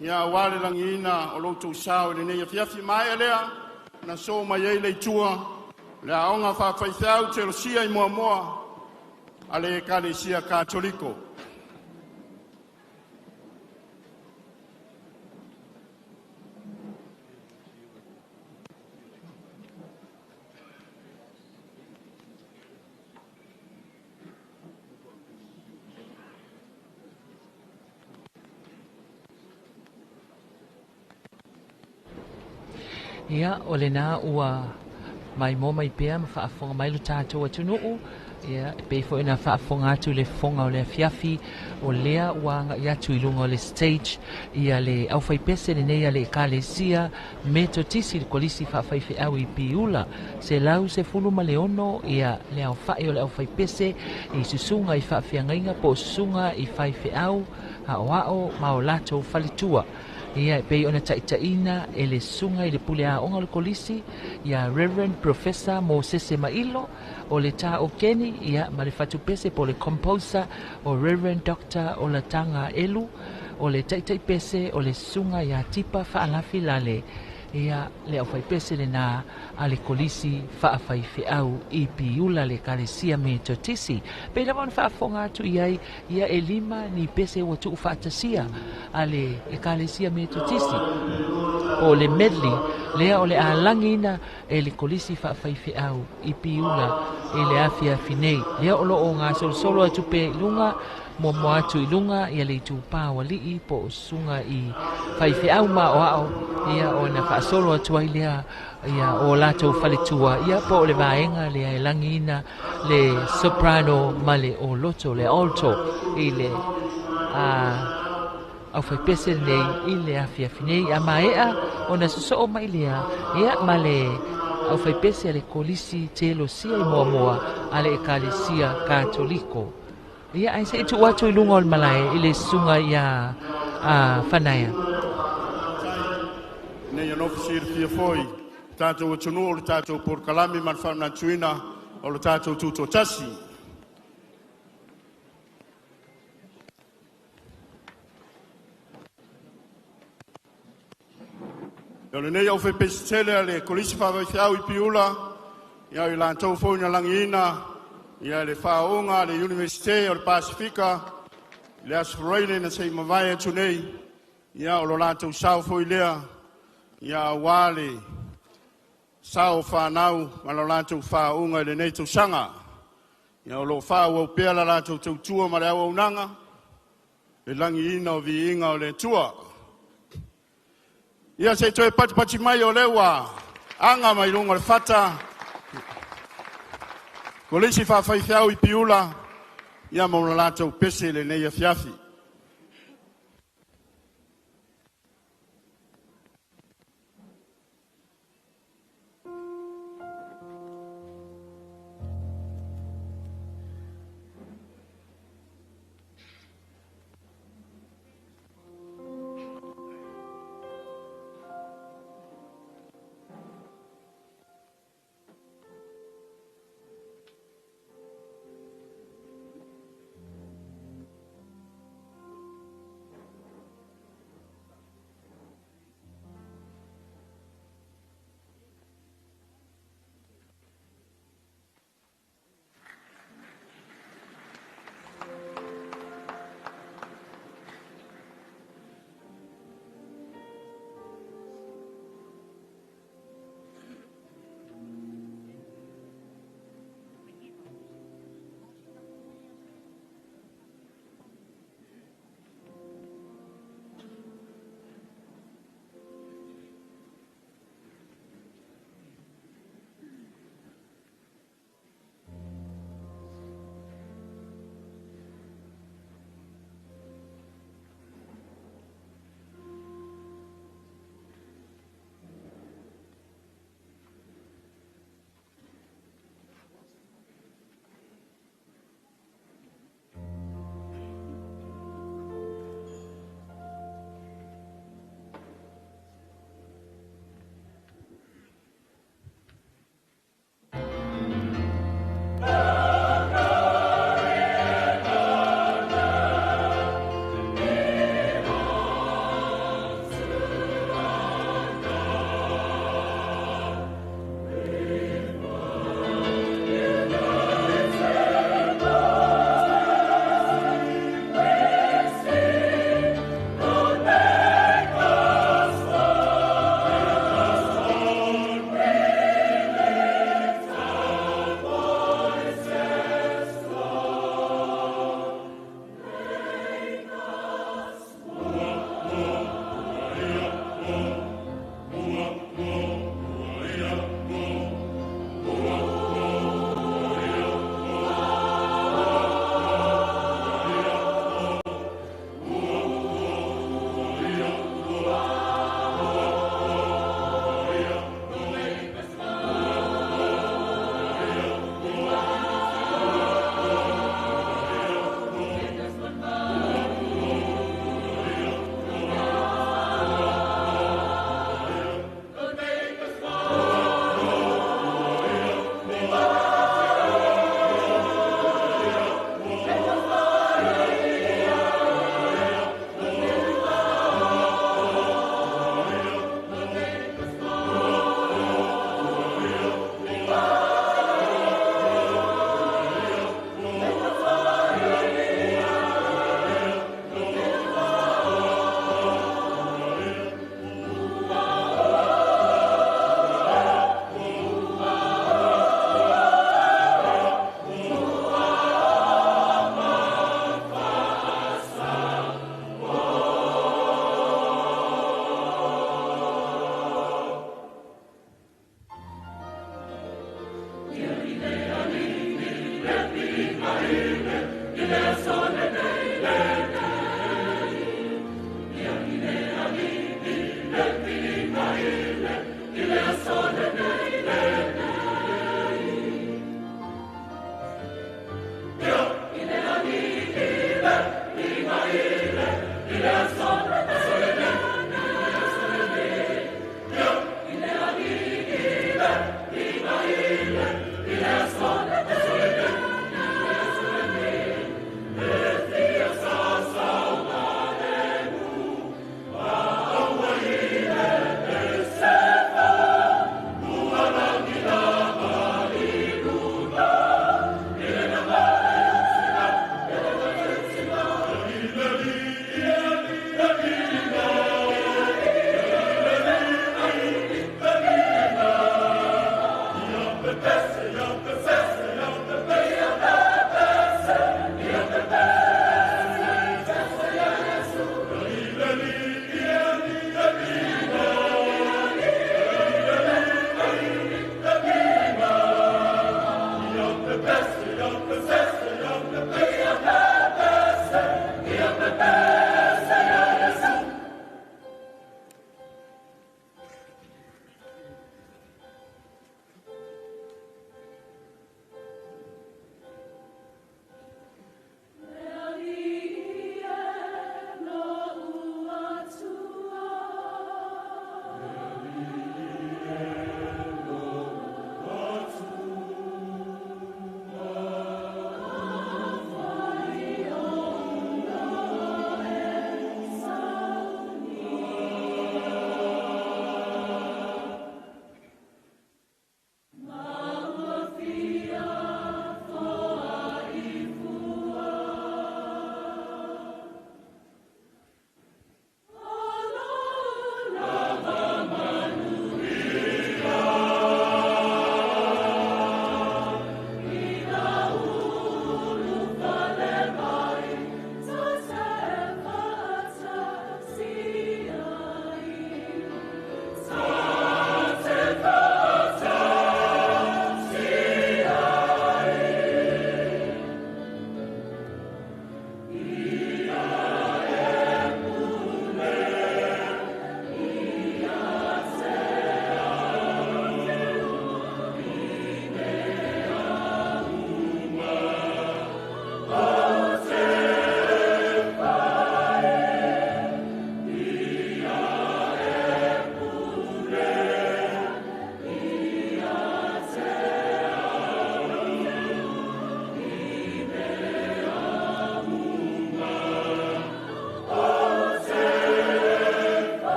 ia aua le lagiina o lo outou sao i lenei afiafi. Maea lea na so mai ai le itua le aoga faafaifeau Teolosia i Moamoa a le Ekalesia Katoliko. Ia, o lena ua maimoa mai pea ma faafofoga mai lo tatou atunuu. Ia, e pei foi ona faafofoga atu i le fofoga o le afiafi, o lea ua agai atu i luga o le stage ia le aufaipese lenei a le Ekalesia Metotisi, le Kolisi Faafaifeau i Piula, 116 ia le aofai o le aufaipese i susuga i faafeagaiga po o susuga i faifeau aoao ma o latou faletua. Ia, e pei ona taitaiina e le susuga i le pule aoga o le Kolisi, ia Reverend Professor Mosese Mailo, o le tā okeni, ia, ma le fatupese po o le composer o Reverend Doctor Olataga Elu, o le taitaipese o le susuga ia Tipa Faalafilale. Ia, le aufaipese lena a le Kolisi Faafaifeau i Piula, le Ekalesia Metotisi. Pei lava ona faafofoga atu i ai, ia e lima ni pese ua tuufaatasia a le Ekalesia Metotisi po o le medley lea o le a lagiina e le Kolisi Faafaifeau i Piula i le afiafi nei. Lea o lo o gasolosolo atu pea i luga, muamua atu i luga ia le itupa o alii po o susuga i faifeau maoao, ia ona faasolo atu ai lea ia o latou faletua, ia po o le vaega lea e lagiina le soprano ma le oloto, le alto i le a aufaipese lenei i le afiafi nei. A maea ona sosoo mai lea ia ma le aufaipese a le Kolisi Teolosia i Moamoa a le Ekalesia Katoliko. Ia ae se i tuu atu i luga o le malae i le susuga iā Fanaea. Nei e nofo silafia foi tatou atunuu o le tatou polokalame ma le faamanatuina o le tatou tutoatasi. O lenei aufaipese tele a le Kolisi Faafaifeau i Piula, ia o i latou foi na lagiina ia le faaooga a le Iunivesite o le Pasefika i le Aso Faraile na se i mavae atu nei, ia o lo latou sao foi lea, ia aua le sao o fanau ma lo latou faaooga i lenei tausaga. Ia o lo o faaauau pea la latou tautua ma le auaunaga, le lagiina o viiga o le Atua. Ia se i toe patipati mai o lea ua aga mai luga o le fata Kolisi Faafaifeau i Piula ia ma le latou pese i lenei afiafi.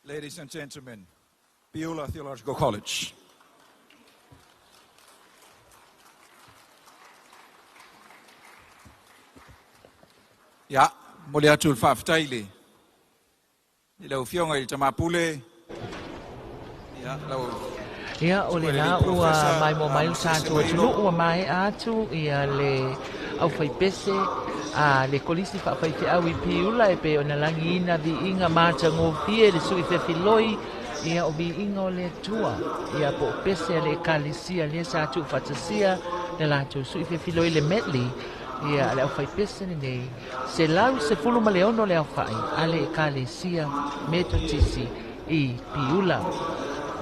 Ladies and gentlemen, Piula Theological College. Ia, momoli atu le faafetai i le lau Afioga i le Tama Pule, ia, lau Ia, o lena ua maimoa mai lo tatou atunuu, ua maea atu ia le aufaipese a le Kolisi Faafaifeau i Piula e pei ona lagiina viiga matagofie le sui fefiloi, ia o viiga o le Atua, ia po o pese a le Ekalesia lea sa tuufaatasia le latou sui fefiloi le medley, ia a le aufaipese lenei, 116 le aofai a le Ekalesia Metotisi i Piula.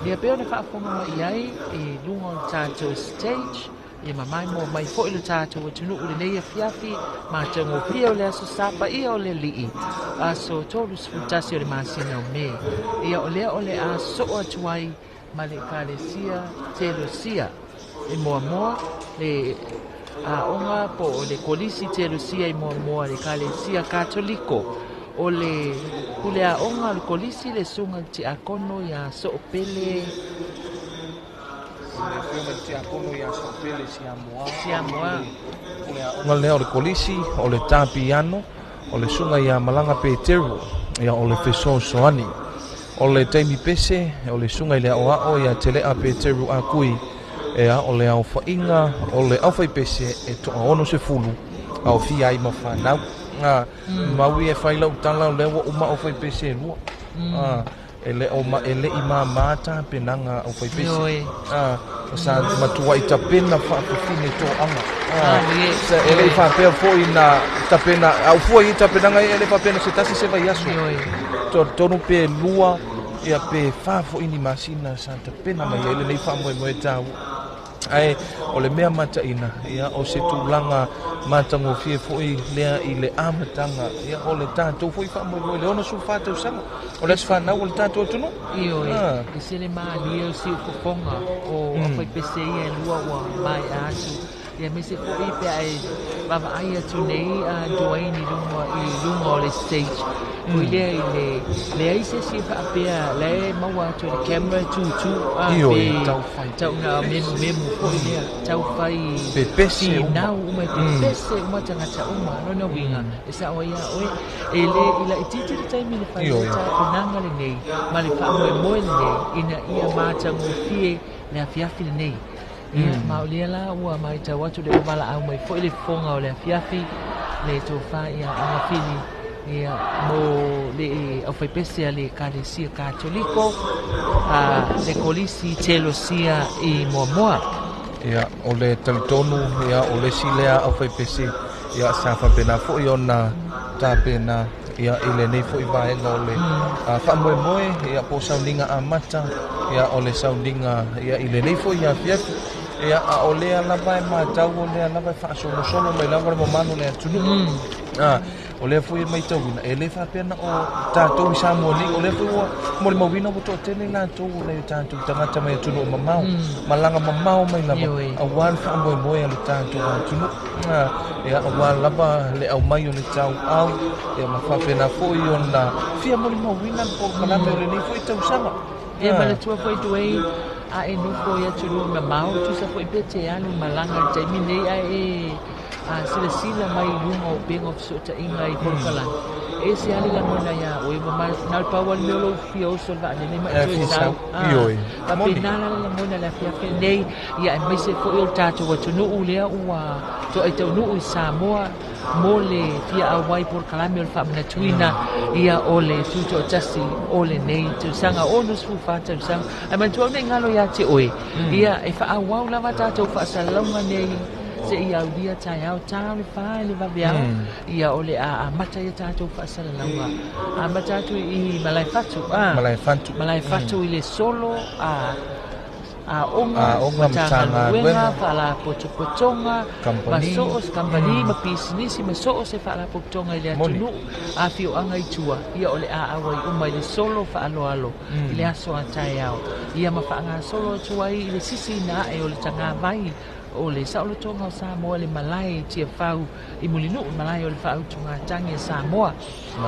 Ia pei ona faafofoga mai i ai i luga o le tatou stage. Ia ma maimoa mai foi lo tatou atunuu i lenei afiafi matagofie o le Aso Sa paia o le Alii, aso 31 o le masina o Me. Ia o lea o le a soo atu ai ma le Ekalesia Telosia i Moamoa, le aoga po o le Kolisi Telosia i Moamoa, le Ekalesia Katoliko. O le pule aoga o le Kolisi le Susuga i le Tiakono ia Soopele. O le Afioga i le Tiakono ia Soopele Siamoa. Siamoa. Pule aoga lea o le Kolisi, o le tā piano, o le Susuga ia Malaga Peteru, ia o le fesoasoani. O le taimi pese, o le Susuga i le Aoao ia Telea Peteru Akui, ia o le aofaiga o le aufaipese e toa 60, aofia ai ma fanau. Maui e fai lau tala o lea ua uma aufaipese e lua. E le o ma e le i māmā tapenaga aufaipese. Sa matuai tapena faafafine toaga. E le i faapea foi na tapena, a ufua i tapenaga e le faapea na se tasi se vaiaso. Tonu pe 2 ia pe 4 foi ni masina sa tapena mai ai lenei faamoemoe taua. Ae o le mea mataina, ia o se tulaga matagofie foi lea i le amataga, ia o le tatou foi faamoemoe le 64 tausaga o le aso fanau o le tatou atunuu. Ioe, e se le malie o siufofoga o aufaipese ia e lua ua maea atu. Ia aemaise foi pe a e vaavaai atu nei a Dwayne i luga o le stage. Foi lea i le leai se isi e faapea la e maua atu e le camera e tutu a Ioe, pe taufai. Tauna memu memu foi lea, taufai Pepese uma. Finau uma, pepese uma tagata uma. Lona uiga, e sao ai ia oe, e le i laitiiti le taimi le fai Ioe. tapenaga lenei ma le faamoemoe lenei ina ia matagofie le afiafi lenei. Ia, ma o lea la ua matau atu le ua valaau mai foi le fofoga o le afiafi, le tofa ia Agafili, ia, mo le aufaipese a le Ekalesia Katoliko, a le Kolisi Telosia i Moamoa. Ia, o le talitonu, ia, o le isi lea aufaipese, ia, sa faapena foi ona tapena, ia, i lenei foi vaega o le faamoemoe, ia, po o sauniga amata, ia, o le sauniga, ia, i lenei foi afiafi. Ia, a o lea lava e matau, o lea lava e faasolosolo mai lava le mamalu o le atunuu. O lea foi e matauina, e le faapea na o tatou i Samoa nei, o lea foi ua molimauina ua toatele latou o le tatou tagata mai atunuu mamao, malaga mamao mai lava, aua le faamoemoe a le tatou atunuu. Ia, aua lava le aumai o le tauau, ia, ma faapena foi ona fia molimauina le polokalame o lenei foi tausaga. Ia, manatua foi Dwayne, a e nofo i atunuu mamao, tusa foi pe te alu malaga i le taimi nei, ae e silasila mai i luga o upega o fesootaiga i polokalame. E se ale lagona ia oe, ua na o le pau o le mea o lou fia oso le vaalele ma e E toe fia sau. sau. Ioe. Faapena la le lagona le afiafi nei, ia aemaise foi o le tatou atunuu lea ua toaitaunuu i Samoa mo le fia auai polokalame o le faamanatuina, ia o le tutoatasi o lenei tausaga, 64 tausaga. Ae manatua au nei galo ia te oe, ia e faaauau lava tatou faasalalauga nei se i aulia taeao, tā o le 4 i le vaveao, ia o le a amata ia tatou faasalalauga. Amata atu i Malaefatu, Malaefatu. Malaefatu i le solo, aoga, Aoga, Matagaluega, Matagaluega. Faalapotopotoga, Kampani. ma so o se kampani, ma pisinisi, ma so o se faalapotopotoga i le Moni. atunuu, afioaga i tua, ia o le a auai uma i le solo faaloalo, i le aso a taeao. Ia ma faagasolo atu ai i le sisiina ae o le tagavai o le saolotoga o Samoa le malae i Tiafau i Mulinuu, malae o le faautugatagi a Samoa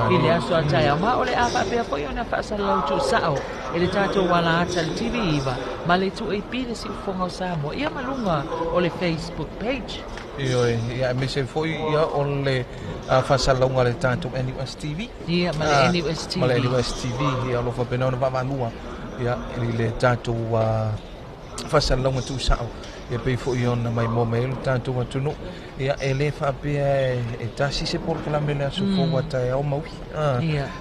i le aso a taeao. Ma o le a faapea foi ona faasalalau tuusao e le tatou ala ata le TV9 ma le 2AP le siufofoga o Samoa, ia ma luga o le Facebook page. Ioe, ia aemaise foi ia o le faasalalauga a le tatou NUS TV. Ia, ma le NUS TV. Ma le NUS TV, ia o lo o faapena ona vaavaalua, ia, i le tatou faasalalauga tuusao, ia pei foi ona maimoa mai ai le tatou atunuu. Ia, e le faapea e tasi se polokalame le aso fou a taeao maui.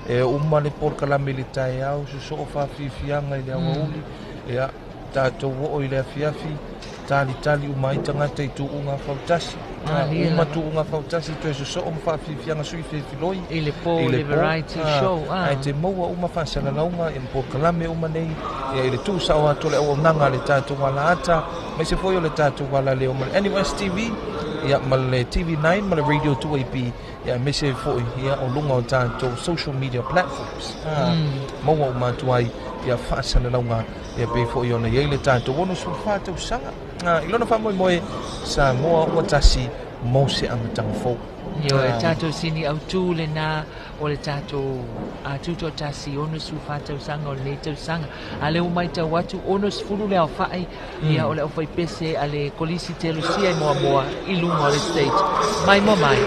E uma le polokalame i le taeao, sosoo faafiafiaga i le aoauli, ia, tatou oo i le afiafi, talitali uma ai tagata i tuuga fautasi. Lia Uma lava. Tuuga fautasi toe sosoo ma faafiafiaga sui filifiloi. I le po, I le le po. variety show. Ae te maua uma faasalalauga i polokalame uma nei, ia, i le tuusao atu o le auaunaga a le tatou alaata. Aemaise foi o le tatou alaleo ma le NUS TV, ia, ma le TV9 ma le Radio 2AP, ia, aemaise ai foi, ia, o luga o tatou social media platforms. Maua uma atu ai, ia, faasalalauga, ia, pei foi ona i ai le tatou 64 tausaga. I lona faamoemoe, Samoa ua tasi mo se amataga fou. Ioe, tatou sini autū lenā o le tatou tutoatasi 64 tausaga o lenei tausaga. A lea ua matau atu 60 le aofai ia o le aufaipese a le Kolisi Telusia i Moamoa i luga o le stage. Mai moa mai.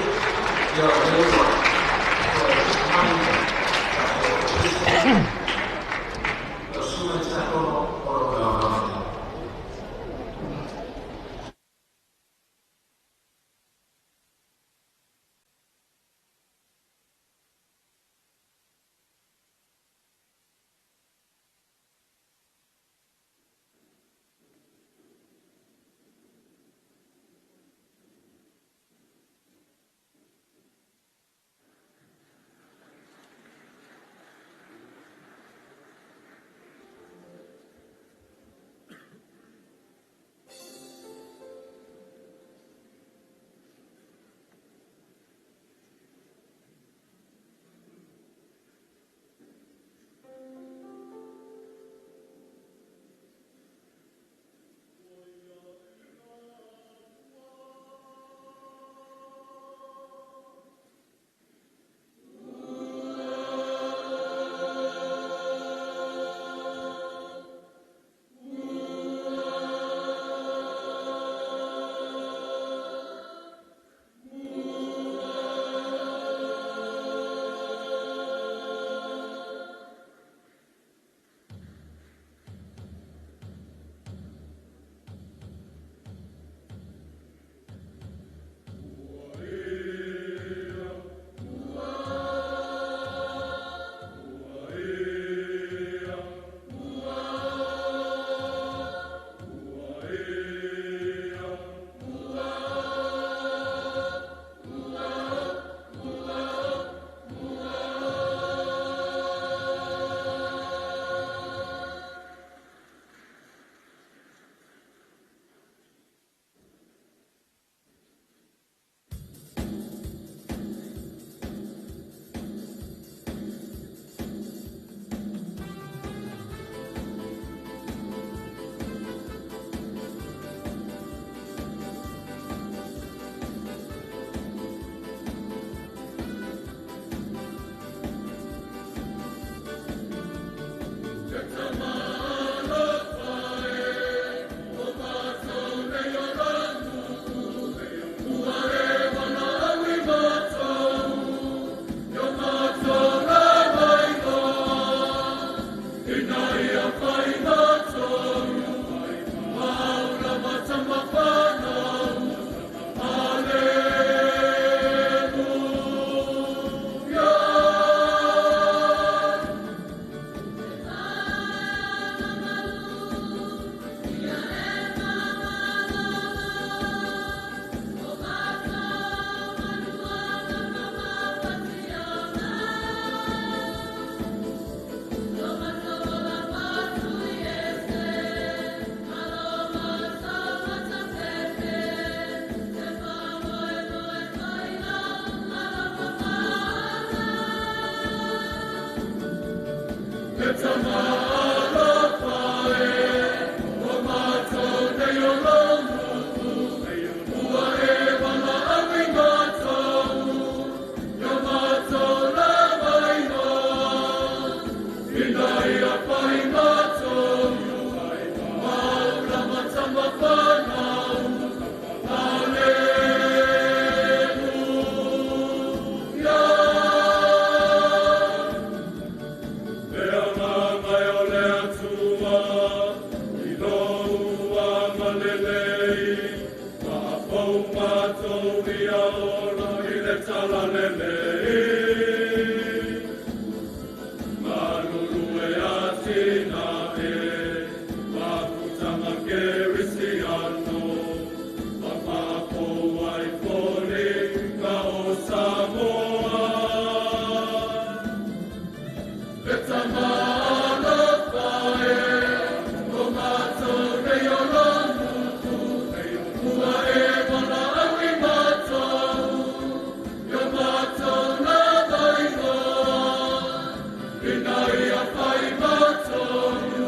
Ina ia fai matonu,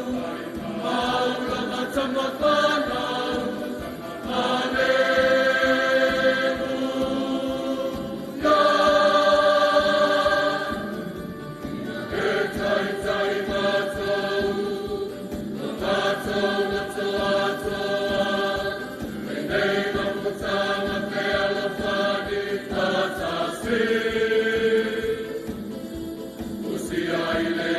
maula matamafanau. Aleluia. E taitai matou, o matou na toatoa, lenei mafutaga fealofani faatasi. Usia i le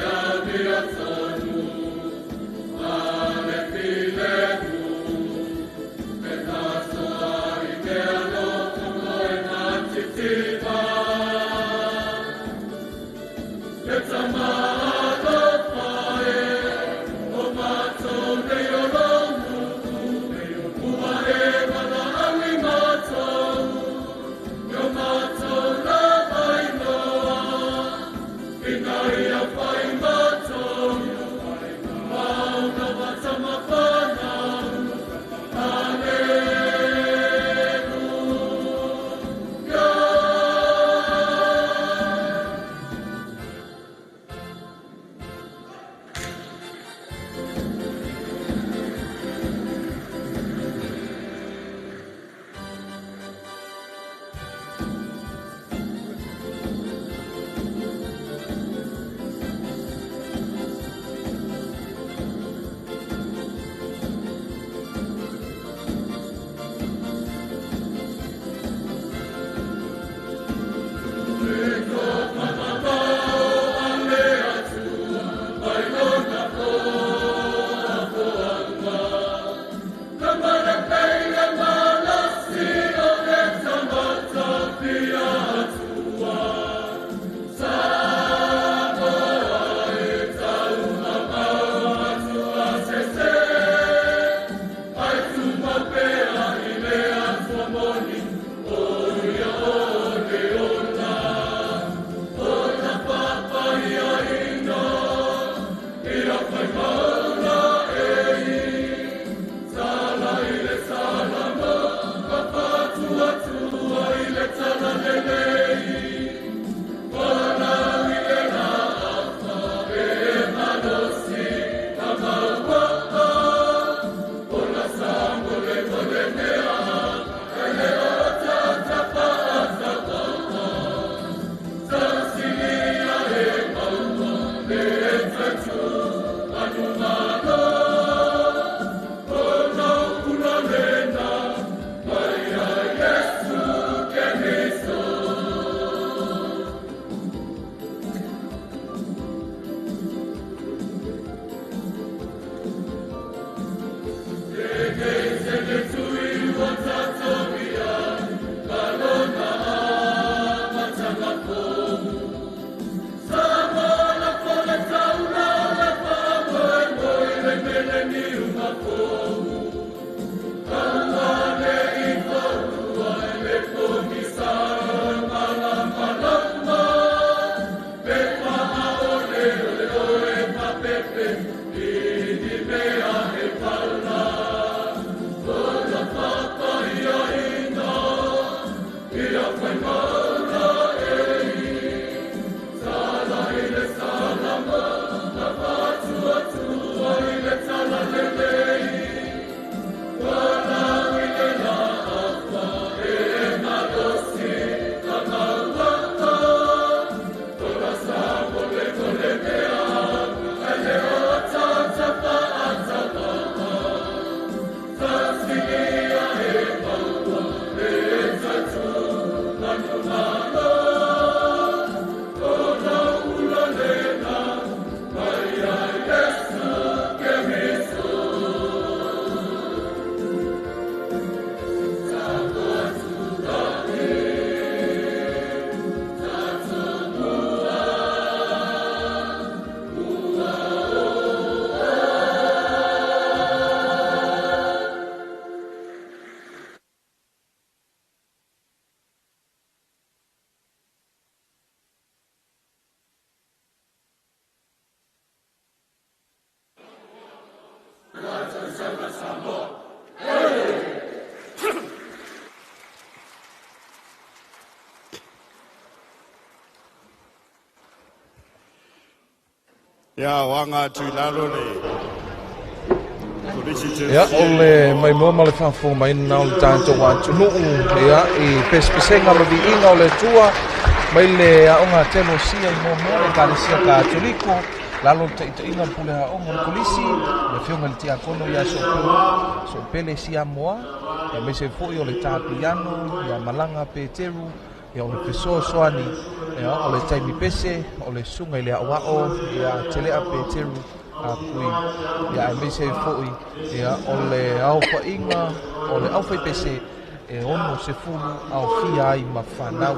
Ia, o aga atu i lalo le Ia, o le maimoa ma le faafofoga mai lena o le tatou atunuu, ia, i pesepesega ma viiga o le Atua mai le aoga Telosia i Moamoa, le Ekalesia Katoliko, lalo o le taitaiga o le pule aoga o le Kolisi, le Afioga i le Tiakono ia Soopele Siamoa, aemaise foi o le tā piano ia Malaga Peteru, Ia, o le fesoasoani, ia, o le taimi pese, o le susuga i le aoao ia Telea Peteru a Kui, ia, aemaise ai foi, ia, o le aofaiga o le aufaipese e 60 aofia ai ma fanau.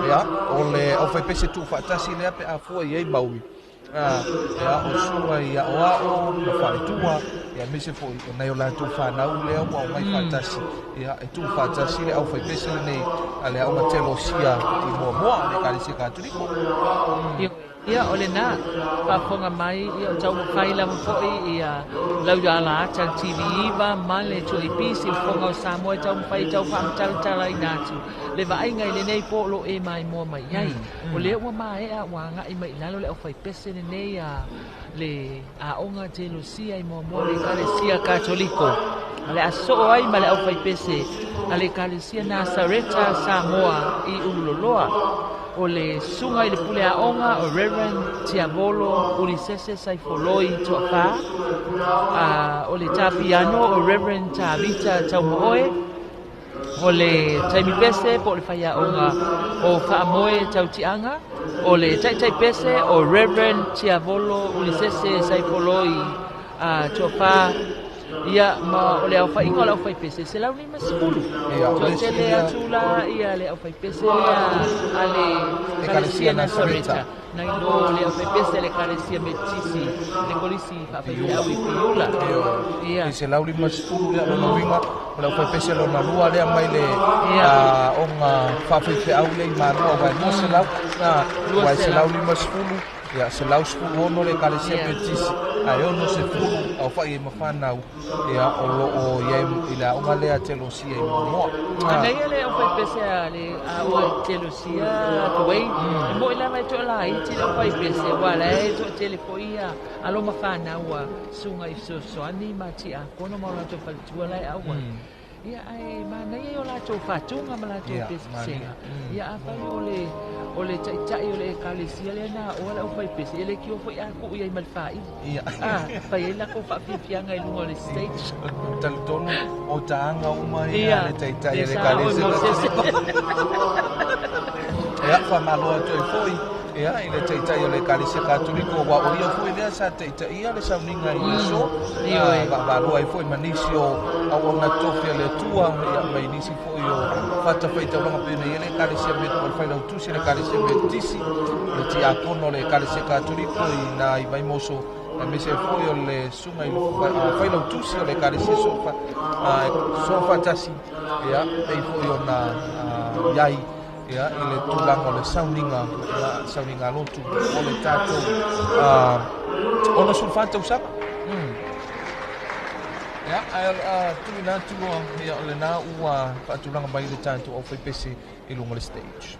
Ia, o le aufaipese tuufaatasi lea pe a fua i ai maui, Ia, o susuga i aoao ma faletua, ia, aemaise foi o nai o latou fanau lea ua omai faatasi, ia, e tuufaatasi le aufaipese lenei a le Aoga Teolosia i Moamoa, le Ekalesia Katoliko. Ia, o lena, faafofoga mai, ia, o taumafai lava foi ia lau ala ata le TV9 ma le 2AP, Siufofoga o Samoa e taumafai e tau faamatalatalaina atu le vaaiga i lenei po o lo o e maimoa mai ai. O lea ua maea ua agai mai i lalo le aufaipese lenei a le Aoga Telosia i Moamoa le Ekalesia Katoliko. O le a soo ai ma le aufaipese a le Ekalesia Nasareta Samoa i Ululoloa. O le susuga i le pule aoga o Reverend Tiavolo Ulisese Saifoloi Toafa, o le tā piano o Reverend Tavita Taumaoe, O le taimi pese po o le faiaoga o Faamoe Tautiaga, o le taitai pese o Reverend Tiavolo Ulisese Saifoloi Tofa, ia, ma o le aofaiga o le aufaipese, 150. Toatele atu la ia le aufaipese lea a le Ekalesia Nasareta, nai lo le aufaipese a le Ekalesia Metotisi, le Kolisi Faafaifeau i Piula. Ia. E 150 lea lona uiga, o le aufaipese lona lua lea mai le aoga faafaifeau lea i Malua, aua e 200, aua e 150, ia, 116 le Ekalesia Metotisi, ae 60 aofai ai ma fanau. Ia, o lo o i ai i le aoga lea Telosia i Moamoa. Manaia le aufaipese a le aoga Telosia Dwayne. E moi lava e toalaiti le aufaipese, aua la e toatele foi ia alo ma fanau a susuga i fesoasoani ma tiakono ma o latou faletua la e auai. Ia, ae manaia i o latou fatuga ma latou pesepesega. Ia, afai o le o le taitai o le Ekalesia lea na aoa le aufaipese, e leitioa foi a tuu i ai ma le faaili. A, fai ai latou faafiafiaga i luga o le stage. Talitonu o taaga uma ia a le taitai o le Ekalesia. Ia, faamalo atu ai foi, ia, i le taitai o le Ekalesia Katoliko, aua o ia foi lea sa taitaia le sauniga i le aso, vaavaalua ai foi ma nisi o auauna tofi a le Atua, ia, mai nisi foi o fatafaitaulaga pei ona i ai le Ekalesia o le Failautusi a le Ekalesia Metotisi, o le Tiakono o le Ekalesia Katoliko i na i Vaimoso, aemaise ai foi o le susuga i le Failautusi o le Ekalesia Soofaatasi, ia, pei foi ona i ai, ia, i le tulaga o le sauniga, ia, sauniga lotu o le tatou 64 tausaga. Ia, ae o le a tuuina atu loa, ia, o lena ua faatulaga mai le tatou aufaipese i luga o le stage.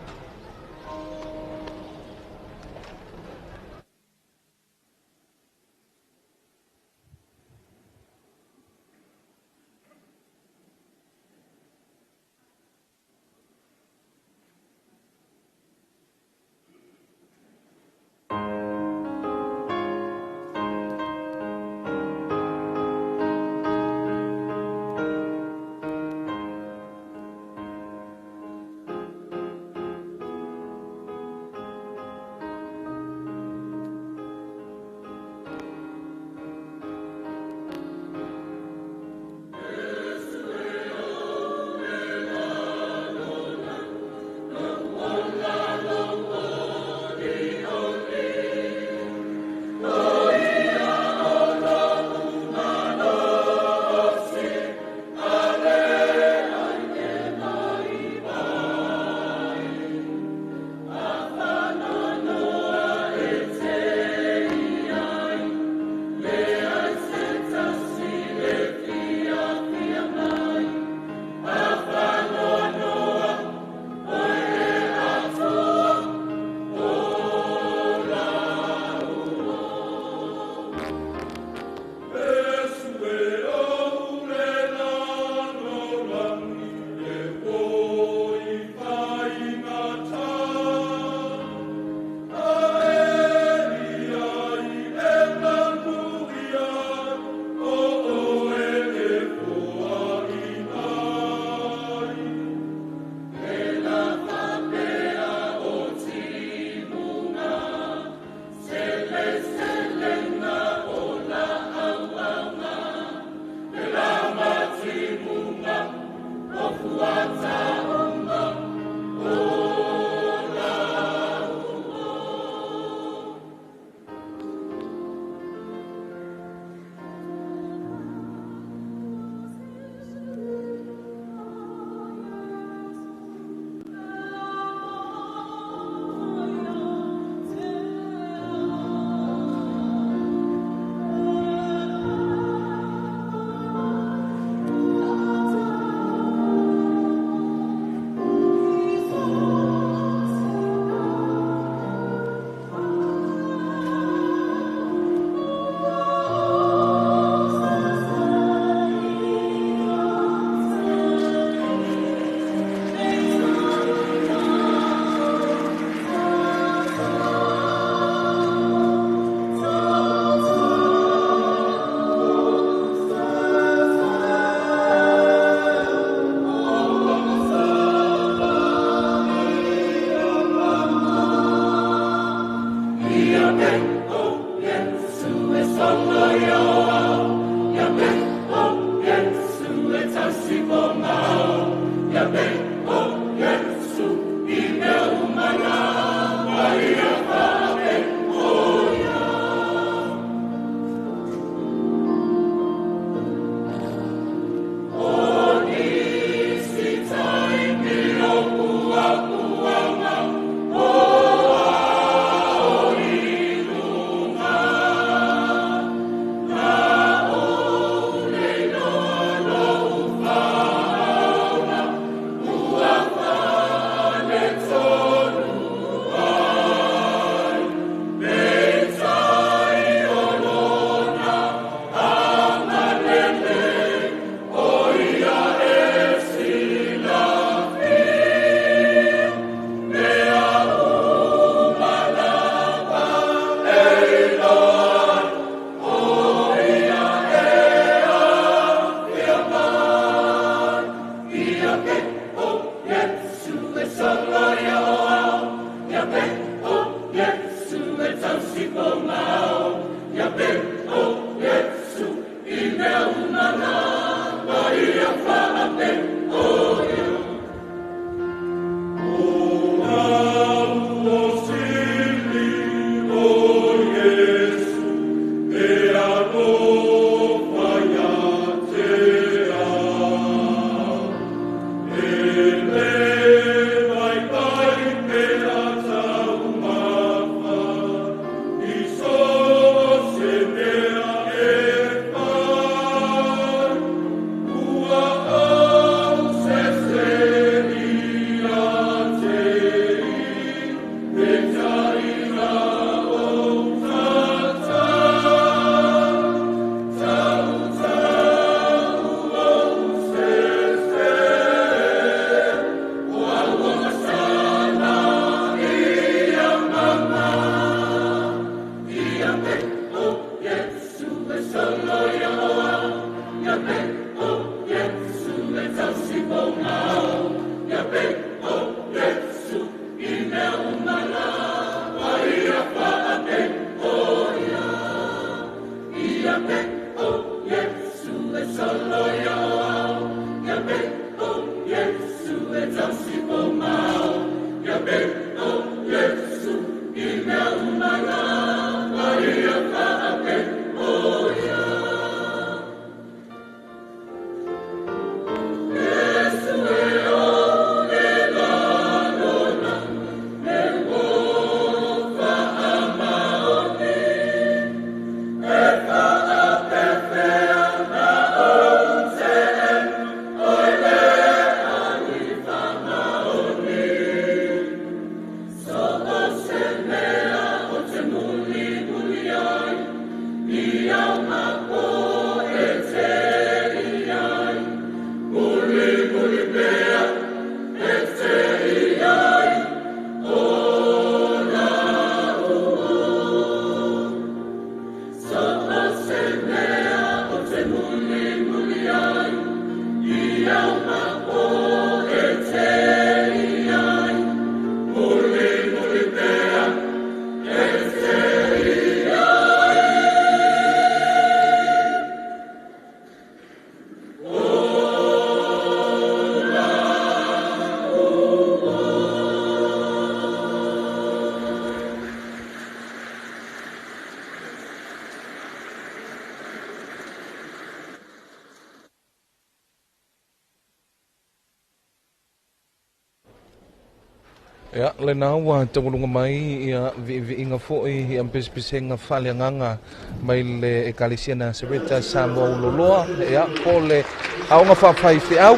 Ia, lena ua taualuga mai ia viiviiga foi ia pesepesega faaleagaga mai le Ekalesia Nasareta Samoa Uloloa, ia, po le aoga faafaifeau.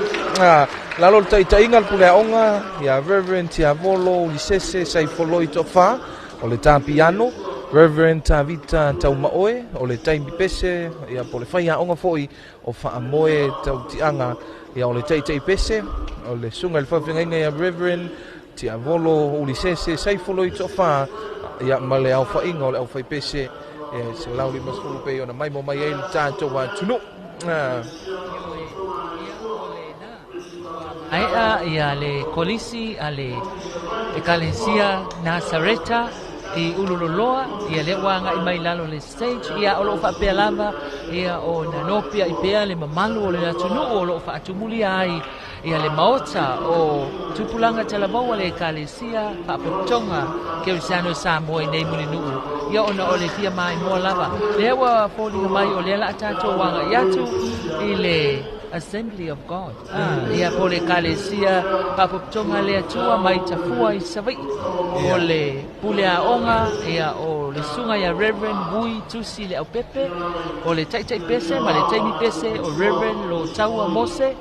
Lalo o le taitaiga le pule aoga, ia Reverend Tiavolo Ulisese Saifoloi Tofa, o le tā piano, Reverend Tavita Taumaoe, o le taimi pese, ia, po le fai aoga foi o Faamoe Tautiaga, ia, o le taitai pese, o le susuga i le faafeagaiga ia Reverend Tiavolo Ulisese Saifoloi Tofa, ia, ma le aofaiga o le aufaipese e 150 pei ona maimo mai ai le tatou atunuu. Aea ia le kolisi a le Ekalesia Nasareta, i Ululoloa, ia lea ua agai mai lalo le stage, ia o loo faapea lava ia ona nopiai pea le mamalu o le atunuu o loo faatumulia ai ia le maota o Tupulaga Talavou a le Ekalesia Faapotopotoga Kerisiano Samoa i nei Mulinuu, ia ona o le fia maimoa lava. Lea ua foliga mai o lea la tatou agai atu i le Assembly of God. Ia po le Ekalesia Faapotopotoga le Atua mai Tafua i Savaii. O le pule aoga ia o le susuga ia Reverend Vui Tusi le Aupepe, o le taitai pese ma le taimi pese o Reverend Lo Taua Mose.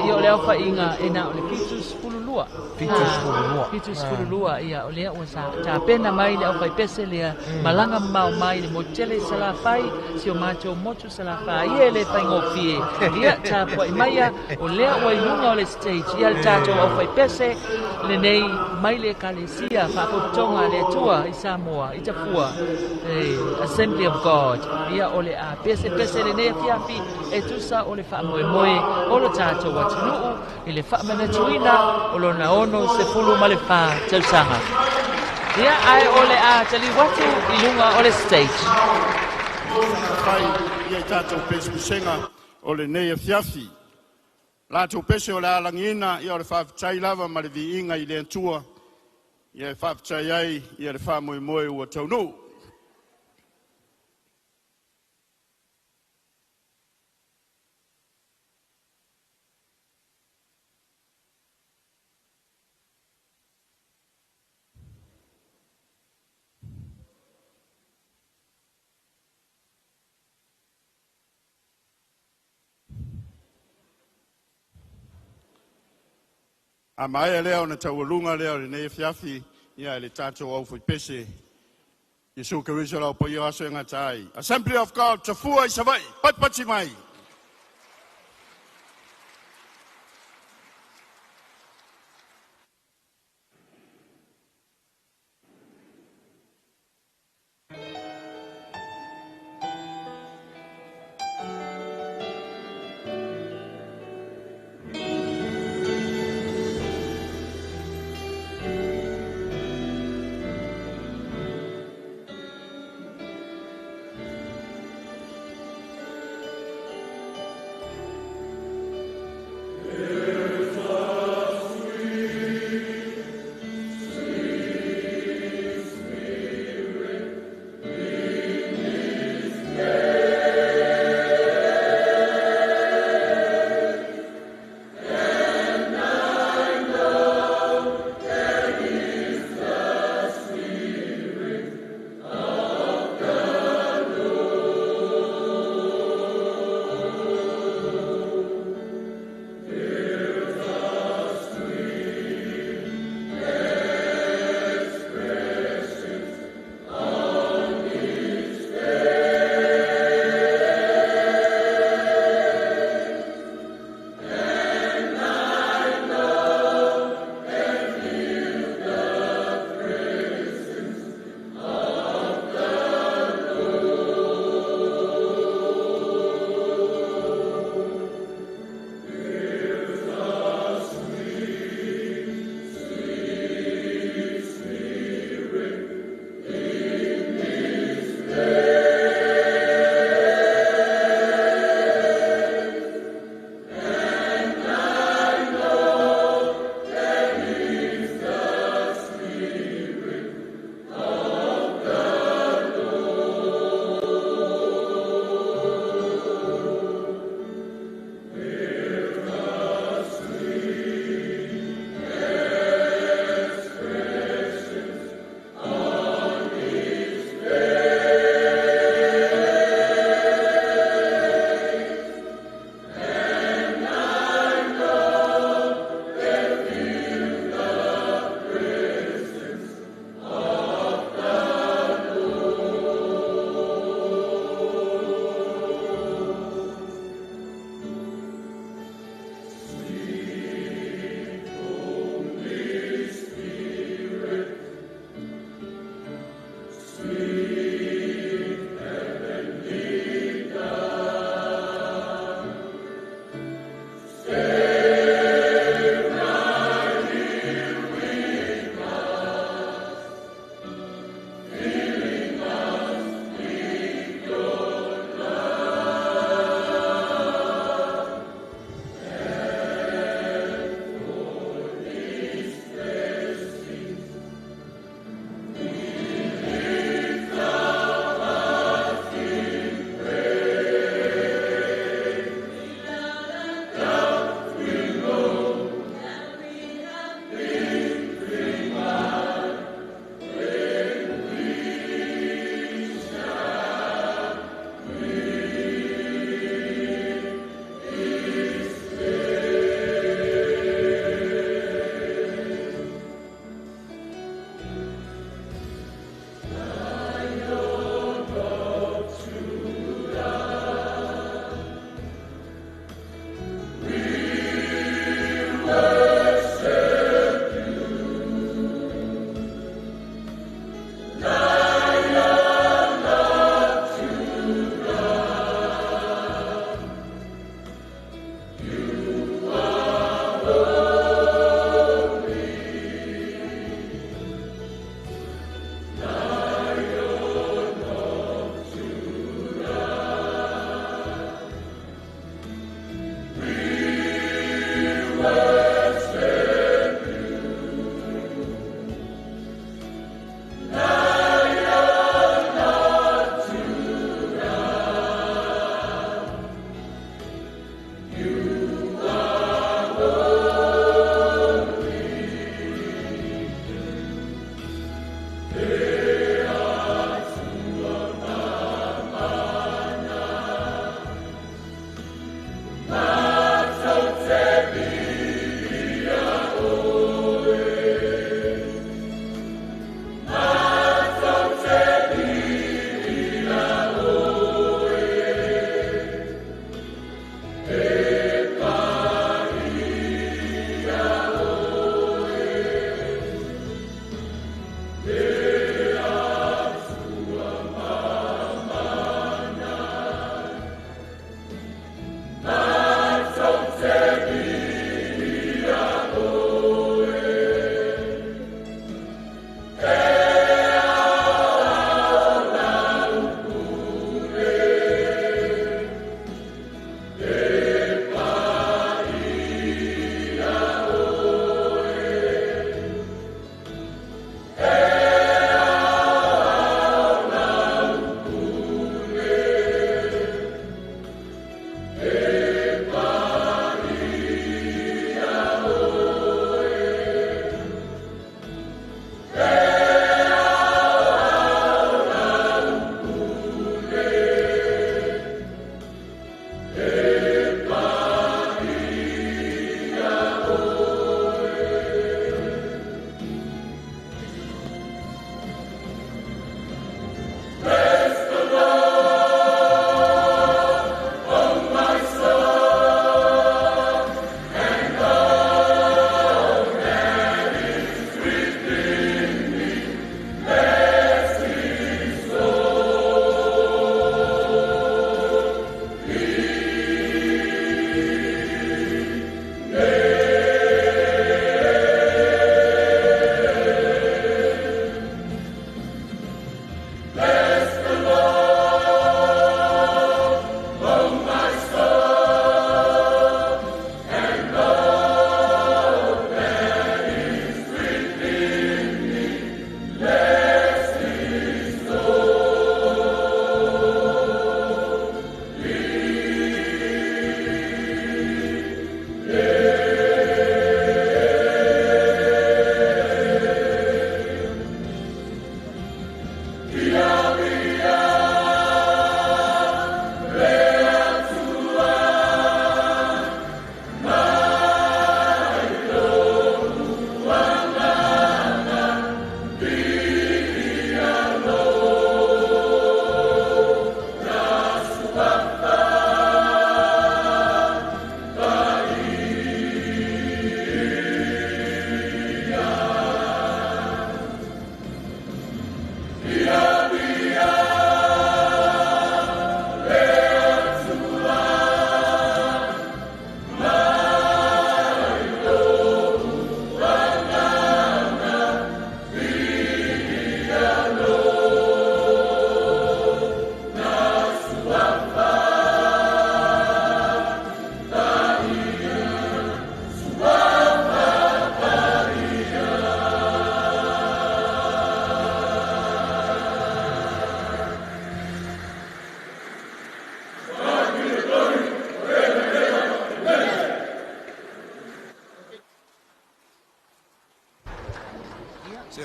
Ia o le aofaiga e na o le 72. 72. 72, ia o lea ua sa tapena mai le aufaipese lea malaga mamao mai le motu tele i Salafai, si o matou motu Salafai, ia e le faigofie. Ia tapuai maia, o lea ua i luga o le stage ia le tatou aufaipese lenei mai le Ekalesia Faapotopotoga a le Atua i Samoa i Tafua, Assembly of God. Ia o le a pesepese lenei afiafi e tusa o le faamoemoe o lo tatou atunuu i le faamanatuina o lona 64 tausaga. Ia, ae o le a taliu atu i luga o le stage. Fai ia i tatou pesepesega o lenei afiafi. Latou pese o le alagiina ia o le faafetai lava ma le viiga i le Atua, ia e faafetai ai ia le faamoemoe ua taunuu. A maea lea ona taualuga lea o lenei afiafi ia e le tatou aufaipese Iesu Keriso o le Ao Paia o aso e gata ai. Assembly of God, Tafua i Savaii, patipati mai.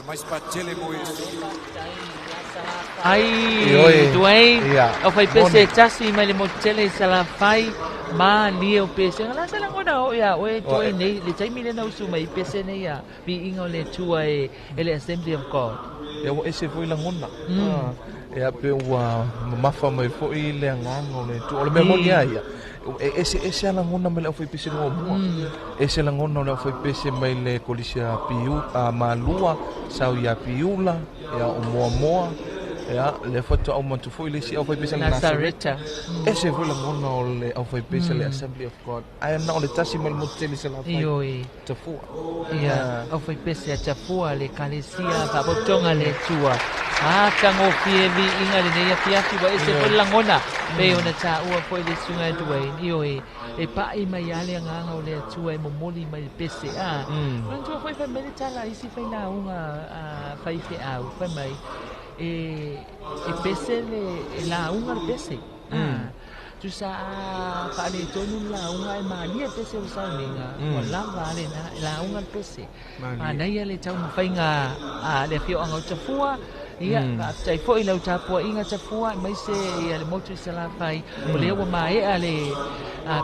Mai se patele mo Iesu. Ai, Ioe. Dwayne, Ia. o faipese Moni. e tasi mai le motu tele i Salafai, malie o pesega. La se lagona o ia oe Dwayne nei, le taimi lena usu mai i pese nei ia, viiga o le Atua e, e le Assembly of God. Ia ua ese foi lagona. Ah, ia pe ua mamafa mai foi le agaga o le Atua. O le mea moni lava ia, e eseese lava lagona mai le aufaipese muamua. Ese lagona o le aufaipese mai le kolisi a Piu, a Malua, sau ia Piula, ia o Moamoa, ia lea faatoa uma atu foi le isi aufaipese a le Nasareta. Nasareta. Ese foi lagona o le aufaipese a le Assembly of God. Ae na o le tasi mai le motu tele i Salafai. Ioe. Tafua. Ia, aufaipese a Tafua le Ekalesia Faapotopotoga a le Atua. Matagofie viiga lenei afiafi ua ese foi le lagona pei ona taua foi le susuga e Dwayne. Ioe, e pai mai lava le agaga o le Atua e momoli mai le pese. A, manatua foi fai mai le tala a isi failauga a faifeau, fai mai e, e pese le, e lauga le pese. A, tusa a faaletonu le lauga ae malie pese o le sauniga, ua lava a lena, e lauga le pese. Manaia le taumafaiga a le afioaga o Tafua, ia, faafetai foi i lau tapuaiga Tafua, aemaise ia le motu i Salafai, o lea ua maea le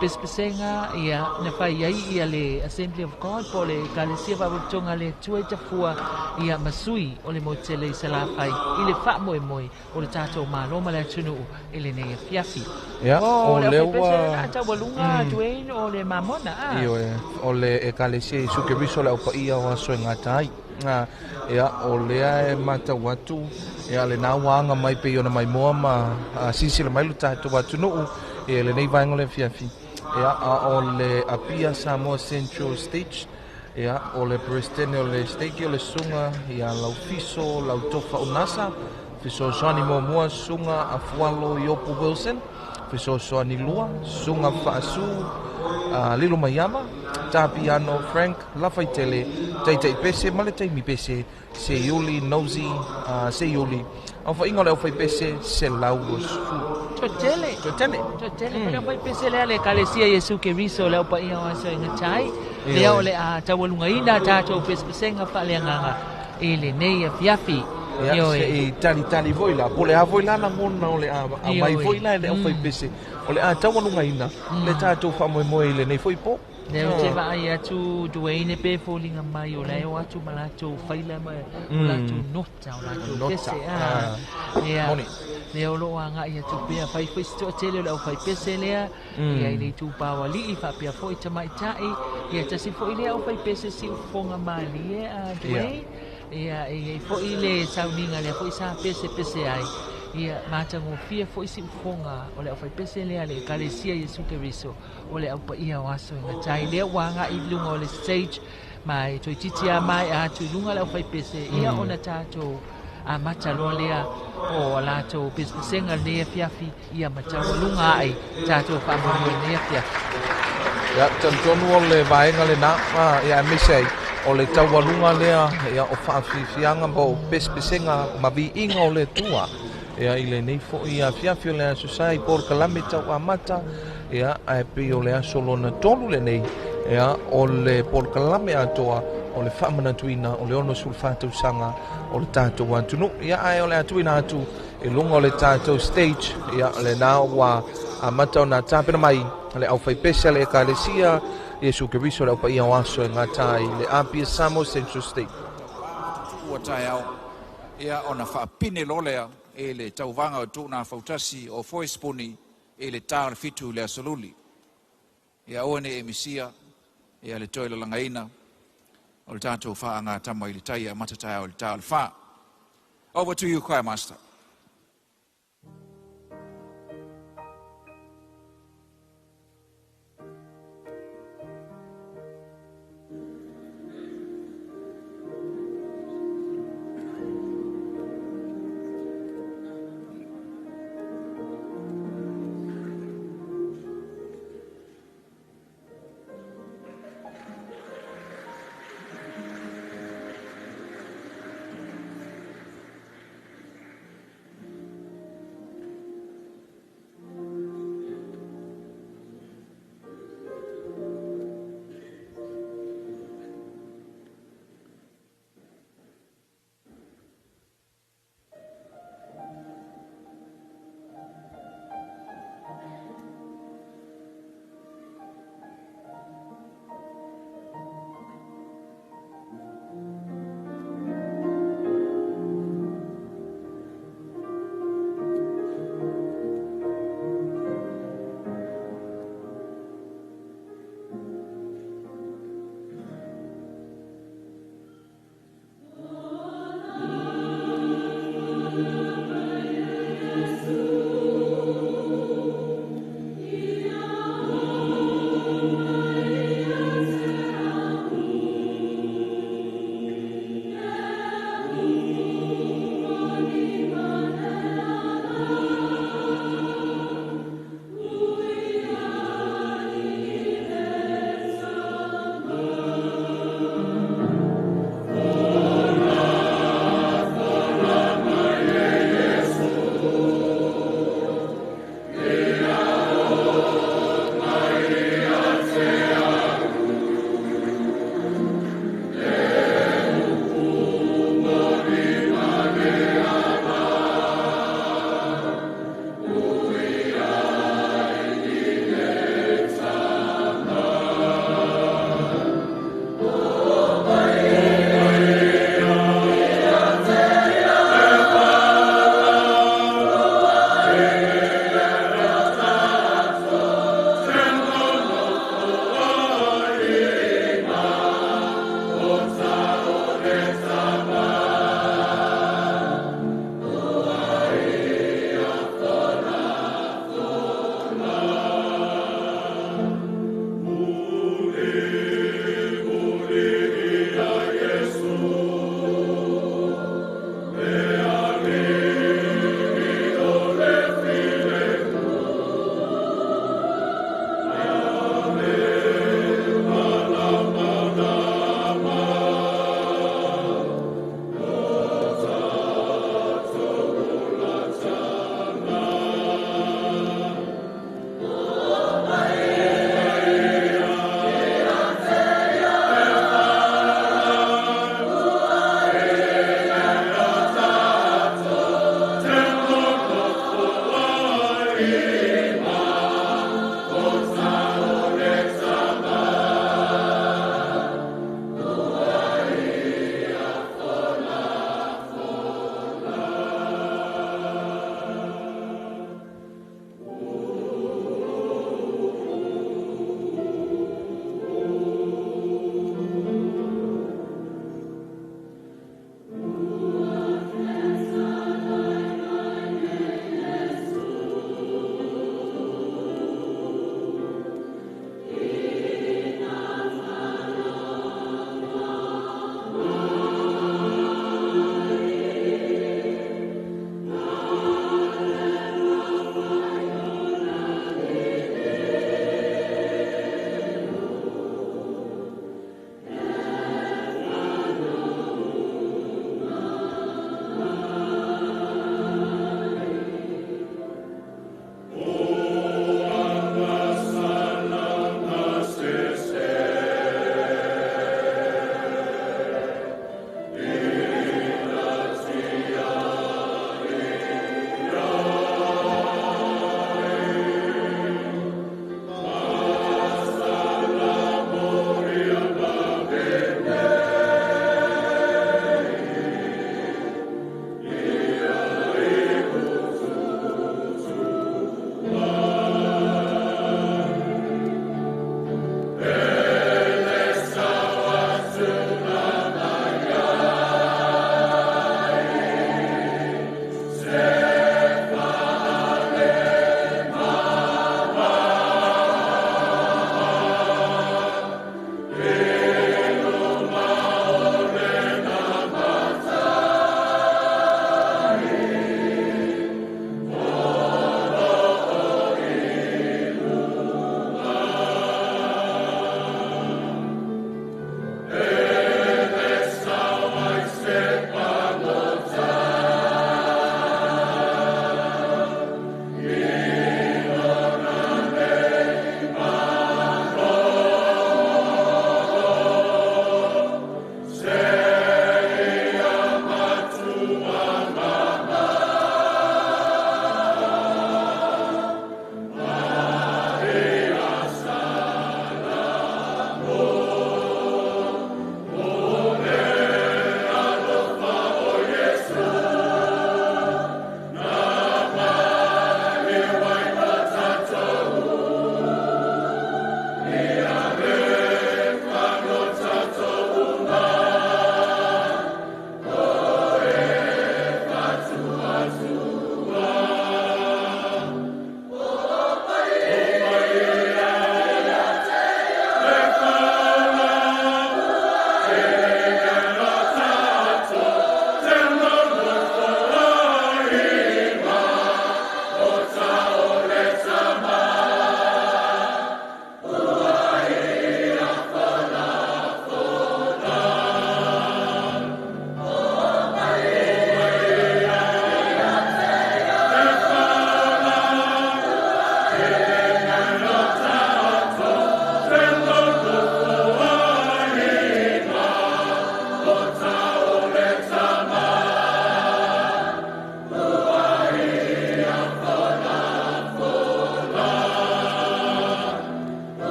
pesepesega, ia, na fai ai ia le Assembly of God po o le Ekalesia Faapotopotoga a le Atua i Tafua, ia, ma sui o le motu tele i Salafai i le faamoemoe o le tatou Malo ma le atunuu i lenei afiafi. Ia, O o le lea aufaipese ua lena taualuga Dwayne o le Mamona, a. Ioe, o le Ekalesia Iesu Keriso le au paia o aso e gata ai. A, ia, o lea e matau atu, ia, lena ua aga mai pei ona maimoa ma silasila mai lo tatou atunuu i lenei vaega o le afiafi. Ia, a o le Apia Samoa Central Stage, ia, o le Peresetene o le Stake o le Susuga ia Laufiso Lautofa Unasa, Fesoasoani muamua Susuga Afualo Iopu Wilson, Fesoasoani lua Susuga Faasu Lilo Maiava, Tā Piano Frank Lafaitele, Taitai Pese ma le Taimi Pese, Seiuli Nosy Seiuli. Aofaiga o le aufaipese 120. Toatele. Toatele. Toatele. Mm. Le aufaipese lea le Ekalesia Iesu Keriso le au paia o aso e gata ai. Lea o le a taualugaina tatou pesepesega faaleagaga i lenei afiafi. Ia, Ioe. se i talitali foi la, po o le a foi la lagona o le a aumai Ioe. foi la e le aufaipese, o le a taualugaina le tatou faamoemoe i lenei foi po. Lea ou te vaai atu Dwayne pe foliga mai o la e o atu ma latou faila ma o latou nota o latou Nota. pese. Ah. Ia, Moni. lea o lo o agai atu pea fai foi se toatele o le aufaipese lea, ia i le itupa o alii faapea foi tamaitai, ia tasi foi lea aufaipese siufofoga malie a Dwayne. Ia, e i ai foi le sauniga lea foi sa pesepese ai. Ia, matagofie foi siufofoga o le aufaipese lea le Ekalesia Iesu Keriso o le au paia o aso e gata ai. Lea ua agai i luga o le stage ma e toeitiiti lava maea atu i luga le aufaipese, ia ona tatou amata loa lea o a latou pesepesega lenei afiafi, ia ma taualuga ae tatou faamoemoe lenei afiafi. Ia, talitonu o le vaega lena, ia, aemaise ai o le taualuga lea, ia, o faafiafiaga ma o pesepesega ma viiga o le Atua. Ia, i lenei foi afiafi o le Aso Sa i polokalame tau amata, ia, ae pei o le aso lona tolu lenei, ia, o le polokalame atoa o le faamanatuina o le 64 tausaga o le tatou atunuu. Ia, ae o le a tuuina atu i luga o le tatou stage, ia, lena ua amata ona tapena mai le aufaipese a le Ekalesia Iesu Keriso le au paia o aso e gata ai le Apia Samoa Central State. Ua taeao, ia ona faapine loa lea e le tauvaga o tuuna fautasi o Foe Sipuni i le ta o le 7 i le aso Luli. Ia aua ne i e misia ia le toe lalagaina o le tatou faagatama i le tai amata taeao i le ta o le 4. Over to you, choir master.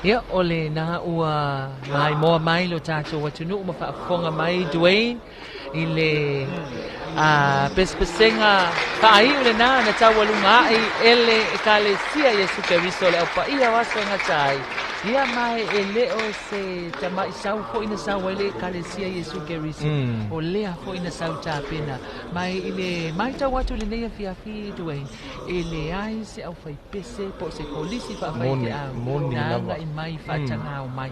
Ia, o lena ua maimoa mai lo tatou atunuu ma faafofoga mai Dwayne i le a pesepesega faaiu lena na taualuga a'i e le Ekalesia Iesu Keriso le Au Paia o Aso e Gata ai. Ia ma e le o se tama'i sau foi na sau ai le Ekalesia Iesu Keriso. O lea foi na sau tapena. Ma i le matau atu i lenei afiafi Dwayne, e leai se aufaipese po o se kolisi faafaifeau na agai mai faatagao mai.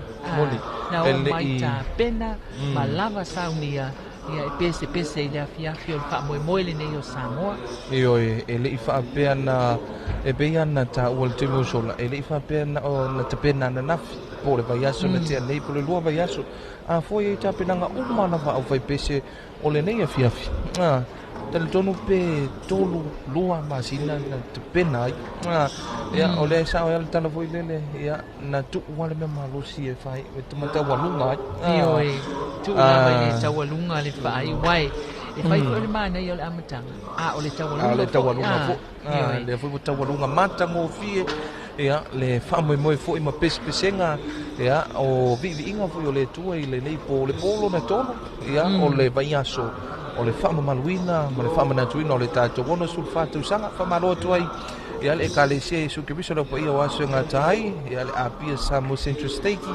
Na o mai tapena ma lava saunia ia e pesepese i le afiafi o le faamoemoe lenei o Samoa. Ioe, e le i faapea na e pei ona taua i le taimi ua sola, e le i faapea na o na tapena ananafi po o le vaiaso na tea nei po o le 2 vaiaso. A foi e i ai tapenaga uma lava a aufaipese o lenei afiafi. Talitonu pe 3, 2 masina na tapena ai. Ia, o lea e sao ai lava le tala foi lele, ia, na tuu lava le mea malosi e fai, e mataualuga ai. Ioe, tuu lava i le taualuga le faaiu ai. E fai foi o le manaia o le amataga, a o le taualuga foi. A o le taualuga foi. Lea foi ua taualuga matagofie ia le faamoemoe foi ma pesepesega ia o viiviiga foi o le Atua i lenei po, le po lona tolu ia o le vaiaso o le faamamaluina ma le faamanatuina o le tatou 64 tausaga. Faamalo atu ai ia le Ekalesia Iesu Keriso le Au Paia o Aso e Gata ai, ia le Apia Samoa Central Stake,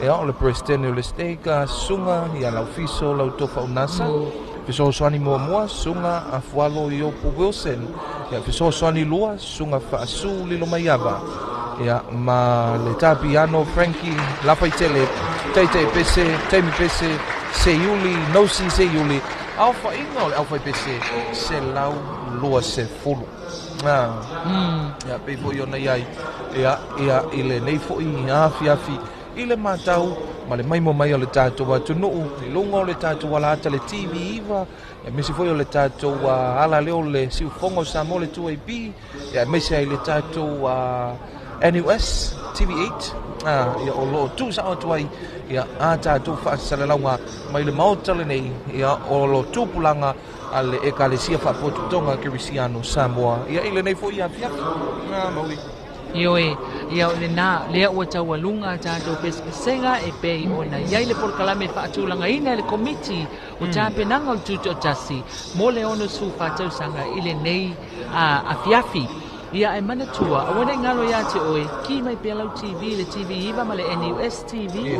ia o le Peresetene o le Stake, Susuga ia Laufiso Lautofa Unasa, Fesoasoani muamua, Susuga Afualo Iopu Wilson, ia Fesoasoani lua, Susuga Faasu Lilomaiava, ia ma le tā piano Frankie Lafaitele, Taitai Pese, Taimi Pese, Seiuli, Nosi Seiuli, aofaiga o le aufaipese 120. Ia pei foi ona i ai ia, ia i lenei foi afiafi i le matau ma le maimoa mai o le tatou atunuu i luga o le tatou alaata le TV9, aemaise foi o le tatou ala lea o le siufofoga o Samoa le 2AP, aemaise ai le tatou NUS TV8, ia o lo o tuusao atu ai ia a tatou faasalalauga mai le Maota lenei ia o lo tupulaga a le Ekalesia Faapotopotoga Kerisiano Samoa ia i lenei foi afiafi. Mauli. Ioe, ia o lena, lea ua taualuga a tatou pesepesega e pei ona i ai le polokalame e faatulagaina e le Komiti o Tapenaga o le Tutoatasi mo le 64 tausaga i lenei afiafi. Ia ae manatua, aua ne i galo ia te oe, ki mai pea lau TV, le TV9 ma le NUS TV,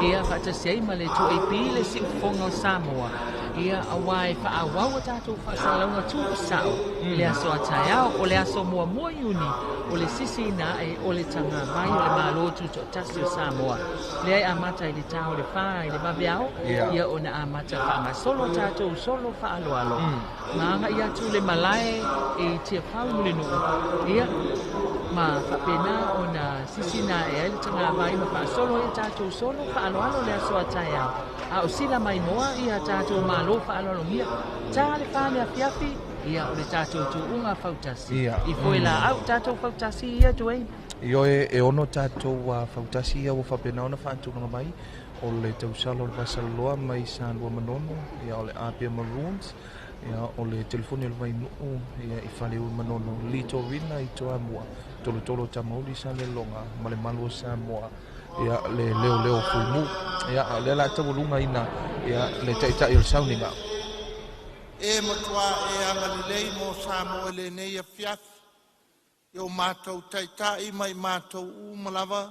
ia faatasi ai ma le 2AP, le Siufofoga o Samoa. Ia, aua e faaauau a tatou faasalalauga tuusao i le aso a taeao, o le aso muamua Iuni, o le sisiina ae o le tagavai o le Malo Tutoatasi o Samoa. Lea e amata i le ta o le 4 i le vaveao, ia ona amata faagasolo a tatou solo faaaloalo. Ma agai atu le malae i Tiafau Mulinuu, ia, ma faapena ona sisiina ae ai le tagavai ma faasolo ai a tatou solo faaaloalo le aso a taeao. A o sila maimoa ia tatou malo faaaloalogia, ta le fa le afiafi, ia o le tatou tuuga fautasi. I foe laau tatou fautasi ia Dwayne. Ioe, e ono tatou fautasi ia ua faapena ona faatulaga mai o le tausala o le Vasaloloa mai Salua Manono, ia o le Apia Maroons, ia o le telefoni o le Vainuu, ia i Faleu Manono, Litorina i Toamua, Tolotolo Tamauli Salelologa ma le Malu o Samoa. Ia le leoleo fuimu. Ia, a o lea o le a taualugaina ia le taitai o le sauniga. E matua e agalelei mo Samoa i lenei afiafi, i o matou taitai ma i matou uma lava,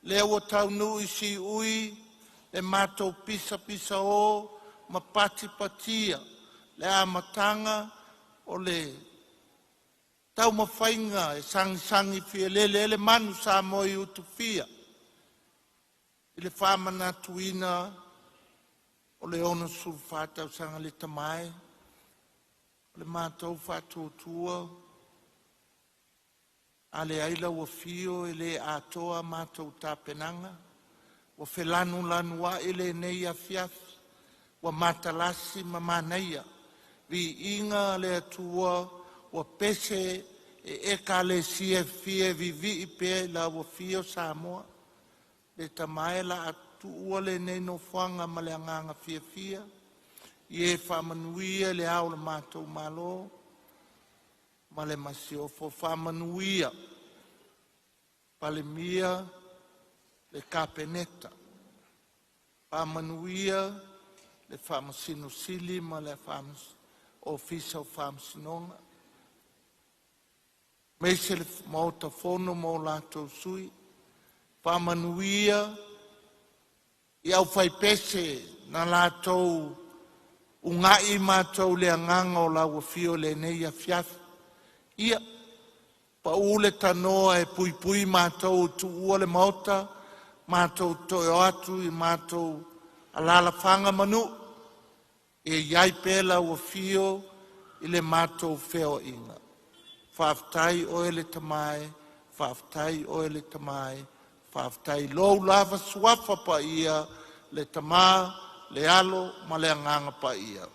lea ua taunuu i siui le matou pisapisao ma patipatia le amataga o le taumafaiga e sagisagi fialele ai le manu Samoa i Utufia i le faamanatuina o le 64 tausaga le tamae o le matou faatuatua a leai lau afio e le atoa matou tapenaga ua felanulanuai lenei afiafi ua matalasi ma manaia viiga le Atua ua pese e ekalesia e fia e vivii pea i lau afio Samoa. Le tamae la tuua lenei nofoaga ma le agaga fiafia i e faamanuia le ao o le matou Malo ma le masiofo. Faamanuia Palemia Le Kapeneta, faamanuia le Faamasino Sili ma le Ofisa o Faamasinoga, aemaise le Maota Fono ma o latou sui, faamanuia i aufaipese na latou ugai matou i le agaga o lau afio i lenei afiafi. Ia pau le tanoa e puipui matou ua tuua le maota, matou toe o atu i matou alalafaga ma nuu, ia i ai pea lau afio i le matou feoaiga. Faafetai oe le Tama e, faafetai oe le Tama e, faafetai i lou lava Suafa Paia, le Tama, le Alo ma le Agaga Paia.